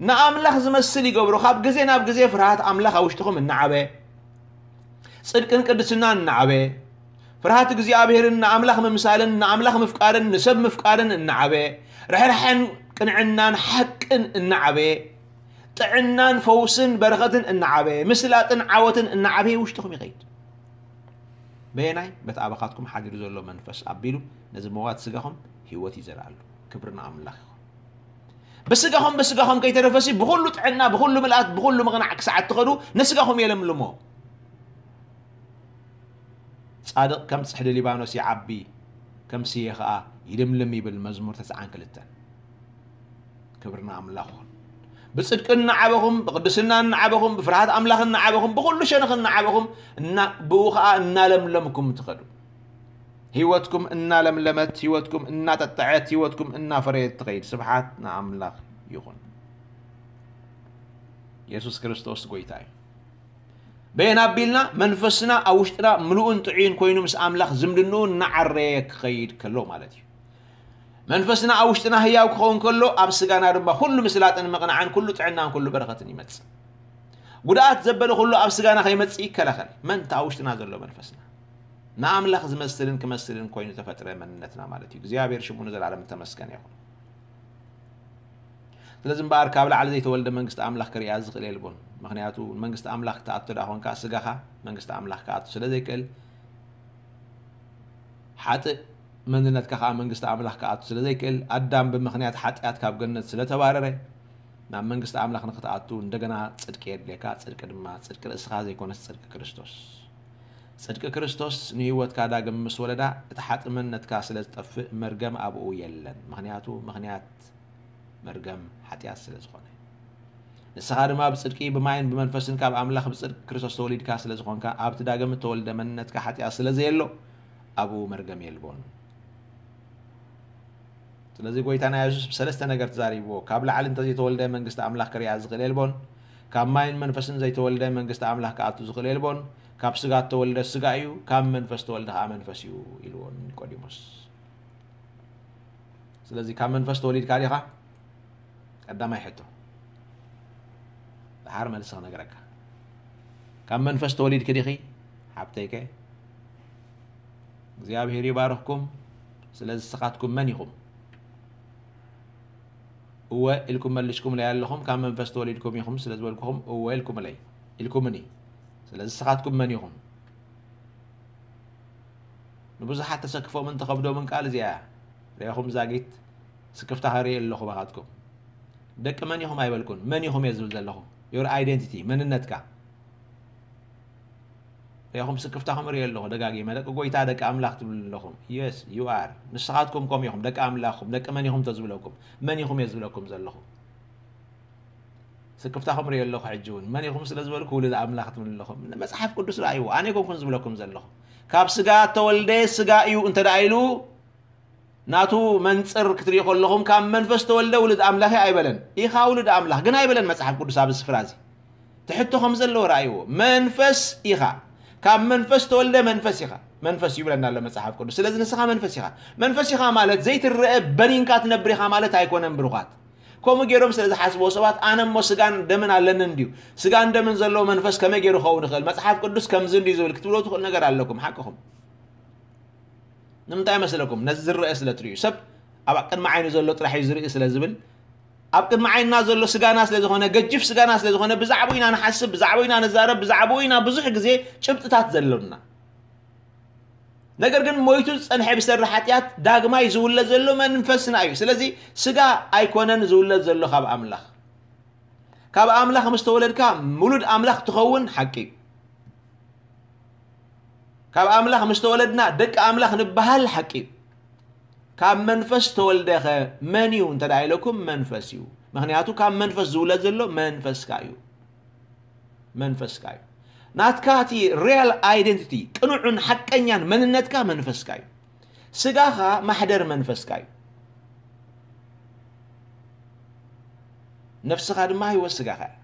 ንኣምላኽ ዝመስል ይገብሮ። ካብ ግዜ ናብ ግዜ ፍርሃት ኣምላኽ ኣብ ውሽጥኹም እናዓበ፣ ጽድቅን ቅድስናን እናዓበ፣ ፍርሃት እግዚኣብሔርን ንኣምላኽ ምምሳልን ንኣምላኽ ምፍቃርን ንሰብ ምፍቃርን እናዓበ፣ ርሕራሐን ቅንዕናን ሓቅን እናዓበ፣ ጥዕናን ፈውስን በረኸትን እናዓበ፣ ምስላጥን ዓወትን እናዓበየ ውሽጥኹም ይኸይድ። በየናይ? በቲ ኣባኻትኩም ሓዲሩ ዘሎ መንፈስ ኣቢሉ ነዚ መዋት ስጋኹም ህይወት ይዘርኣሉ። ክብሪ ንኣምላኽ ይኹን። ብስጋኹም፣ ብስጋኹም ከይተረፈሲ ብኹሉ ጥዕና፣ ብኹሉ ምልኣት፣ ብኹሉ ምቕናዕ ክሳዕ እትኸዱ ንስጋኹም የለምልሞ። ጻድቕ ከም ጽሕዲ ሊባኖስ ይዓቢ፣ ከም ስየ ኸኣ ይልምልም ይብል መዝሙር ተስዓን ክልተን። ክብሪ ንኣምላኽ ይኹን። ብጽድቂ እናዓበኹም፣ ብቅድስና እናዓበኹም፣ ብፍርሃት ኣምላኽ እናዓበኹም፣ ብኹሉ ሸነኽ እናዓበኹም፣ እና-፣ ብኡ ኸኣ እናለምለምኩም ትኸዱ። ህይወትኩም እናለምለመት፣ ህይወትኩም እናጠጠዐት፣ ህይወትኩም እናፈረየት ትኸይድ። ስብሓት ንኣምላኽ ይኹን። የሱስ ክርስቶስ ጐይታ እዩ። በየን ኣቢልና መንፈስና ኣብ ውሽጥና ምሉእን ጥዑይን ኮይኑ ምስ ኣምላኽ ዝምድንኡ እናዓረየ ክኸይድ ከሎ ማለት እዩ። መንፈስና ኣብ ውሽጥና ህያው ክኸውን ከሎ ኣብ ስጋና ድማ ኩሉ ምስላጥን ምቕናዕን ኩሉ ጥዕናን ኩሉ በረኸትን ይመጽእ። ጉድኣት ዘበለ ኩሉ ኣብ ስጋና ከይመጽእ ይከላኸል። መን? እቲ ኣብ ውሽጥና ዘሎ መንፈስና። ንኣምላኽ ዝመስልን ክመስልን ኮይኑ ዝተፈጥረ መንነትና ማለት እዩ። እግዚኣብሔር ሽሙ ንዘለዓለም ዝተመስገነ ይኹን። ስለዚ እምበኣር ካብ ላዕሊ ዘይተወልደ መንግስቲ ኣምላኽ ክርእያ ዝኽእል የልቦን። ምኽንያቱ መንግስቲ ኣምላኽ ክትኣቱ ደኣ ኾንካ ስጋኻ መንግስቲ ኣምላኽ ክኣቱ ስለ ዘይክእል፣ ሓጥእ መንነትካ ኸኣ መንግስቲ ኣምላኽ ክኣቱ ስለ ዘይክእል፣ ኣዳም ብምኽንያት ሓጢኣት ካብ ገነት ስለ ተባረረ፣ ናብ መንግስቲ ኣምላኽ ንኽትኣቱ እንደገና ጽድቂ የድልየካ። ጽድቂ ድማ ጽድቂ ርእስኻ ዘይኮነስ ጽድቂ ክርስቶስ። ጽድቂ ክርስቶስ ንህይወትካ ዳግም ምስ ወለዳ፣ እቲ ሓጥእ መንነትካ ስለ ዝጠፍእ መርገም ኣብኡ የለን። ምኽንያቱ ምኽንያት መርገም ሓጢኣት ስለ ዝኾነ። ንስኻ ድማ ብጽድቂ ብማይን ብመንፈስን ካብ ኣምላኽ ብጽድቂ ክርስቶስ ተወሊድካ ስለ ዝኾንካ፣ ኣብቲ ዳግም እተወልደ መንነትካ ሓጢኣት ስለ ዘየሎ፣ ኣብኡ መርገም የልቦን። ስለዚ ጐይታና የሱስ ብሰለስተ ነገር ተዛሪብዎ። ካብ ላዕሊ እንተዘይተወልደ መንግስቲ ኣምላኽ ክርእያ ዝኽእል የልቦን። ካብ ማይን መንፈስን ዘይተወልደ መንግስቲ ኣምላኽ ክኣቱ ዝኽእል የልቦን። ካብ ስጋ እተወልደ ስጋ እዩ፣ ካብ መንፈስ እተወልደ ኸኣ መንፈስ እዩ ኢልዎ ንኒቆዲሞስ። ስለዚ ካብ መንፈስ ተወሊድካ ዲኻ? ቀዳማይ ሕቶ። ደሓር መልሲ ክነግረካ። ካብ መንፈስ ተወሊድኪ ዲኺ? ሓብተይከ? እግዚኣብሔር ይባርኽኩም። ስለዚ ንስኻትኩም መን ኢኹም? እወ ኢልኩም መልሽኩምለይ ኣለኹም። ካብ መንፈስ ተወሊድኩም ኢኹም ስለ ዝበልኩኹም እወ ኢልኩምለይ፣ ኢልኩምኒ። ስለዚ ንስኻትኩም መን ኢኹም? ንብዙሓት ተሰክፎምን ተኸብዶምን ቃል እዚኣ እያ። ርኢኹም ዛጊት ስክፍታ ከርኢ ኣለኹ ባኻትኩም። ደቂ መን ኢኹም ኣይበልኩን፣ መን ኢኹም እየ ዝብል ዘለኹ። Your identity፣ መንነትካ። ርኢኹም ስክፍታኹም ርኢ ኣለኹ ደጋጊመ። ደቂ ጐይታ፣ ደቂ ኣምላኽ ትብሉ ኣለኹም። Yes, you are። ንስኻትኩም ከምኡ ኢኹም፣ ደቂ ኣምላኽ ኢኹም። ደቂ መን ኢኹም ተዝብለኩም፣ መን ኢኹም እየ ዝብለኩም ዘለኹ። ስክፍታኹም ርኢ ኣለኹ። ሕጂ እውን መን ኢኹም ስለ ዝበልኩ ውሉድ ኣምላኽ ትብሉ ኣለኹም። መጽሓፍ ቅዱስ ረኣይዎ። ኣነ ኣይኮንኩን ዝብለኩም ዘለኹ። ካብ ስጋ ተወልደ ስጋ እዩ እንተ ደኣ ኢሉ፣ ናቱ መንጽር ክትሪኢ ከለኹም፣ ካብ መንፈስ ተወልደ ውሉድ ኣምላኽ እዩ ኣይበለን። ኢኻ ውሉድ ኣምላኽ ግን ኣይበለን መጽሓፍ ቅዱስ ኣብዚ ስፍራ እዚ። ትሕቶ ከም ዘለዎ ረኣይዎ። መንፈስ ኢኻ። ካብ መንፈስ ተወልደ መንፈስ ኢኻ። መንፈስ ይብለና ኣሎ መጽሓፍ ቅዱስ። ስለዚ ንስኻ መንፈስ ኢኻ። መንፈስ ኢኻ ማለት ዘይትረአ በኒንካ ትነብር ኢኻ ማለት ኣይኮነን ብሩኻት። ከምኡ ገይሮም ስለ ዝሓስብዎ ሰባት፣ ኣነ እሞ ስጋን ደምን ኣለኒ እንድዩ። ስጋን ደምን ዘለዎ መንፈስ ከመይ ገይሩ ክኸውን ይኽእል? መጽሓፍ ቅዱስ ከምዚ እንድዩ ዝብል ክትብሎ ትኽእል ነገር ኣለኩም። ሓቅኹም። ንምንታይ መስለኩም? ነዚ ዝረአ ስለ ትርእዩ። ሰብ ኣብ ቅድሚ ዓይኑ ዘሎ ጥራሕ እዩ ዝርኢ ስለ ዝብል፣ ኣብ ቅድሚ ዓይንና ዘሎ ስጋና ስለ ዝኾነ፣ ገጅፍ ስጋና ስለ ዝኾነ፣ ብዛዕባኡ ኢና ንሓስብ፣ ብዛዕባኡ ኢና ንዛረብ፣ ብዛዕባኡ ኢና ብዙሕ ግዜ ጭብጥታት ዘሎና። ነገር ግን ሞይቱ ዝጸንሐ ብሰሪ ሓጢኣት ዳግማይ ዝውለድ ዘሎ መንፈስና እዩ። ስለዚ ስጋ ኣይኮነን ዝውለድ ዘሎ ካብ ኣምላኽ። ካብ ኣምላኽ ምስ ተወለድካ ምሉድ ኣምላኽ ትኸውን ሓቂ እዩ። ካብ ኣምላኽ ምስ ተወለድና ደቂ ኣምላኽ ንበሃል ሓቂ እዩ። ካብ መንፈስ ተወልደኸ መን እዩ እንተ ደኣ ኢለኩም መንፈስ እዩ። ምኽንያቱ ካብ መንፈስ ዝውለድ ዘሎ መንፈስካ እዩ። መንፈስካ እዩ። ናትካ እቲ ሪያል ኣይደንቲቲ፣ ቅኑዕን ሓቀኛን መንነትካ መንፈስካ እዩ። ስጋኻ ማሕደር መንፈስካ እዩ። ነፍስኻ ድማ ህይወት ስጋኻ እያ።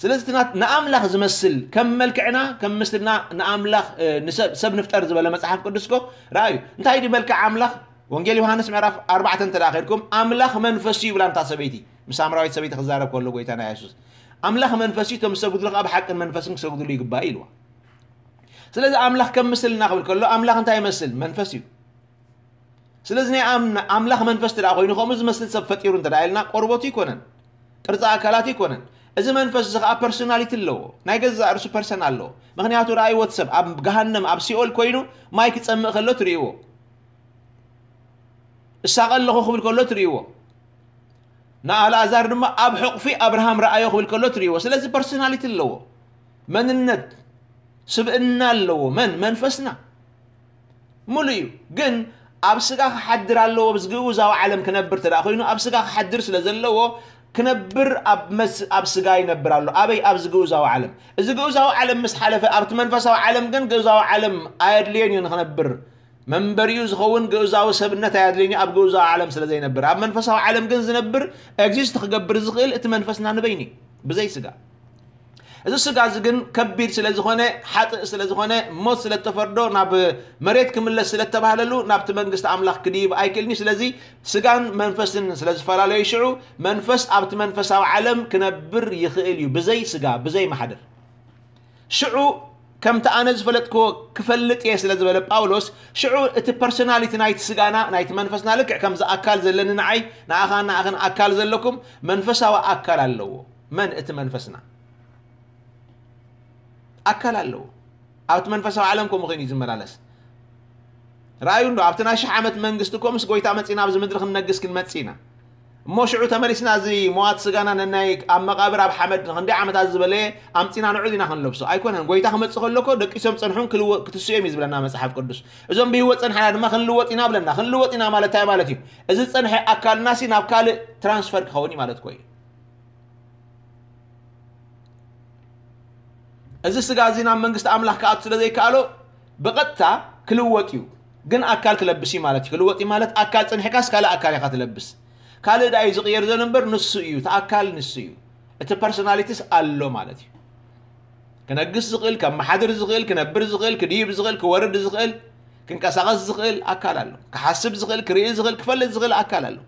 ስለዚ እቲ ናት-፣ ንኣምላኽ ዝመስል ከም መልክዕና፣ ከም ምስልና ንኣምላኽ፣ እ፣ ንሰብ፣ ሰብ ንፍጠር ዝበለ መጽሓፍ ቅዱስ እኮ ረኣዩ። እንታይ ድዩ መልክዕ ኣምላኽ? ወንጌል ዮሃንስ ምዕራፍ ኣርባዕተ እንተ ደኣ ኸድኩም፣ ኣምላኽ መንፈስ እዩ ይብላ እታ ሰበይቲ። ምስ ሳምራዊት ሰበይቲ ክዛረብ ከሎ ጎይታና የሱስ፣ "ኣምላኽ መንፈስ እዩ፣ እቶም ዝሰግዱሉ ኸኣ ብሓቅን መንፈስን ክሰግዱሉ ይግባእ" ኢልዋ። ስለዚ ኣምላኽ ከም ምስልና ክብል ከሎ፣ ኣምላኽ እንታይ ይመስል? መንፈስ እዩ። ስለዚ ናይ ኣም-፣ ኣምላኽ መንፈስ እንተ ደኣ ኮይኑ፣ ከምኡ ዝመስል ሰብ ፈጢሩ እንተ ደኣ ኢልና፣ ቆርበቱ ይኮነን፣ ቅርጺ ኣካላቱ ይኮነን። እዚ መንፈስ እዚ ኸኣ ፐርሶናሊቲ ኣለዎ፣ ናይ ገዛእ ርእሱ ፐርሰን ኣለዎ። ምኽንያቱ ረኣይዎ እቲ ሰብ ኣብ ገሃነም፣ ኣብ ሲኦል ኮይኑ ማይ ክጸምእ ከሎ ትርእይዎ። "እሳቐ ኣለኹ" ክብል ከሎ ትርእይዎ። ንኣልኣዛር ድማ "ኣብ ሕቑፊ ኣብርሃም ረኣዮ" ክብል ከሎ ትርእይዎ። ስለዚ ፐርሶናሊቲ ኣለዎ፣ መንነት፣ ስብእና ኣለዎ። መን? መንፈስና። ሙሉእ እዩ። ግን ኣብ ስጋ ክሓድር ኣለዎ፣ ኣብዚ ግኡዛዊ ዓለም ክነብር እንተ ደኣ ኮይኑ፣ ኣብ ስጋ ክሓድር ስለ ዘለዎ፣ ክነብር ኣብ መስ-፣ ኣብ ስጋ ይነብር ኣሎ። ኣበይ? ኣብዚ ግኡዛዊ ዓለም። እዚ ግኡዛዊ ዓለም ምስ ሓለፈ፣ ኣብቲ መንፈሳዊ ዓለም ግን ግኡዛዊ ዓለም ኣየድልዮን እዩ ንኽነብር። መንበሪኡ ዝኸውን ግኡዛዊ ሰብነት ኣየድልዮን እዩ፣ ኣብ ግኡዛዊ ዓለም ስለ ዘይነብር። ኣብ መንፈሳዊ ዓለም ግን ዝነብር፣ ኤግዚስት ክገብር ዝኽእል እቲ መንፈስና ንበይኑ እዩ፣ ብዘይ ስጋ። እዚ ስጋ እዚ ግን ከቢድ ስለ ዝኾነ፣ ሓጥእ ስለ ዝኾነ፣ ሞት ስለ እተፈርዶ፣ ናብ መሬት ክምለስ ስለ እተባህለሉ፣ ናብቲ መንግስቲ ኣምላኽ ክድይብ ኣይክእልን እዩ። ስለዚ ስጋን መንፈስን ስለ ዝፈላለዩ፣ ሽዑ መንፈስ ኣብቲ መንፈሳዊ ዓለም ክነብር ይኽእል እዩ፣ ብዘይ ስጋ፣ ብዘይ ማሕደር። ሽዑ ከምቲ ኣነ ዝፈለጥክዎ ክፈልጥ እየ ስለ ዝበለ ጳውሎስ፣ ሽዑ እቲ ፐርሶናሊቲ ናይቲ ስጋና፣ ናይቲ መንፈስና፣ ልክዕ ከምዚ ኣካል ዘለኒ ንዓይ፣ ንኣኻን ንኣኽን ኣካል ዘለኩም፣ መንፈሳዊ ኣካል ኣለዎ። መን? እቲ መንፈስና ኣካል ኣለዎ። ኣብቲ መንፈሳዊ ዓለም ከምኡ ኮይኑ እዩ ዝመላለስ። ረኣዩ እንዶ፣ ኣብቲ ናይ ሽሕ ዓመት መንግስቲ እኮ ምስ ጎይታ መጺና ኣብዚ ምድሪ ክንነግስ ክንመጽእ ኢና። እሞ ሽዑ ተመሊስና እዚ መዋት ስጋና ነናይ ኣብ መቓብር ኣብ ሓመድ ንኽንደይ ዓመታት ዝበለየ ኣምጺና ንዑ ዲና ክንለብሶ? ኣይኮነን። ጎይታ ክመጽእ ከሎ እኮ ደቂሶም ጸንሑን ክልወ-፣ ክትስኡ እዮም እዩ ዝብለና መጽሓፍ ቅዱስ። እዞም ብህይወት ጸንሓና ድማ ክንልወጥ ኢና ብለና። ክንልወጥ ኢና ማለት እንታይ ማለት እዩ? እዚ ዝጸንሐ ኣካልናሲ ናብ ካልእ ትራንስፈር ክኸውን እዩ ማለት እኮ እዩ። እዚ ስጋ እዚ ናብ መንግስቲ ኣምላኽ ክኣቱ ስለ ዘይከኣሎ ብቐጥታ ክልወጥ እዩ። ግን ኣካል ክለብስ እዩ ማለት እዩ። ክልወጥ እዩ ማለት ኣካል ጸኒሕካስ ካልእ ኣካል ኢኻ ትለብስ። ካልእ ደኣ እዩ ዝቕየር ዘሎ እምበር ንሱ እዩ፣ እቲ ኣካል ንሱ እዩ። እቲ ፐርሶናሊቲስ ኣሎ ማለት እዩ። ክነግስ ዝኽእል፣ ከመሓድር ዝኽእል፣ ክነብር ዝኽእል፣ ክድይብ ዝኽእል፣ ክወርድ ዝኽእል፣ ክንቀሳቐስ ዝኽእል ኣካል ኣሎ። ክሓስብ ዝኽእል፣ ክርኢ ዝኽእል፣ ክፈልጥ ዝኽእል ኣካል ኣሎ።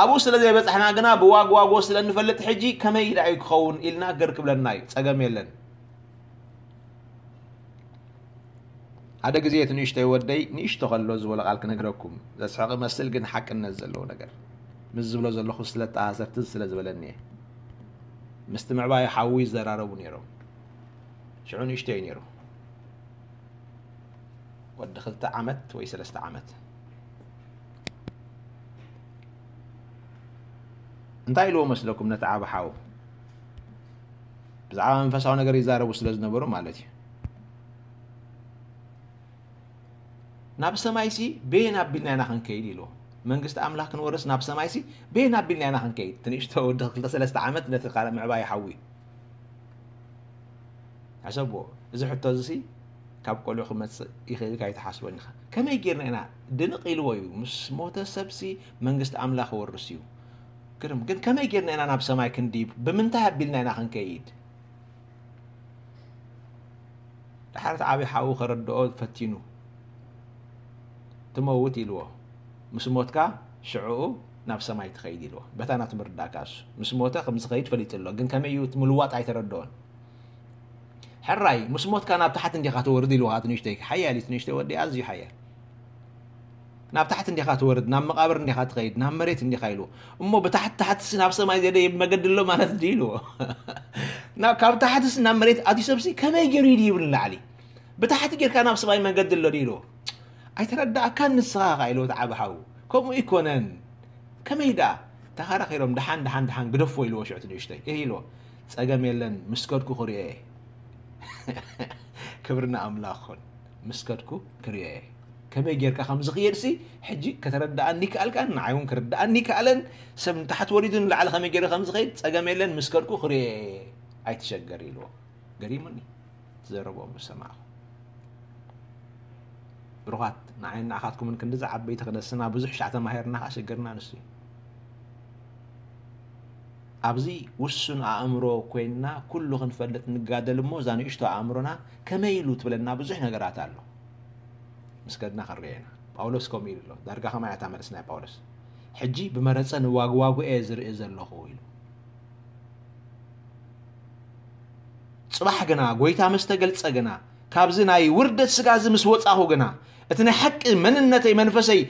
ኣብኡ ስለ ዘይበጻሕና ግና ብዋግዋጎ ስለ እንፈልጥ ሕጂ ከመይ ኢላ እዩ ክኸውን ኢልና ግር ክብለና እዩ። ጸገም የለን። ሓደ ግዜ እቲ ንእሽተይ ወደይ ንእሽቶ ከሎ ዝበሎ ቃል ክነግረኩም። ዘስሕቕ ይመስል ግን ሓቅነት ዘለዎ ነገር። ምስ ዝብሎ ዘለኹ ስለ እተኣሳሰር ትዝ ስለ ዝበለኒ እየ። ምስቲ ምዕባይ ሓዉ ይዘራረቡ ነይሮም። ሽዑ ንእሽተይ እዩ ነይሩ። ወዲ ክልተ ዓመት ወይ ሰለስተ ዓመት። እንታይ ኢልዎ መስለኩም ነቲ ዓቢ ሓው? ብዛዕባ መንፈሳዊ ነገር ይዛረቡ ስለ ዝነበሩ ማለት እዩ። "ናብ ሰማይሲ በየን ኣቢልና ኢና ክንከይድ?" ኢልዎ። "መንግስቲ ኣምላኽ ክንወርስ ናብ ሰማይሲ በየን ኣቢልና ኢና ክንከይድ?" እቲ ንእሽቶ ወዲ ክልተ ሰለስተ ዓመት ነቲ ካልእ ምዕባይ ሓዊ። ሕሰብዎ፣ እዚ ሕቶ እዚ ካብ ቆልዑ ክመፅእ ይኽእል ኢልካ ኣይትሓስቦን ኢኻ። ከመይ ጌርና ኢና? ድንቕ ኢልዎ እዩ። ምስ ሞተ ሰብሲ መንግስቲ ኣምላኽ ወርስ እዩ። ግርም። ግን ከመይ ጌርና ኢና ናብ ሰማይ ክንድይብ? ብምንታይ ኣቢልና ኢና ክንከይድ? ድሓር እቲ ዓብዪ ሓዉ ከረድኦ ፈቲኑ፣ ትመውት ኢልዎ። ምስ ሞትካ ሽዕኡ ናብ ሰማይ ትኸይድ ኢልዎ። በታ ናቱ ምርዳእ ከኣ እሱ ምስ ሞተ ከም ዝኸይድ ፈሊጡ ኣሎ። ግን ከመይ እዩ እቲ ምልዋጥ ኣይተረድኦን። ሕራይ ምስ ሞትካ ናብ ታሕቲ እንዲኻ ትወርድ ኢልዎ። እቲ ንእሽተይ ሓያል እዩ፣ እቲ ንእሽተይ ወዲ ኣዝዩ ሓያል። ናብ ታሕቲ እንዲኻ ትወርድ፣ ናብ መቓብር እንዲኻ ትኸይድ፣ ናብ መሬት እንዲኻ ኢልዎ። እሞ ብታሕቲ ታሕትስ ናብ ሰማይ ዘደይብ መገዲ ኣሎ ማለት ድዩ ኢልዎ። ናብ ካብ ታሕትስ ናብ መሬት ኣትዩ ሰብሲ ከመይ ገይሩ ይድይብ ንላዕሊ? ብታሕቲ ጌርካ ናብ ሰማይ መገዲ ኣሎ ድዩ ኢልዎ። ኣይተረዳእካን ንስኻ ኸዓ ኢልዎ እቲ ዓቢ ሓዉ። ከምኡ ኣይኮነን። ከመይ ደኣ? ተኸራኺሮም ደሓን ደሓን ደሓን ግደፎ ኢልዎ ሽዑ እቲ ንእሽተይ። እህ ኢልዎ። ጸገም የለን፣ ምስ ከድኩ ክርእዮ እየ። ክብሪ ንኣምላኽ ይኹን። ምስ ከድኩ ክርእዮ እየ። ከመይ ጌርካ ከም ዝኽየድሲ ሕጂ ከተረድኣኒ ይከኣልካን ንዓይ እውን ክርድኣኒ ይከኣለን። ሰብ ንታሕቲ ወሪዱ ንላዕሊ ከመይ ገይሩ ከም ዝኸይድ ጸገም የለን፣ ምስ ከድኩ ክርእዮ እየ። ኣይትሸገር ኢልዎ። ገሪሙኒ። ትዘረቦም ዝሰማዕኹ። ብሩኻት፣ ንዓይን ንዓኻትኩምን ክንድዚ ዓበይቲ ክነስና ብዙሕ ሻዕ ተማሂርና ከኣ ሽግርና ንሱ እዩ። ኣብዚ ውሱን ኣእምሮ ኮይንና ኩሉ ክንፈልጥ ንጋደል እሞ እዛ ንእሽቶ ኣእምሮና ከመይ ኢሉ ትብለና ብዙሕ ነገራት ኣሎ። ምስ ከድና ክንርእዮ ኢና። ጳውሎስ ከምኡ ኢሉ ኣሎ። ዳርጋ ከማይ እያ እታ መልሲ ናይ ጳውሎስ። ሕጂ ብመረጸ ንዋግዋጉ እየ ዝርኢ ዘለኹ ኢሉ። ጽባሕ ግና ጐይታ ምስ ተገልጸ ግና፣ ካብዚ ናይ ውርደት ስጋ እዚ ምስ ወጻኹ ግና፣ እቲ ናይ ሓቂ መንነተይ፣ መንፈሰይ፣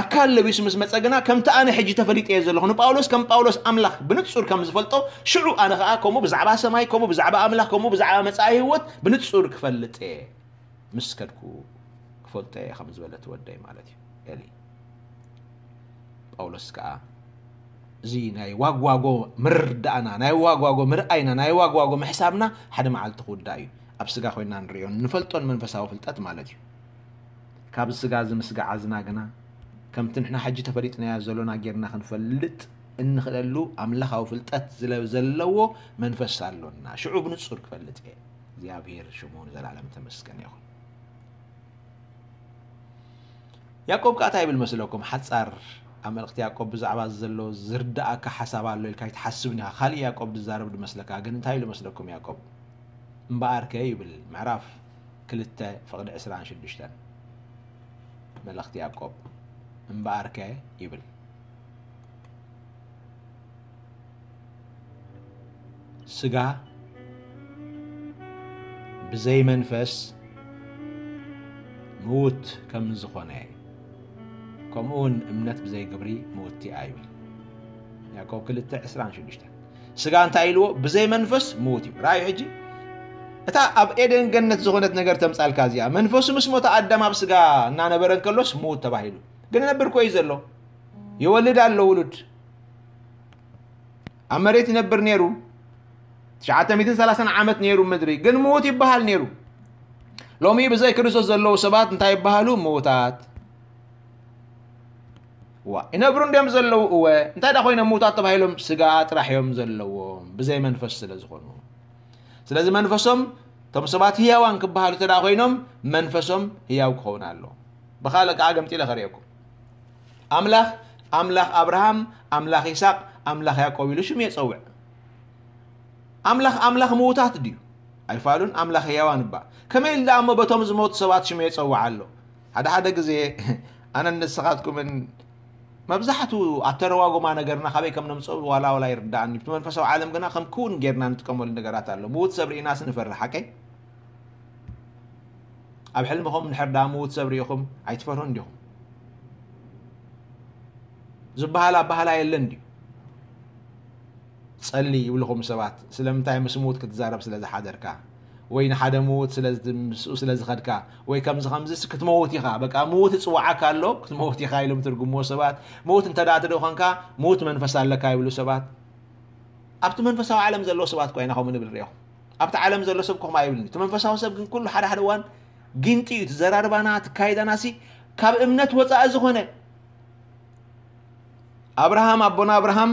ኣካል ለቢሱ ምስ መጸ ግና፣ ከምቲ ኣነ ሕጂ ተፈሊጠ እየ ዘለኹ። ንጳውሎስ ከም ጳውሎስ ኣምላኽ ብንጹር ከም ዝፈልጦ፣ ሽዑ ኣነ ኸኣ ከምኡ ብዛዕባ ሰማይ፣ ከምኡ ብዛዕባ ኣምላኽ፣ ከምኡ ብዛዕባ መጻኢ ህይወት ብንጹር ክፈልጥ እየ። ምስ ከድኩ ክፈልጦ እየ ከም ዝበለት ወደይ ማለት እዩ። ኤሊ። ጳውሎስ ከኣ እዚ ናይ ዋግዋጎ ምርዳእና፣ ናይ ዋግዋጎ ምርኣይና፣ ናይ ዋግዋጎ ምሕሳብና ሓደ መዓልቲ ክውዳእ እዩ። ኣብ ስጋ ኮይንና ንርእዮን ንፈልጦን መንፈሳዊ ፍልጠት ማለት እዩ። ካብዚ ስጋ እዚ ምስ ገዓዝና ግና፣ ከምቲ ንሕና ሕጂ ተፈሊጥናዮ ዘሎና ጌርና ክንፈልጥ እንኽእለሉ ኣምላኻዊ ፍልጠት ዝለ-፣ ዘለዎ መንፈስ ኣሎና። ሽዑ ብንጹር ክፈልጥ እየ። እግዚኣብሔር ሽሙ ንዘለኣለም ተመስገን ይኹን። ያዕቆብ ከኣ እንታይ ይብል መስለኩም? ሓጻር ኣብ መልእኽቲ ያዕቆብ ብዛዕባ ዘሎ ዝርድኣካ ሓሳብ ኣሎ ኢልካ ኣይትሓስብን ኢኻ። ካልእ ያዕቆብ ዝዛረብ ዝመስለካ፣ ግን እንታይ ኢሉ መስለኩም ያዕቆብ? እምበኣርከ ይብል፣ ምዕራፍ ክልተ ፍቕዲ ዕስራን ሽዱሽተን መልእኽቲ ያዕቆብ። እምበኣርከ ይብል፣ ስጋ ብዘይ መንፈስ ምዉት ከም ዝኾነ፣ ከምኡ እውን እምነት ብዘይ ግብሪ ምውቲ እያ ይብል። ያዕቆብ ክልተ ዕስራን ሽዱሽተን። ስጋ እንታይ ኢልዎ? ብዘይ መንፈስ ምዉት እዩ። ራእዩ ሕጂ እታ ኣብ ኤደን ገነት ዝኾነት ነገር ተምጻልካ እዚኣ። መንፈሱ ምስ ሞተ ኣዳም ኣብ ስጋ እናነበረ እንከሎስ ምዉት ተባሂሉ። ግን ነብር ኮዩ ዘሎ። ይወልድ ኣሎ ውሉድ። ኣብ መሬት ይነብር ነይሩ። ትሽዓተ ሚእትን ሰላሳን ዓመት ነይሩ ምድሪ። ግን ምዉት ይበሃል ነይሩ። ሎሚ ብዘይ ክርስቶስ ዘለዉ ሰባት እንታይ ይበሃሉ? ምዉታት። ዋ፣ ይነብሩ እንድዮም ዘለዉ? እወ። እንታይ ደኣ ኮይኖም ምዉታት ተባሂሎም? ስጋ ጥራሕ እዮም ዘለዎም፣ ብዘይ መንፈስ ስለ ዝኾኑ። ስለዚ መንፈሶም፣ እቶም ሰባት ህያዋን ክበሃሉ እንተ ደኣ ኮይኖም፣ መንፈሶም ህያው ክኸውን ኣሎ። ብኻልእ ከኣ ገምጢለ ከርእየኩም። ኣምላኽ፣ ኣምላኽ ኣብርሃም፣ ኣምላኽ ይስሐቅ፣ ኣምላኽ ያዕቆብ ኢሉ ሽሙ የጸውዕ። ኣምላኽ፣ ኣምላኽ ምዉታት ድዩ? ኣይፋሉን፣ ኣምላኽ ህያዋን እባ። ከመይ ኢሉ ደኣ እሞ በቶም ዝሞቱ ሰባት ሽሙ የጸውዕ ኣሎ? ሓደ ሓደ ግዜ ኣነን ንስኻትኩምን መብዛሕቱ ኣተረጓጉማ ነገርና ካበይ ከም ነምጽኦ ዋላ ዋላ ይርድኣኒ። ብቲ መንፈሳዊ ዓለም ግና ከም ክውን ጌርና ንጥቀመሉ ነገራት ኣሎ። ምዉት ሰብ ርኢናስ ንፈርሕ፣ ሓቀይ? ኣብ ሕልምኹም እንድሕር ደኣ ምዉት ሰብ ርኢኹም ኣይትፈርሁን ዲኹም? ዝበሃል ኣበሃህላ የለን ድዩ? ጸሊ ይብልኹም ሰባት፣ ስለምንታይ ምስ ምዉት ክትዛረብ ስለ ዝሓደርካ፣ ወይ ንሓደ ምዉት ስለ ዝ-፣ ምስኡ ስለ ዝኸድካ፣ ወይ ከምዚ ከምዚስ ክትመውት ኢኻ፣ በቃ ምዉት ይጽውዓካ ኣሎ፣ ክትመውት ኢኻ ኢሎም ትርጉምዎ ሰባት። ምዉት እንተ ደኣ ትደኾንካ፣ ምዉት መንፈስ ኣለካ ይብሉ ሰባት። ኣብቲ መንፈሳዊ ዓለም ዘለዉ ሰባት እኮ ኢና ከምኡ ንብል ርኢኹም። ኣብቲ ዓለም ዘሎ ሰብ እኮ ከምኡ ኣይብልን። እቲ መንፈሳዊ ሰብ ግን ኩሉ ሓደ ሓደ እዋን ጊንጢ እዩ። እቲ ዘራርባና፣ እቲ ካይዳናሲ ካብ እምነት ወጻኢ ዝኾነ። ኣብርሃም፣ ኣቦና ኣብርሃም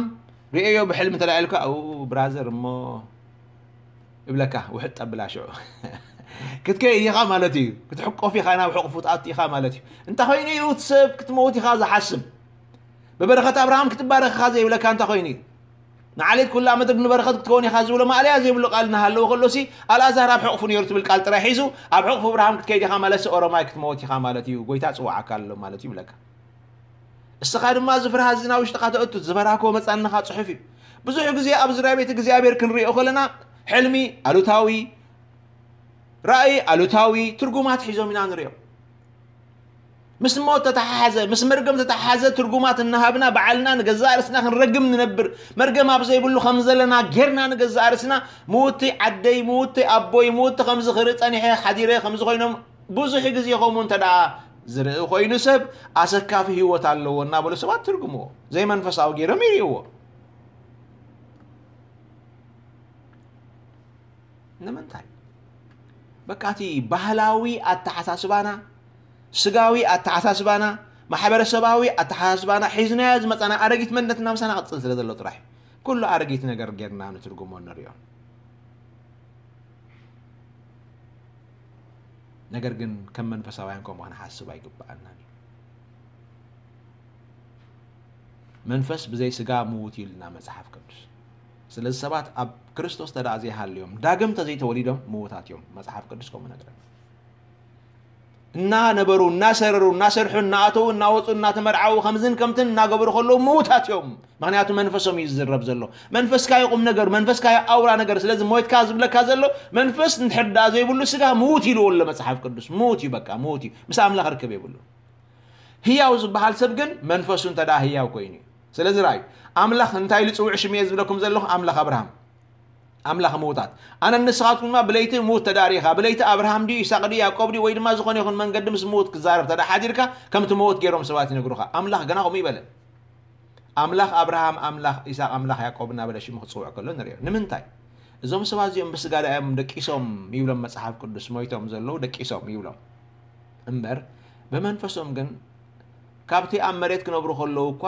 ርእዮ ብሕልሚ ተላዒልካ፣ "ኡ፣ ብራዘር፣ እሞ ይብለካ፣ ውሕጥ ጠብላ ሽዑ ክትከይድ ኢኻ ማለት እዩ። ክትሕቆፍ ኢኻ፣ ናብ ሕቑፉ ትኣቱ ኢኻ ማለት እዩ። እንታይ ኮይኑ እዩ እቲ ሰብ ክትመውት ኢኻ ዝሓስብ? ብበረኸት ኣብርሃም ክትባረኽ ኢኻ ዘይብለካ እንታይ ኮይኑ እዩ? ንዓሌት ኩላ ምድር ንበረኸት ክትከውን ኢኻ ዝብሎ ማእለያ ዘይብሉ ቃል እናሃለወ ከሎሲ፣ ኣልኣዛር ኣብ ሕቑፉ ነይሩ ትብል ቃል ጥራይ ሒዙ ኣብ ሕቑፉ ኣብርሃም ክትከይድ ኢኻ ማለትሲ ኦሮማይ ክትመውት ኢኻ ማለት እዩ። ጎይታ ጽዋዓካ ኣሎ ማለት እዩ ይብለካ። እስኻ ድማ እዚ ፍርሃት እዚ ናብ ውሽጥኻ ተእቱ፣ ዝፈራህክዎ መጻንኻ ጽሑፍ እዩ። ብዙሕ ግዜ ኣብ ዙርያ ቤት እግዚኣብሔር ክንሪኦ ከለና ሕልሚ ኣሉታዊ፣ ራእይ ኣሉታዊ ትርጉማት ሒዞም ኢና ንሪኦ። ምስ ሞት ተተሓሓዘ፣ ምስ መርገም ተተሓሓዘ ትርጉማት እናሃብና ባዕልና ንገዛእ ርእስና ክንረግም ንነብር። መርገም ኣብ ዘይብሉ ከም ዘለና ጌርና ንገዛእ ርእስና ምውቲ ዓደይ፣ ምውቲ ኣቦይ፣ ምውቲ ከምዚ ክርኢ ጸኒሐ ሓዲረ ከምዚ ኮይኖም ብዙሕ ግዜ ከምኡ እንተ ደኣ ዝርኢ ኮይኑ ሰብ ኣሰካፊ ህይወት ኣለዎ እናበሉ ሰባት ትርጉምዎ። ዘይመንፈሳዊ ገይሮም ይርእይዎ። ንምንታይ? በቃ እቲ ባህላዊ ኣተሓሳስባና፣ ስጋዊ ኣተሓሳስባና፣ ማሕበረሰባዊ ኣተሓሳስባና ሒዝናዮ ዝመጻና ኣረጊት መንነትና ምሳና ቅጽል ስለ ዘሎ ጥራሕ እዩ። ኩሉ ኣረጊት ነገር ጌርና ንትርጉሞ ንሪኦ። ነገር ግን ከም መንፈሳውያን ከምኡ ክንሓስብ ኣይግብኣናን እዩ። መንፈስ ብዘይ ስጋ ምዉት እዩ ኢልና መጽሓፍ ቅዱስ። ስለዚ ሰባት ኣብ ክርስቶስ ተደኣ ዘይሃልዮም፣ ዳግም ተዘይተወሊዶም ምዉታት እዮም። መጽሓፍ ቅዱስ ከምኡ ነግረና። እናነበሩ፣ እናሰረሩ፣ እናሰርሑ፣ እናኣተዉ፣ እናወፁ፣ እናተመርዓዉ፣ ከምዝን ከምትን እናገበሩ ከለዉ ምዉታት እዮም። ምኽንያቱ መንፈሶም እዩ ዝዝረብ ዘሎ። መንፈስካ እዩ ቁም ነገር፣ መንፈስካ እዩ ኣውራ ነገር። ስለዚ ሞይትካ ዝብለካ ዘሎ መንፈስ እንድሕር ደኣ ዘይብሉ ስጋ ምዉት ኢልዎ ኣሎ መጽሓፍ ቅዱስ። ምዉት እዩ፣ በቃ ምዉት እዩ። ምስ ኣምላኽ ርክብ የብሉ። ህያው ዝበሃል ሰብ ግን መንፈሱ እንተ ደኣ ህያው ኮይኑ እዩ። ስለዚ ረኣዩ፣ ኣምላኽ እንታይ ኢሉ ጽውዕ ሽም እየ ዝብለኩም ዘለኹ? ኣምላኽ ኣብርሃም፣ ኣምላኽ ምዉታት። ኣነ ንስኻትኩም ድማ ብለይቲ ምዉት ተዳሪኻ፣ ብለይቲ ኣብርሃም ድዩ፣ ይስሐቅ ድዩ፣ ያዕቆብ ድዩ፣ ወይ ድማ ዝኾነ ይኹን መንገዲ ምስ ምዉት ክዛረብ ተዳ ሓዲርካ፣ ከምቲ ምዉት ገይሮም ሰባት ይነግሩኻ። ኣምላኽ ገና ከምኡ ይበለ። ኣምላኽ ኣብርሃም፣ ኣምላኽ ይስሐቅ፣ ኣምላኽ ያዕቆብ እናበለ ሽሙ ክጽውዕ ከሎ ንሪኦ። ንምንታይ? እዞም ሰባት እዚኦም ብስጋ ደኣ እዮም ደቂሶም ይብሎም መጽሓፍ ቅዱስ፣ ሞይቶም ዘለዉ ደቂሶም ይብሎም። እምበር ብመንፈሶም ግን ካብቲ ኣብ መሬት ክነብሩ ከለዉ እኳ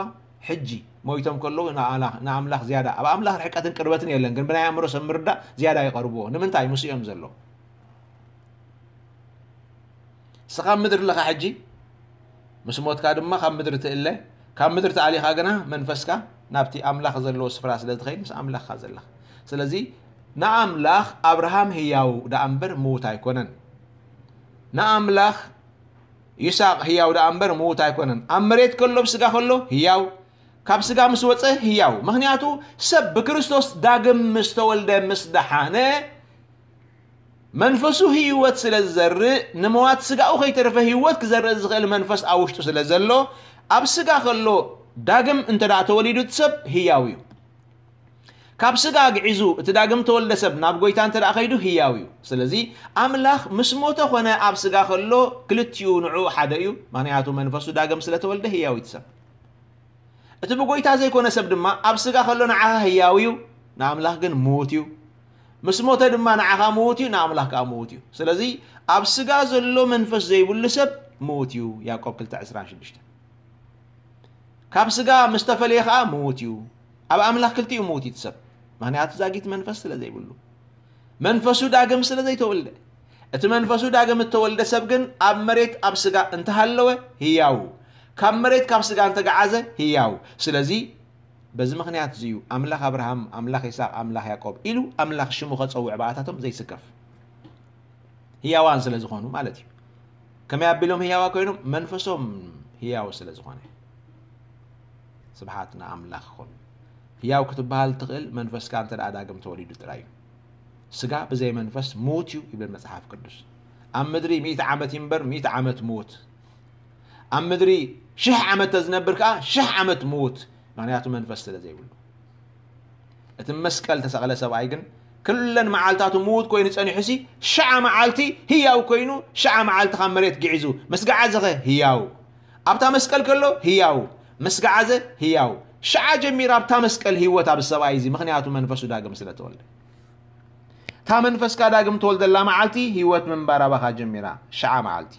ሕጂ ሞይቶም ከለዉ ንኣላ-፣ ንኣምላኽ ዝያዳ፣ ኣብ ኣምላኽ ርሕቀትን ቅርበትን የለን፣ ግን ብናይ ኣእምሮ ሰብ ምርዳእ ዝያዳ ይቐርብዎ። ንምንታይ? ምስኡ እዮም ዘለዉ። ንስኻ ኣብ ምድሪ ኣለኻ ሕጂ፣ ምስ ሞትካ ድማ ካብ ምድሪ ትእለ፣ ካብ ምድሪ ተኣሊኻ ግና መንፈስካ ናብቲ ኣምላኽ ዘለዎ ስፍራ ስለ ዝኸይድ ምስ ኣምላኽካ ዘለኻ። ስለዚ ንኣምላኽ ኣብርሃም ህያው ደኣ እምበር ምዉት ኣይኮነን። ንኣምላኽ ይስሐቅ ህያው ደኣ እምበር ምዉት ኣይኮነን። ኣብ መሬት ከሎ ብስጋ ከሎ ህያው፣ ካብ ስጋ ምስ ወጸ ህያው። ምኽንያቱ ሰብ ብክርስቶስ ዳግም ምስ ተወልደ ምስ ደሓነ መንፈሱ ህይወት ስለ ዝዘርእ፣ ንመዋት ስጋኡ ከይተረፈ ህይወት ክዘርእ ዝኽእል መንፈስ ኣብ ውሽጡ ስለ ዘሎ፣ ኣብ ስጋ ከሎ ዳግም እንተ ደኣ ተወሊዱ እቲ ሰብ ህያው እዩ። ካብ ስጋ ግዒዙ እቲ ዳግም ተወልደ ሰብ ናብ ጎይታ እንተ ደኣ ከይዱ ህያው እዩ። ስለዚ ኣምላኽ ምስ ሞተ ኾነ ኣብ ስጋ ከሎ ክልቲኡ ንዕኡ ሓደ እዩ። ምኽንያቱ መንፈሱ ዳግም ስለ ተወልደ ህያው እዩ እቲ ሰብ። እቲ ብጎይታ ዘይኮነ ሰብ ድማ ኣብ ስጋ ከሎ ንዓኻ ህያው እዩ፣ ንኣምላኽ ግን ምዉት እዩ። ምስ ሞተ ድማ ንዓኻ ምዉት እዩ፣ ንኣምላኽ ከኣ ምዉት እዩ። ስለዚ ኣብ ስጋ ዘሎ መንፈስ ዘይብሉ ሰብ ምዉት እዩ። ያዕቆብ ክልተ ዕስራን ሽዱሽተን። ካብ ስጋ ምስ ተፈለየ ከኣ ምዉት እዩ። ኣብ ኣምላኽ ክልቲኡ ምዉት እዩ እቲ ሰብ። ምኽንያቱ ዛጊት መንፈስ ስለ ዘይብሉ። መንፈሱ ዳግም ስለ ዘይተወልደ። እቲ መንፈሱ ዳግም እተወልደ ሰብ ግን ኣብ መሬት ኣብ ስጋ እንተሃለወ ህያው፣ ካብ መሬት ካብ ስጋ እንተገዓዘ ህያው። ስለዚ በዚ ምኽንያት እዚ እዩ ኣምላኽ ኣብርሃም፣ ኣምላኽ ይስሐቅ፣ ኣምላኽ ያዕቆብ ኢሉ ኣምላኽ ሽሙ ከጸውዕ ብኣታቶም ዘይስከፍ። ህያዋን ስለ ዝኾኑ ማለት እዩ። ከመይ ኣቢሎም ህያዋ ኮይኖም? መንፈሶም ህያው ስለ ዝኾነ። ስብሓት ንኣምላኽ ይኹን። ህያው ክትበሃል ትኽእል መንፈስካ እንተ ደኣ ዳግም ተወሊዱ ጥራይ እዩ። ስጋ ብዘይ መንፈስ ምዉት እዩ ይብል መጽሓፍ ቅዱስ። ኣብ ምድሪ ሚእቲ ዓመት ይንበር፣ ሚእቲ ዓመት ምዉት። ኣብ ምድሪ ሽሕ ዓመት ተዝነብር ከኣ ሽሕ ዓመት ምዉት፣ ምኽንያቱ መንፈስ ስለ ዘይብሉ። እቲ መስቀል ተሰቕለ ሰብኣይ ግን ክለን መዓልታቱ ምዉት ኮይኑ ጸኒሑሲ፣ ሽዓ መዓልቲ ህያው ኮይኑ፣ ሽዓ መዓልቲ ካብ መሬት ግዒዙ። ምስ ገዓዘኸ ህያው። ኣብታ መስቀል ከሎ ህያው፣ ምስ ገዓዘ ህያው። ሽዓ ጀሚራ ኣብታ መስቀል ህይወት ኣብ ሰብኣይ እዚ፣ ምኽንያቱ መንፈሱ ዳግም ስለ ተወልደ። እታ መንፈስካ ዳግም ተወልደላ መዓልቲ ህይወት ምንባር ኣባኻ ጀሚራ። ሽዓ መዓልቲ።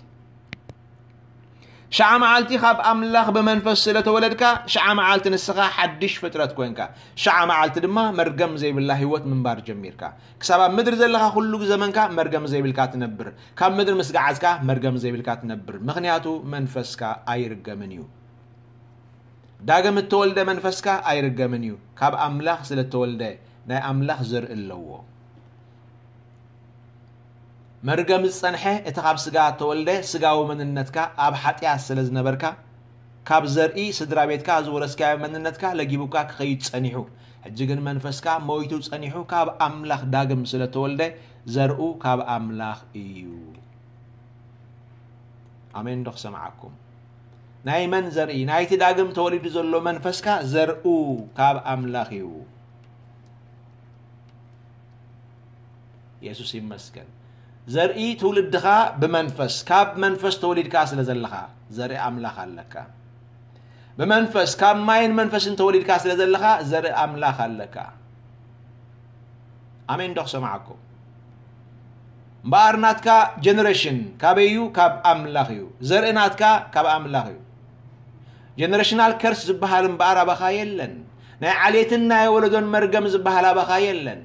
ሸዓ መዓልቲ ካብ ኣምላኽ ብመንፈስ ስለ ተወለድካ፣ ሸዓ መዓልቲ ንስኻ ሓድሽ ፍጥረት ኮንካ። ሸዓ መዓልቲ ድማ መርገም ዘይብላ ህይወት ምንባር ጀሚርካ። ክሳብ ኣብ ምድሪ ዘለኻ ኩሉ ዘመንካ መርገም ዘይብልካ ትነብር። ካብ ምድሪ ምስ ገዓዝካ መርገም ዘይብልካ ትነብር። ምኽንያቱ መንፈስካ ኣይርገምን እዩ። ዳግም እተወልደ መንፈስካ ኣይርገምን እዩ። ካብ ኣምላኽ ስለ እተወልደ ናይ ኣምላኽ ዘርኢ ኣለዎ። መርገም ዝጸንሐ እቲ ካብ ስጋ እተወልደ ስጋዊ መንነትካ ኣብ ሓጢኣት ስለ ዝነበርካ፣ ካብ ዘርኢ ስድራ ቤትካ ዝወረስካዮ መንነትካ ለጊቡካ ክኸይድ ጸኒሑ። ሕጂ ግን መንፈስካ ሞይቱ ጸኒሑ ካብ ኣምላኽ ዳግም ስለ እተወልደ ዘርኡ ካብ ኣምላኽ እዩ። ኣሜን ዶ ክሰምዓኩም? ናይ መን ዘርኢ? ናይቲ ዳግም ተወሊዱ ዘሎ መንፈስካ ዘርኡ ካብ ኣምላኽ እዩ። የሱስ ይመስገን። ዘርኢ ትውልድኻ ብመንፈስ፣ ካብ መንፈስ ተወሊድካ ስለ ዘለኻ ዘርኢ ኣምላኽ ኣለካ። ብመንፈስ፣ ካብ ማይን መንፈስን ተወሊድካ ስለ ዘለኻ ዘርኢ ኣምላኽ ኣለካ። ኣሜን ዶ ክሰምዓኩም? እምበኣር ናትካ ጀነሬሽን ካበይ እዩ? ካብ ኣምላኽ እዩ። ዘርኢ ናትካ ካብ ኣምላኽ እዩ። ጀነሬሽናል ከርስ ዝበሃል እምበኣር ኣባኻ የለን። ናይ ዓሌትን ናይ ወለዶን መርገም ዝበሃል ኣባኻ የለን።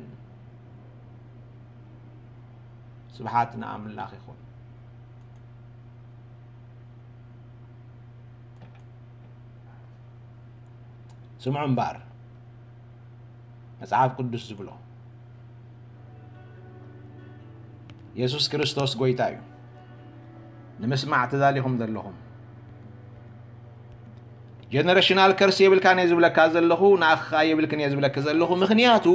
ስብሓት ንኣምላኽ ይኹን። ስምዑ እምበኣር መጽሓፍ ቅዱስ ዝብሎ። የሱስ ክርስቶስ ጎይታ እዩ። ንምስማዕ ተዳሊኹም ዘለኹም። ጀነሬሽናል ከርስ የብልካን እየ ዝብለካ ዘለኹ፣ ንኣኻ የብልክን እየ ዝብለካ ዘለኹ። ምኽንያቱ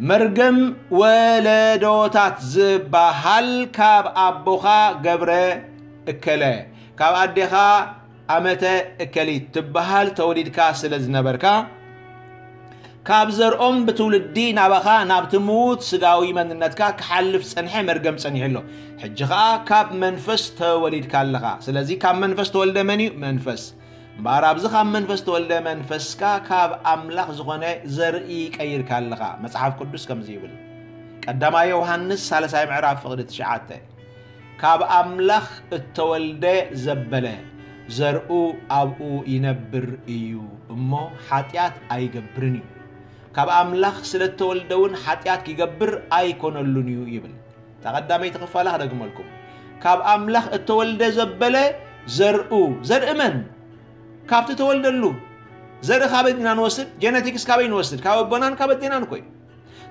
መርገም ወለዶታት ዝበሃል ካብ ኣቦኻ ገብረ እከለ፣ ካብ ኣዴኻ ኣመተ እከሊት ትበሃል ተወሊድካ ስለ ዝነበርካ፣ ካብ ዘርኦም ብትውልዲ ናባኻ ናብቲ ምዉት ስጋዊ መንነትካ ክሓልፍ ጸንሐ መርገም ጸኒሑ ኣሎ። ሕጂ ኸኣ ካብ መንፈስ ተወሊድካ ኣለኻ። ስለዚ ካብ መንፈስ ተወልደ መን እዩ? መንፈስ። እምበኣር ኣብዚ ካብ መንፈስ ተወልደ መንፈስካ ካብ ኣምላኽ ዝኾነ ዘርኢ ቀይርካ ኣለኻ። መጽሓፍ ቅዱስ ከምዚ ይብል። ቀዳማይ ዮሃንስ ሳልሳይ ምዕራፍ ፍቕዲ ትሽዓተ። ካብ ኣምላኽ እተወልደ ዘበለ ዘርኡ ኣብኡ ይነብር እዩ እሞ ሓጢኣት ኣይገብርን እዩ። ካብ ኣምላኽ ስለ እተወልደ እውን ሓጢኣት ኪገብር ኣይኮነሉን እዩ ይብል። እታ ቀዳመይቲ ክፋላ ክደግመልኩም። ካብ ኣምላኽ እተወልደ ዘበለ ዘርኡ፣ ዘርኢ መን? ካብቲ ተወልደሉ። ዘርኢ ካበይ ዲና ንወስድ? ጀነቲክስ ካበይ ንወስድ? ካብ ኣቦናን ካብ ኣዴናን እኮ እዩ።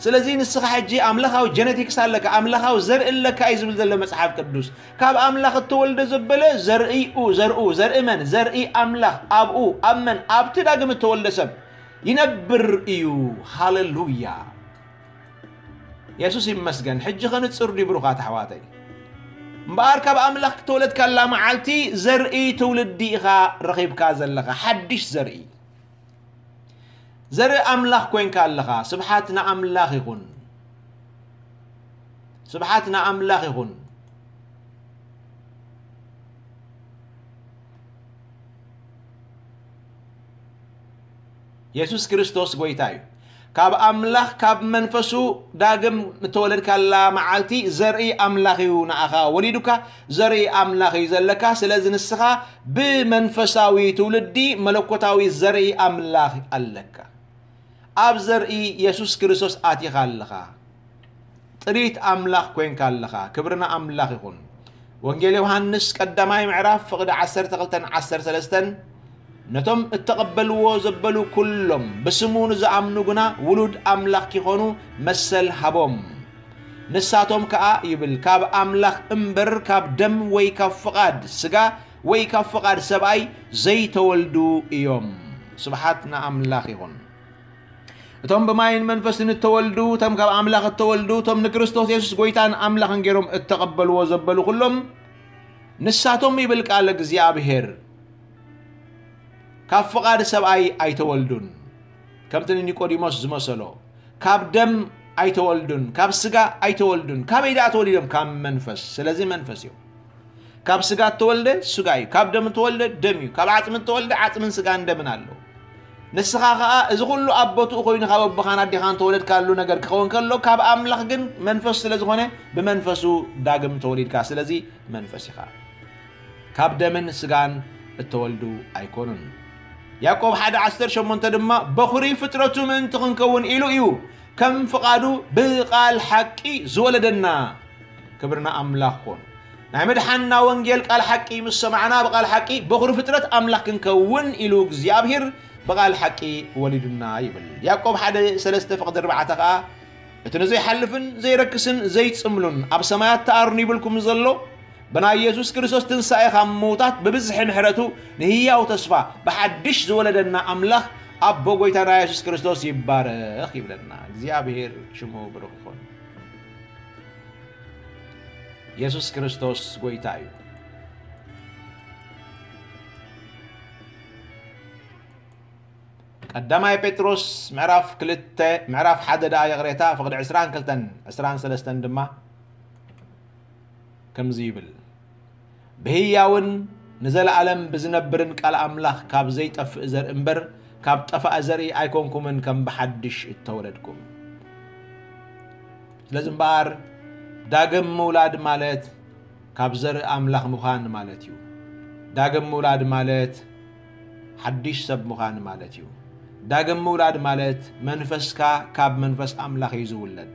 ስለዚ ንስኻ ሕጂ ኣምላኻዊ ጀነቲክስ ኣለካ፣ ኣምላኻዊ ዘርኢ ኣለካ እዩ ዝብል ዘሎ መጽሓፍ ቅዱስ። ካብ ኣምላኽ እተወልደ ዘበለ ዘርኢኡ፣ ዘርኡ፣ ዘርኢ መን? ዘርኢ ኣምላኽ ኣብኡ፣ ኣብ መን? ኣብቲ ዳግም እተወልደ ሰብ ይነብር እዩ። ሃሌሉያ! የሱስ ይመስገን። ሕጂ ኸንጽር ድዩ ብሩኻት ኣሕዋተይ? እምበኣር ካብ ኣምላኽ ክትወለድ ከላ መዓልቲ ዘርኢ ትውልዲ ኢኻ ረኺብካ ዘለኻ፣ ሓድሽ ዘርኢ። ዘርኢ ኣምላኽ ኮይንካ ኣለኻ። ስብሓት ንኣምላኽ ይኹን። ስብሓት ንኣምላኽ ይኹን። የሱስ ክርስቶስ ጎይታ እዩ። ካብ ኣምላኽ፣ ካብ መንፈሱ ዳግም እተወለድካላ መዓልቲ ዘርኢ ኣምላኽ እዩ ንኣኻ ወሊዱካ፣ ዘርኢ ኣምላኽ እዩ ዘለካ። ስለዚ ንስኻ ብመንፈሳዊ ትውልዲ መለኮታዊ ዘርኢ ኣምላኽ ኣለካ። ኣብ ዘርኢ የሱስ ክርስቶስ ኣቲኻ ኣለኻ። ጥሪት ኣምላኽ ኮይንካ ኣለኻ። ክብሪ ንኣምላኽ ይኹን። ወንጌል ዮሃንስ ቀዳማይ ምዕራፍ ፍቕዲ ዓሰርተ ክልተን ዓሰርተ ሰለስተን፣ ነቶም እተቐበልዎ ዘበሉ ኩሎም፣ ብስሙ ንዝኣምኑ ግና ውሉድ ኣምላኽ ኪኾኑ መሰል ሃቦም። ንሳቶም ከኣ ይብል፣ ካብ ኣምላኽ እምበር ካብ ደም ወይ ካብ ፍቓድ ስጋ ወይ ካብ ፍቓድ ሰብኣይ ዘይተወልዱ እዮም። ስብሓት ንኣምላኽ ይኹን። እቶም ብማይን መንፈስን እተወልዱ፣ እቶም ካብ ኣምላኽ እተወልዱ፣ እቶም ንክርስቶስ የሱስ ጎይታን ኣምላኽን ገይሮም እተቐበልዎ ዘበሉ ኩሎም፣ ንሳቶም ይብል ቃል እግዚኣብሔር፣ ካብ ፍቓድ ሰብኣይ ኣይተወልዱን። ከምቲ ንኒቆዲሞስ ዝመሰሎ፣ ካብ ደም ኣይተወልዱን፣ ካብ ስጋ ኣይተወልዱን። ካበይ ደኣ ተወሊዶም? ካብ መንፈስ። ስለዚ መንፈስ እዮም። ካብ ስጋ እተወልደ ስጋ እዩ፣ ካብ ደም እተወልደ ደም እዩ፣ ካብ ዓጽሚ እተወልደ ዓጽምን ስጋን ደምን ኣሎ። ንስኻ ኸኣ እዚ ኩሉ ኣብ ቦትኡ ኮይኑ ካብ ኣቦኻን ኣዴኻን ተወለድካሉ ነገር ክኸውን ከሎ፣ ካብ ኣምላኽ ግን መንፈስ ስለ ዝኾነ ብመንፈሱ ዳግም ተወሊድካ። ስለዚ መንፈስ ኢኻ። ካብ ደምን ስጋን እተወልዱ ኣይኮኑን። ያዕቆብ ሓደ ዓሰርተ ሸሞንተ ድማ፣ በኹሪ ፍጥረቱ ምእንቲ ክንከውን ኢሉ እዩ፣ ከም ፍቓዱ ብቓል ሓቂ ዝወለደና። ክብርና ኣምላኽ ኾን። ናይ መድሓንና ወንጌል ቃል ሓቂ ምስ ሰማዕና፣ ብቓል ሓቂ በኹሪ ፍጥረት ኣምላኽ ክንከውን ኢሉ እግዚኣብሔር ብቓል ሓቂ ወሊዱና ይብል። ያዕቆብ ሓደ ሰለስተ ፍቕዲ ኣርባዕተ ኸኣ፣ እቲ ንዘይሓልፍን ዘይረክስን ዘይጽምሉን ኣብ ሰማያት ተኣርኑ ይብልኩም ዘሎ፣ ብናይ የሱስ ክርስቶስ ትንሳኤ ካብ ምዉታት ብብዝሒ ምሕረቱ ንህያው ተስፋ ብሓድሽ ዝወለደና ኣምላኽ ኣቦ ጐይታና የሱስ ክርስቶስ ይባረኽ ይብለና። እግዚኣብሔር ሽሙ ብሩኽ ይኹን። የሱስ ክርስቶስ ጐይታ እዩ። ቀዳማይ ጴጥሮስ ምዕራፍ ክልተ፣ ምዕራፍ ሓደ ደኣ ይቕሬታ፣ ፍቕዲ ዕስራን ክልተን፣ ዕስራን ሰለስተን ድማ ከምዚ ይብል፣ ብህያውን ንዘለኣለም ብዝነብርን ቃል ኣምላኽ ካብ ዘይጠፍእ ዘርኢ እምበር፣ ካብ ጠፋእ ዘርኢ ኣይኮንኩምን፣ ከም ብሓድሽ እተወለድኩም። ስለዚ እምበኣር፣ ዳግም ምውላድ ማለት ካብ ዘርኢ ኣምላኽ ምዃን ማለት እዩ። ዳግም ምውላድ ማለት ሓድሽ ሰብ ምዃን ማለት እዩ። ዳግም ምውላድ ማለት መንፈስካ ካብ መንፈስ ኣምላኽ እዩ ዝውለድ።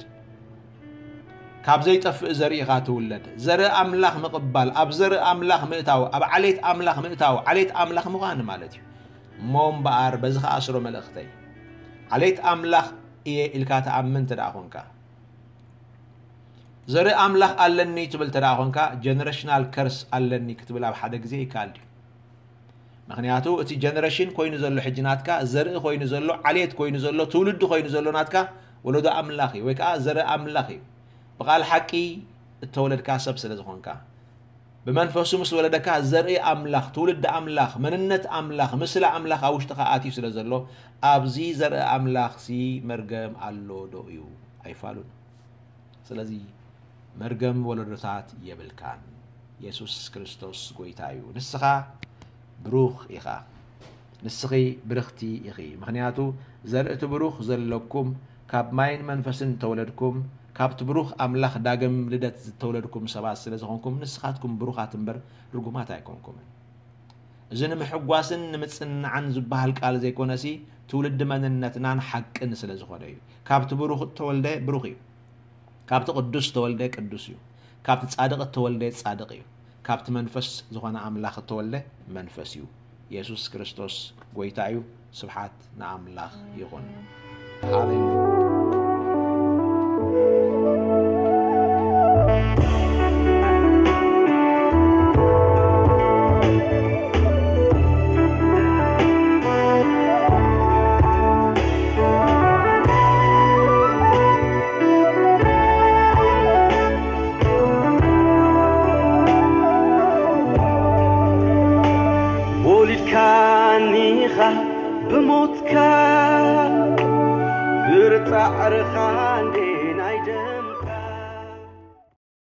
ካብ ዘይጠፍእ ዘርኢ ኢኻ ትውለድ። ዘርኢ ኣምላኽ ምቕባል፣ ኣብ ዘርኢ ኣምላኽ ምእታው፣ ኣብ ዓሌት ኣምላኽ ምእታው፣ ዓሌት ኣምላኽ ምዃን ማለት እዩ። እሞ እምበኣር፣ በዚ ኸኣ ስሮ መልእኽተይ፣ ዓሌት ኣምላኽ እየ ኢልካ ትኣምን እንተ ደኣ ኾንካ፣ ዘርኢ ኣምላኽ ኣለኒ ትብል እንተ ደኣ ኾንካ፣ ጀነሬሽናል ከርስ ኣለኒ ክትብል ኣብ ሓደ ግዜ ይከኣል ድዩ? ምኽንያቱ፣ እቲ ጀነሬሽን ኮይኑ ዘሎ ሕጂ ናትካ፣ ዘርኢ ኮይኑ ዘሎ፣ ዓሌት ኮይኑ ዘሎ፣ ትውልዲ ኮይኑ ዘሎ ናትካ፣ ወለዶ ኣምላኽ እዩ፣ ወይ ከኣ ዘርኢ ኣምላኽ እዩ። ብቓል ሓቂ እተወለድካ ሰብ ስለ ዝኾንካ፣ ብመንፈሱ ምስ ወለደካ፣ ዘርኢ ኣምላኽ፣ ትውልዲ ኣምላኽ፣ መንነት ኣምላኽ፣ ምስሊ ኣምላኽ ኣብ ውሽጥኻ ኣትዩ ስለ ዘሎ፣ ኣብዚ ዘርኢ ኣምላኽሲ መርገም ኣሎ ዶ እዩ? ኣይፋሉን። ስለዚ መርገም ወለዶታት የብልካን። የሱስ ክርስቶስ ጐይታ እዩ። ንስኻ ብሩኽ ኢኻ። ንስኺ ብርኽቲ ኢኺ። ምኽንያቱ ዘርኢ እቲ ብሩኽ ዘለኩም፣ ካብ ማይን መንፈስን ዝተወለድኩም፣ ካብቲ ብሩኽ ኣምላኽ ዳግም ልደት ዝተወለድኩም ሰባት ስለ ዝኾንኩም፣ ንስኻትኩም ብሩኻት እምበር ርጉማት ኣይኮንኩምን። እዚ ንምሕጓስን ንምጽንናዕን ዝበሃል ቃል ዘይኮነሲ፣ ትውልዲ መንነትናን ሓቅን ስለ ዝኾነ እዩ። ካብቲ ብሩኽ እተወልደ ብሩኽ እዩ። ካብቲ ቅዱስ እተወልደ ቅዱስ እዩ። ካብቲ ጻድቕ እተወልደ ጻድቕ እዩ። ካብቲ መንፈስ ዝኾነ ኣምላኽ እተወልደ መንፈስ እዩ። የሱስ ክርስቶስ ጐይታ እዩ። ስብሓት ንኣምላኽ ይኹን። ሃሌሉያ። ወሊድካኒኻ ብሞትካ፣ ብርጻዕርኻ እንዴ